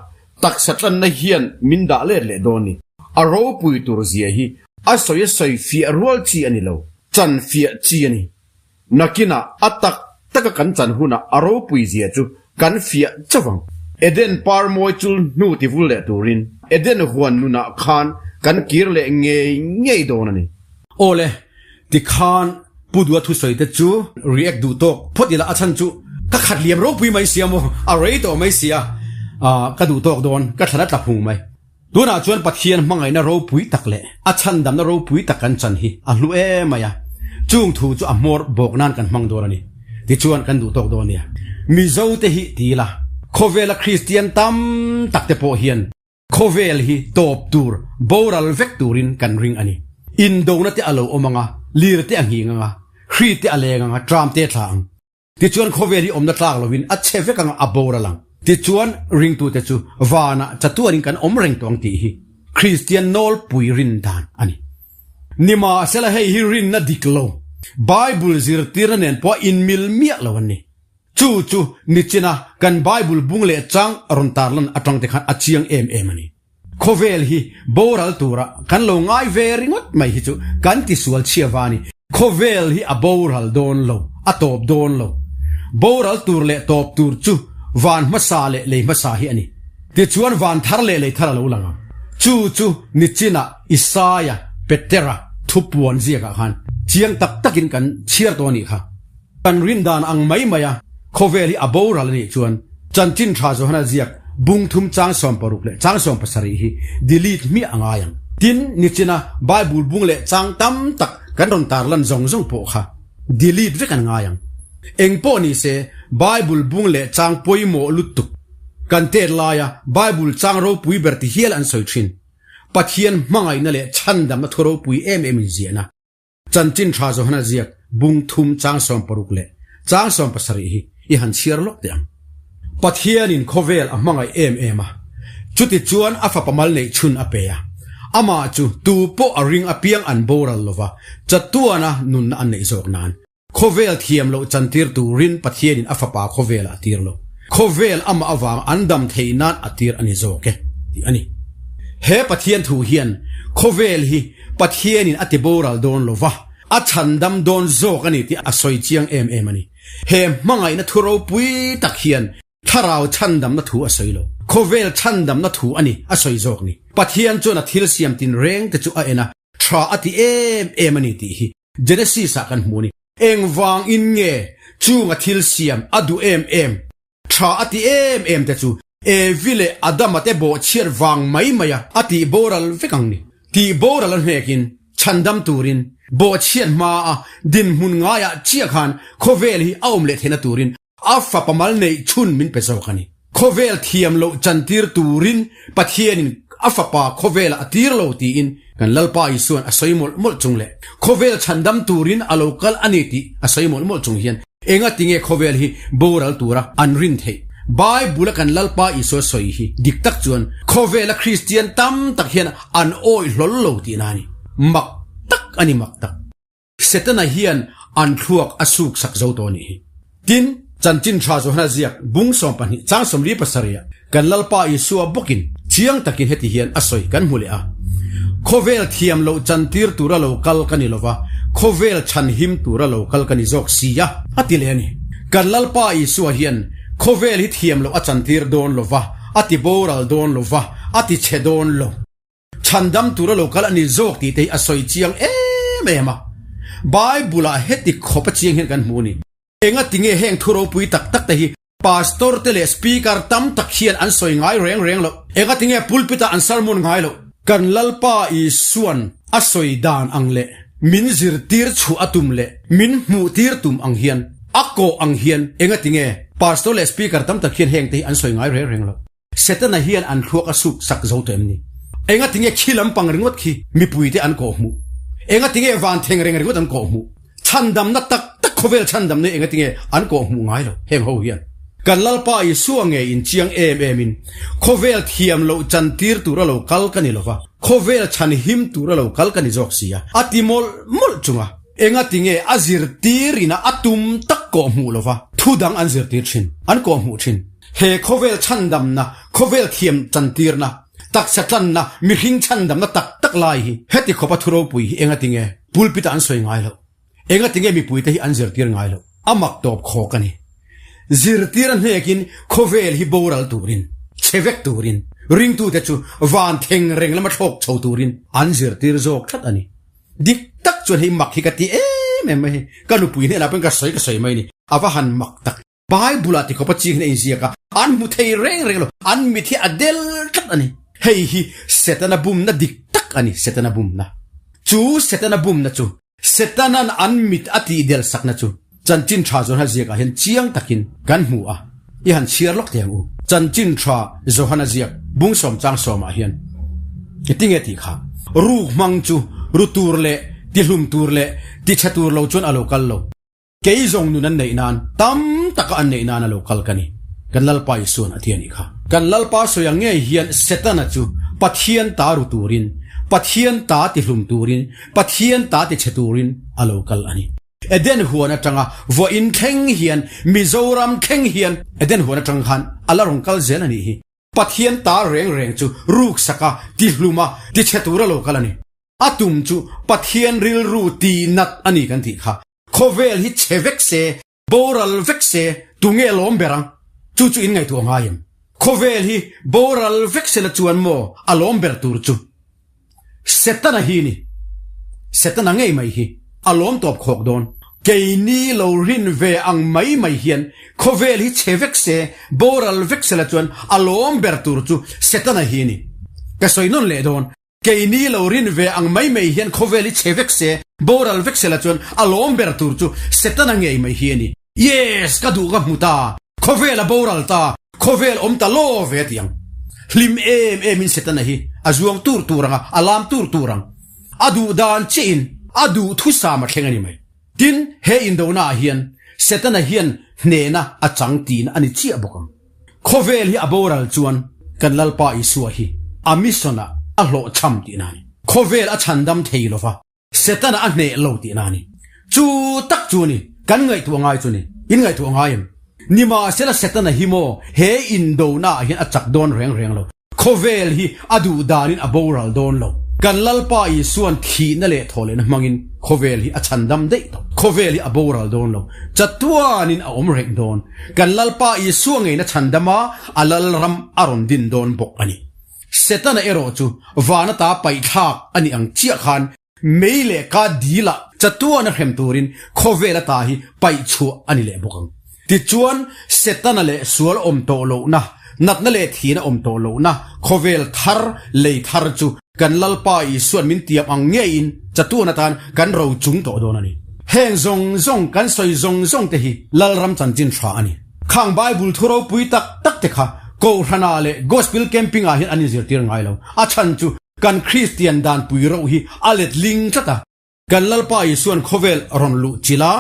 taksa tlanna hian min dah let leh dawn ni. A ropui tur zia hi a sawi a sawi fiah rual chi a ni lo, chan fiah chi a ni. Nakinah a tak taka kan chan hunah a ropui zia chu kan fiah chauh ang. Eden par mawi chul hnu ti vul leh turin Eden huan nunah khan kan kir leh ngei ngei dawn a ni. Awle, tikhan Pu Dua thusawi te chu react duh tawk phawt ila a chhan chu ka khat liam ropui mai sia maw, a rei tawh mai sia, ka duh tawk dawn, ka thlan a tla phung mai. Tunah chuan Pathian hmangaihna ropui tak leh a chhandamna ropui tak kan chan hi a hlu em mai a, chung thu chu a hmawr bawk nan kan hmang dawn a ni. Tichuan kan duh tawk dawn nia. Mizo te hi ti ila, khawvela Kristian tam tak te pawh hian khawvel hi tawp tur, boral vek turin kan ring a ni. Indona te a lo awm ang a, lir te a nghing ang a, hri te a leng ang a, tram te a thla ang. Tichuan khawvel hi awmna tlak lovin a chhe vek anga a boral ang. Tichuan ringtute chu vanah chatuanin kan awm reng tawh ang tih hi Kristian nawlpui rin dan a ni. Nimahsela hei hi rinna dik lo, Bible zirtirna nen pawh a inmil miah lo an ni. Chu chu nichina kan Bible bung leh chang rawn tarlan atang te khan a chiang em em a ni. Khawvel hi boral tura kan lo ngai ve ringawt mai hi chu kan tisual chhia va a ni. Khawvel hi a boral dawn lo, a tawp dawn lo. Boral tur leh tawp tur chu van hmasa leh lei hmasa hi a ni. Tichuan van thar leh lei thar a lo lang ang. Chu chu nichinah Isaia, Petera, thupuan ziakah khan chiang tak takin kan chhiar tawh a nih kha. Kan rin dan ang mai mai a, khawvel hi a boral a nih chuan chanchin tha Johana ziak bung thum chang 60 leh chang 70 hi delete hmiah a ngai ang. Tin, nichina Bible bung leh chang tam tak kan rawn tarlan zawng zawng pawh kha delete vek an ngai ang. Eng pawh ni se, Bible bung leh chang pawimawh lutuk kan tet laia Bible chang ropui ber ti hial an sawi thin. Pathian hmangaihna leh chhandamna thu ropui em em inziahna. Chanchin tha Johana ziak bung thum chang 60 leh chang 70 hi i han chhiar lawk teh ang. Pathianin khawvel a hmangaih em em a, chuti chuan a fapa mal neih chhun a pe a. Amah chu tu pawh a ring apiang an boral lova, chatuana nunna an neih zawk nan. Khawvel thiam loh chantir turin Pathianin a fapa khawvelah a tir lo. Khawvel amah avang an dam theih nan a tir a ni zawk e, tih a ni. He Pathian thu hian khawvel hi Pathianin a ti boral dawn lo va, a chhandam dawn zawk a ni tih a sawi chiang em em a ni. He hmangaihna thu ropui tak hian thlarau chhandamna thu a sawi lo. Khawvel chhandamna thu a ni a sawi zawk ni. Pathian chuan a thil siam tinreng te chu a en a, tha a ti em em a ni tih hi Genesis ah kan hmu a ni. Engvangin nge chunga thil siam a duh em em? Tha a ti em em te chu Evi leh Adama te bawhchhiat vang mai mai a a tih boral vek ang ni. Tih boral a hnekin chhandam turin bawhchhiat hma a dinhmun ngaiah chiah khan khawvel hi a awm leh theihna turin a fapa mal neih chhun min pe zawk a ni. Khawvel thiam loh chantir turin Pathianin a fapa khawvelah a tir lo tiin kan Lalpa Isua'n a sawi mawlh mawlh chung leh khawvel chhandam turin a lo kal a ni tih a sawi mawlh mawlh chung hian Engatinge khawvel hi boral tura an rin theih? Bible-a kan Lalpa Isua sawi hi dik tak chuan khawvela Kristian tam tak hian an awih hlawl lo tihna a ni. Mak tak a ni mak tak. Setana hian an thluak a suk sak zo tawh a nih hi. Tin, Chanchin Tha Johana ziak bung 12 chang 47 ah kan Lalpa Isua bawkin chiang takin heti hian a sawi kan hmu leh a, Khawvel thiam loh chantir tura lo kal ka ni lova, khawvel chhanhim tura lo kal ka ni zawk si a, a ti leh a ni. Kan Lalpa Isua hian khawvel hi thiam loh a chantir dawn lova, a ti boral dawn lova, a ti chhe dawn lo. Chhandam tura lo kal a ni zawk tih te hi a sawi chiang em em a. Bible-ah heti khawp a chiang hian kan hmu a ni. Engatinge heng thu ropui tak tak te hi Pastor te leh Speaker tam tak hian an sawi ngai reng reng loh. Engatinge pulpit ah an sermon ngai loh. Kan Lalpa Isuan a sawi dan ang leh min zirtir chhuah a tum leh min hmuhtir tum ang hian, a kawh ang hian engatinge Pastor leh Speaker tam tak hian heng te hi an sawi ngai reng reng loh. Setana hian an thluak a suk sak zo tawh em ni? Engatinge khi lampang ringawt khi mipuite an kawh hmuh? Engatinge van theng reng ringawt an kawh hmuh? Chhandamna tak tak khawvel chhandamna hi engatinge an kawh hmuh ngai lo heng ho hian? Kan Lalpa Isua nge in chiang em em in khawvel thiam loh chantir tura lo kal ka ni lova, khawvel chhan him tura lo kal ka ni zawk si a, a ti mawlh mawlh chunga engatinge a zirtir ina a tum tak kawh hmuh lova thu dang an zirtir thin, an kawh hmuh thin. He khawvel chhandamna, khawvel thiam chantirna, taksa tlanna, mihring chhandamna tak tak lai hi heti khawpa thu ropui hi engatinge pulpit ah an sawi ngai loh? Engatinge mipuite hi an zirtir ngai loh? A mak tawp khawk a ni. Zirtir a hnekin khawvel hi boral turin, chhe vek turin, ringtute chu van theng reng lama thlawk chho turin an zirtir zawk tlat a ni. Dik tak chuan hei mak hi ka ti em em mai hi. Ka nupui hnenah pawhin ka sawi ka sawi mai a ni. A va han mak tak. Bible-ah ti khawpa ching hian a inziak a, an hmu thei reng reng lo, an mit hi a del tlat a ni. Hei hi Setana bumna dik tak a ni, Setana bumna. Chu Setana bumna chu, Setanan an mit a tih del sakna chu Chanchin Tha Johana ziakah hian chiang takin kan hmu a, i han chhiar lawk teh ang u. Chanchin Tha Johana ziak bung sawm chang sawmah hian tinge tih kha, Ruk hmang chu ru tur leh tihlum tur leh tichhe tur lo chuan a lo kal lo. Kei zawng nun an neih nan, tam taka an neih nan a lo kal ka ni. Kan Lalpa Isua'n a ti a nih kha. Kan Lalpa sawi ang ngei hian Setana chu Pathian ta ru turin, Pathian ta tihlum turin, Pathian ta tichhe turin a lo kal a ni. Eden huan atanga vawiin thleng hian, Mizoram thleng hian Eden huan atang khan a la rawn kal zel a nih hi. Pathian ta reng reng chu ruksaka, tihluma, tichhe tura lo kal a ni. A tum chu Pathian rilru tihnat a ni kan tih kha. Khawvel hi chhe vek se, boral vek se, tunge lawm ber ang? Chu chu in ngaihtuah ngai em? Khawvel hi boral vek se la chuan maw a lawm ber tur chu? Setana hi ni. Setana ngei mai hi a lawm tawp khawk dawn. Keini lo rin ve ang mai mai hian khawvel hi chhe vek se, boral vek se la chuan a lawm ber tur chu Setana hi ni. Ka sawi nawn leh dawn. Keini lo rin ve ang mai mai hian khawvel hi chhe vek se, boral vek se la chuan a lawm ber tur chu Setana ngei mai hi a ni. Yes! Ka duh ka hmu ta! Khawvel a boral ta! Khawvel awm ta law ve a ti ang. Hlim em em in Setana hi a zuang tur tur ang a, a lam tur tur ang. A duh dan chiah in a duh thusam a thleng a ni mai. Tin, he indona ah hian Setana hian hnehna a chang tiin a ni chiah bawk ang. Khawvel hi a boral chuan kan Lalpa Isua hi a mission ah a hlawhchham tihna a ni. Khawvel a chhandam thei lova, Setana a hneh lo tihna a ni. Chu tak chu a ni, kan ngaihtuah ngai chu a ni. In ngaihtuah ngai em? Nimahsela Setana hi maw he indona ah hian a chak dawn reng reng lo. Khawvel hi a duh danin a boral dawn lo. Kan Lalpa Isua'n thihna leh thawhlehna hmangin khawvel hi a chhandam daih tawh. Khawvel hi a boral dawn lo. Chatuanin a awm reng dawn. Kan Lalpa Isua ngeina chhandama a Lalram a rawn din dawn bawk a ni. Setana erawh chu van ata paihthlak a nih ang chiah khan Mei leh ka dil ah chatuan a hrem turin khawvel ata hi paih chhuah a ni leh bawk ang. Tichuan, Setana leh sual awm tawh lohna, natna leh thihna awm tawh lohna khawvel thar, lei thar chu kan Lalpa Isua'n min tiam ang ngeiin chatuan atan kan ro chung tawh dawn a ni. Heng zawng zawng kan sawi zawng zawng te hi Lalram chanchin tha a ni. Khang Bible thu ropui tak tak te kha Kohhranah leh Gospel Camping ah hian an inzirtir ngai lo. A chhan chu kan Kristian danpui roh hi a let ling tlat a. Kan Lalpa Isua'n khawvel rawn luh chilh a,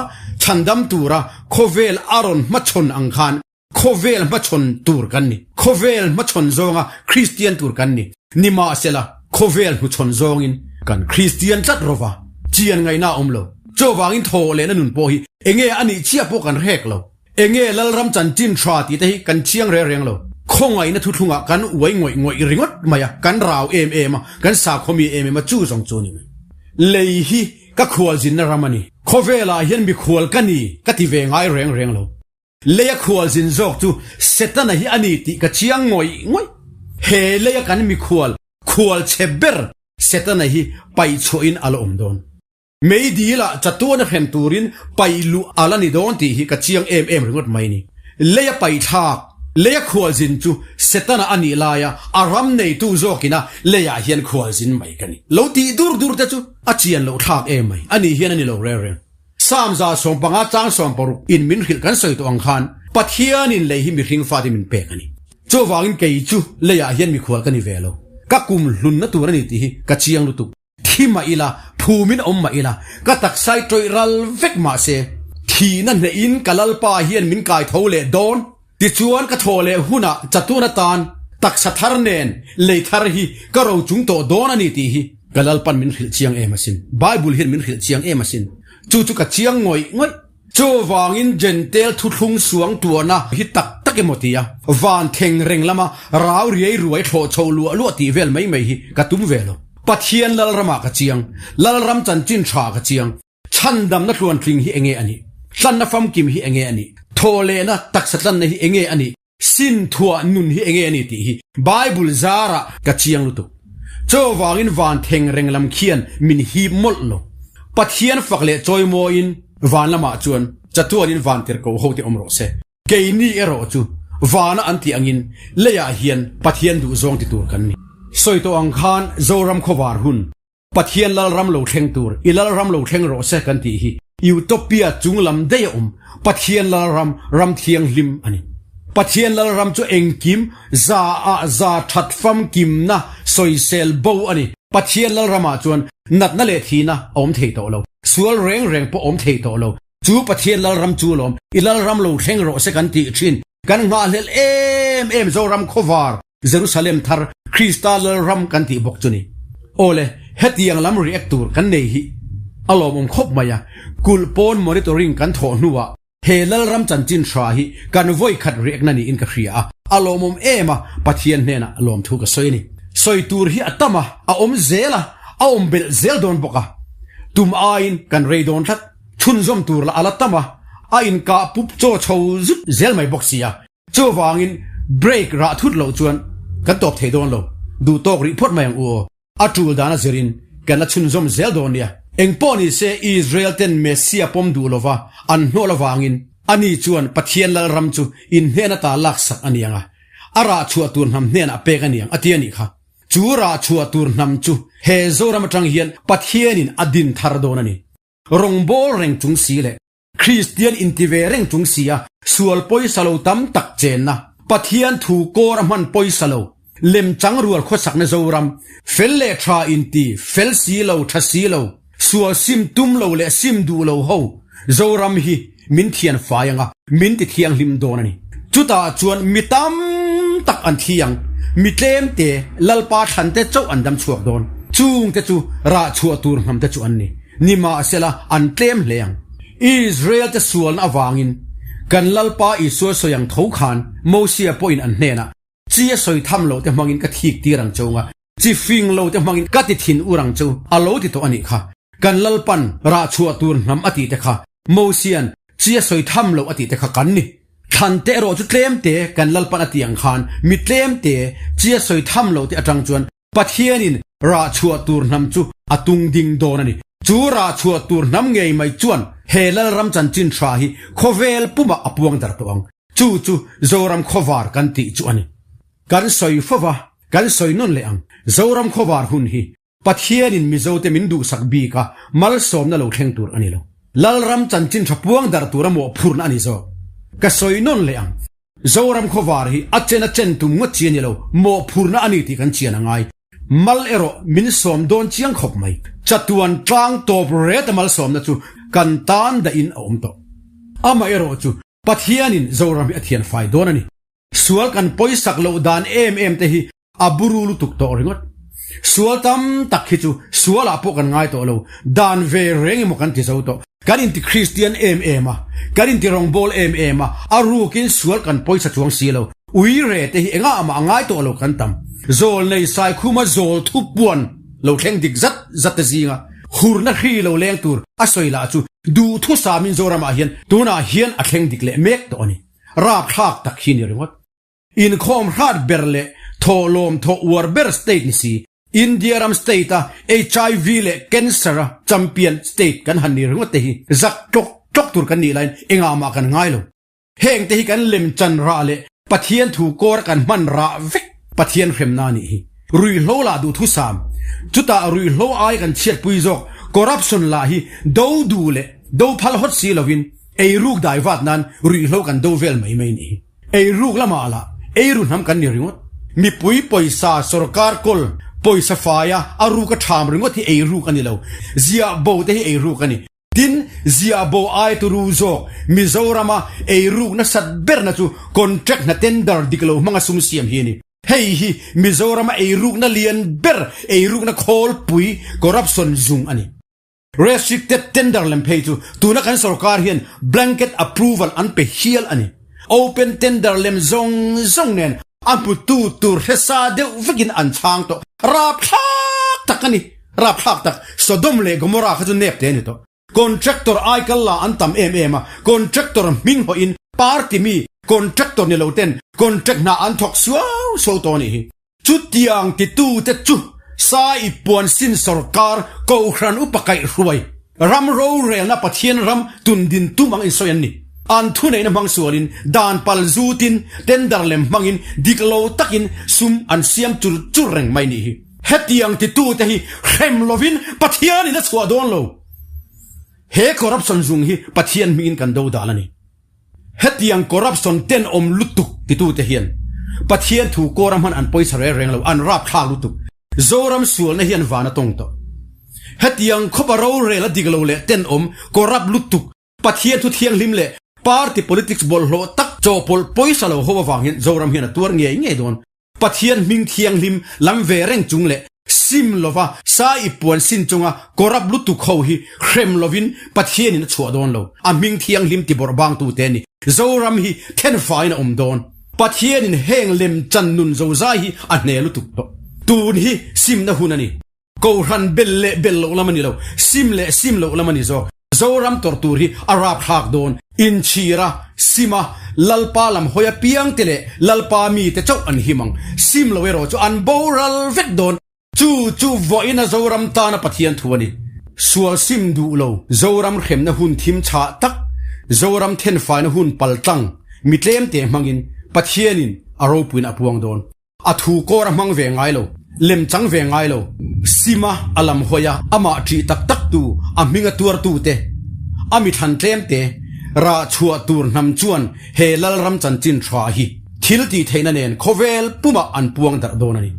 chhandam tura khawvel a rawn hmachhawn ang khan khawvel hmachhawn tur kan ni. Khawvel hmachhawn zawnga Kristian tur kan ni. Nimahsela, khawvel hnuchhawn zawngin kan Kristian tlat rawva chian ngaihna a awm lo. Chuvangin thaw lehna nun pawh hi enge a nih chiah pawh kan hrek lo. Enge Lalram chanchin tha tih te hi kan chiang reng reng lo. Khawngaihna thuthlungah kan uai ngawih ngawih ringawt mai a, kan rau em em a, kan sakhawmi em em a, chu zawng chu a ni mai. Lei hi ka khualzinna ram a ni. Khawvelah hian mikhual ka ni ka ti ve ngai reng reng lo. Leia khualzin zawk chu Setana hi a ni tih ka chiang ngawih ngawih. He leia kan mikhual khual chhe ber Setana hi paihchhuahin a la awm dawn. Meidil-ah chatuana hrem turin paih luh a la ni dawn tih hi ka chiang em em ringawt mai ni. Leia paihthlak, leia khualzin chu Setana a nih laia a ram neitu zawkina leiah hian khualzin mai ka ni. Lo tih dur dur te chu a chian loh thlak em mai, a nih hian a ni lo reng reng. Psalm 115 chang 16 in min hrilh kan sawi tawh ang khan Pathianin lei hi mihring fate min pek a ni. Chuvangin kei chu leiah hian mikhual ka ni ve lo. Ka kum hlunna tur a ni tih hi ka chiang lutuk. Thi mah ila, phumin awm mah ila, ka taksai tawih ral vek mah se, thihna hnehin ka Lalpa hian min kai tho leh dawn. Tichuan ka thaw leh hunah chatuan atan taksa thar nen lei thar hi ka ro chung tawh dawn a ni tih hi ka Lalpan min hrilh chiang em asin. Bible hian min hrilh chiang em asin. Chu chu ka chiang ngawih ngawih. Chuvangin Jentail thuthlung suang tuahna hi tak tak emaw tia van theng reng lama rau riai ruai thlawh chho luah luah tih vel mai mai hi ka tum ve lo. Pathian Lalramah ka chiang, Lalram chanchin tha ka chiang, chhandamna tluantling hi enge a nih? Tlanna famkim hi enge a nih? Thawhlehna taksa tlanna hi enge a nih? Sin thuah nun hi enge a ni tih hi Bible zarah ka chiang lutuk. Chuvangin van theng reng lam khian min hip mawlh lo. Pathian fak leh chawimawiin van lamah chuan chatuanin van tirhko ho te awm rawh se. Keini erawh chu vana an tih angin leiah hian Pathian duhzawng ti tur kan ni. Sawi tawh ang khan Zoram khawvar hun Pathian Lalram lo thleng tur, i Lalram lo thleng rawh se kan tih hi Utopia chung lam daih a awm, Pathian Lalram, ram thianghlim a ni. Pathian Lalram chu engkim za ah za that famkimna sawisel bo a ni. Pathian Lalramah chuan natna leh thihna a awm thei tawh lo, sual reng reng pawh a awm thei tawh lo. Chu Pathian Lalram chu lawm, i Lalram lo thleng rawh se kan tih thin, kan nghahhlelh em em Zoram khawvar Jerusalem thar Krista Lalram kan tih bawk chu ni. Awle, hetiang lam react tur kan nei hi a lawmawm khawp mai a, kulh pawn monitoring kan thawh hnuah he Lalram chanchin hra hi kan vawi khat react na niin ka hria a, a lawmawm em a, Pathian hnenah lawmthu ka sawi a ni. Sawi tur hi a tam a, a awm zel a, a awm belh zel dawn bawk a, tum aiin kan rei dawn tlat, chhunzawm tur lah a la tam a, a inkah pup chaw chho zut zel mai bawk si a. Chuvangin break rah thut loh chuan kan tawp thei dawn lo, duh tawk rih phawt mai ang u aw. A tul dan a zirin kan la chhunzawm zel dawn nia. Engpawh ni se Israel ten Messia pawm duh lova an hnawlh avangin ani chuan Pathian Lalram chu in hnen ata laksak a ni ang a, a rah chhuah tur hnam hnenah pek a ni ang a ti a nih kha. Chu rah chhuah tur hnam chu he Zoram atang hian Pathianin a din thar dawn a ni. Rawngbâwl reng chung si leh Kristian inti ve reng chung si a, sual pawisa lo tam tak chenna, Pathian thu kawr a hman pawisa lo, lemchang rual khawsakna Zoram, fel leh tha inti, fel si lo, tha si lo, sual sim tum lo leh sim duh lo ho Zoram hi min thian fai anga min ti thianghlim dawn a ni. Chutah chuan mi tam tak an thi ang, mi tlemte Lalpa thlante chauh an dam chhuak dawn, chungte chu rah chhuah tur hnamte chu an ni. Nimahsela, an tlem hle ang. Israel-te sualna avangin kan Lalpa Isua sawi ang tho khan Mosia pawhin an hnenah, Chi a sawi tham lote hmangin ka thik tir ang cheu nga, chi fing lote hmangin ka ti thin ur ang cheu, a lo ti tawh a nih kha. Kan Lalpan rah chhuah tur hnam a tih te kha Mosia'n chi a sawi tham loh a tih te kha kan ni. Thlan te erawh chu tlemte kan Lalpan a tih ang khan mi tlemte chi a sawi tham lote atang chuan Pathianin rah chhuah tur hnam chu a tung ding dawn a ni. Chu rah chhuah tur hnam ngei mai chuan. He Lalram chanchin tha hi khawvel pumah a puang dar tawh ang. Chu chu Zoram khawvar kan tih chu a ni. Kan sawi fo va, kan sawi nawn leh ang. Zoram khawvar hun hi Pathianin Mizote min duhsak bik a, malsawmna lo thleng tur a ni lo. Lalram chanchin tha puang darh tura mawhphurhna a ni zawk. Ka sawi nawn leh ang. Zoram khawvar hi a chen a chen tum ngawt chi a ni lo, mawhphurhna a ni tih kan chian a ngai. Mal erawh min sawm dawn chiang khawp mai. Chatuan tlang tawp ret a malsawmna chu kan tan dahin a awm tawh. Amaherawh chu Pathianin Zoram hi a thian fai dawn a ni. Sual kan pawisak loh dan em em te hi a buru lutuk tawh ringawt. Sual tam tak hi chu sualah pawh kan ngai tawh lo, dan ve reng emaw kan ti zo tawh. Kan inti Kristian em em a, kan inti rawngbâwl em em a, a rukin sual kan pawisa chuang si lo. Ui re te hi engah mah a ngai tawh lo kan tam. Zawl nei Saikhuma zawl thu puan lo thleng dik zat zat te zinga hurna hri lo leng tur a sawi lah chu duhthusamin Zoramah hian tunah hian a thleng dik leh mek tawh a ni. Rapthlak tak hi ni ringawt. Inkhawm hrat ber leh thawhlawm thawh uar ber state ni si, India ram state a HIV leh cancer a champion state kan han ni ringawt te hi zak tlawk tlawk tur kan nih laiin engah mah kan ngai lo. Heng te hi kan lem chan rah leh Pathian thu kawr kan hman rah vek Pathian hremna a nih hi. Ruihhlo lah duhthusam, chutah ruihhlo ai kan chhiatpui zawk corruption lah hi do duh leh do phal hawt si lovin Eiruk dai vat nan ruihhlo kan do vel mai mai ni. Eiruk lamah lah eiru hnam kan ni ringawt. Mipui pawisa sorkar kawl pawisa faia a ruk a tham ringawt hi eiruk a ni lo. Ziah bo te hi eiruk a ni. Tin, ziah bo ai turu zawk Mizorama eiruk nasat berna chu contract hna tender dik lo hmanga sum siam hi a ni. Hei hi Mizorama eirukna lian ber eirukna khawlpui corruption zung a ni. Restricted tender lem phei chu tuna kan sorkar hian blanket approval an pe hial a ni. Open tender lem zawng zawng nen a hmutu tur hresa deuh vekin an chhang tawh. Rapthlak tak a ni. Rapthlak tak. Sodom leh Gomorrah kha chu nep te a ni tawh. Contractor aikal la an tam em em a, contractor hming hawhin party mi contractor ni lo ten contract hna an thawk suau suau tawh a nih hi. Chutiang titute chu Sai Puansin sorkar Kohhran upa kaihhruai ram rorelna Pathian ram tundin tum ang insawi an ni. An thuneihna hmang sualin dan pal zutin tender lem hmangin dik lo takin sum an siam chur chur reng mai nih hi. Hetiang titute hi hrem lovin Pathianin a chhuah dawn lo. He corruption zung hi Pathian hmingin kan do dan a ni. Hetiang corruption tenawm lutuk titute hian Pathian thu kawra hman an pawisa reng reng lo, an rapthlak lutuk. Zoram sualna hian van a tawng tawh. Hetiang khawpa rorel a dik lo leh tenawm, corrupt lutuk, Pathian thu thianghlim leh party politics bawlhhlawh tak chawhpawlh pawisa lo ho avang hian Zoram hian a tuar ngei ngei dawn. Pathian hming thianghlim lam ve reng chung leh sim lova sa i puan sin chunga corrupt lutuk ho hi hrem lovin Pathianin a chhuah dawn lo. A hming thianghlim ti bawrh bangtute a ni. Zoram hi thenfaiin a awm dawn. Pathianin heng lem chan nun zozai hi a hne lutuk tawh. Tun hi simna hun a ni. Kohhran bel leh bel loh lam a ni lo, sim leh sim loh lam a ni zawk. Zoram tawrh tur hi a rapthlak dawn. Inchhira, sima, Lalpa lam hawi apiang te leh Lalpa mite chauh an him ang. Sim lo erawh chu an boral vek dawn. Chu chu vawiina Zoram tana Pathian thu a ni. Sual sim duh lo, Zoram hremna hun thim chhah tak, Zoram thenfaina hun paltlang, mi tlemte hmangin Pathianin a ropuina a puang dawn. A thu kawr a hmang ve ngai lo, lem chang ve ngai lo. Sima a lam hawi a, amah ṭih tak tak tu, a hming a tuar tu te, a mi thlan tlem te, rah chhuah tur hnam chuan he Lalram chanchin ṭha hi thil tih theihna nen khawvel pumah an puang darh dawn a ni.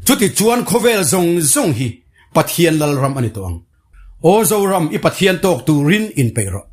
Chuti chuan khawvel zawng zawng hi Pathian Lalram a ni tawh ang. Aw Zoram, i Pathian tawk turin inpeih rawh.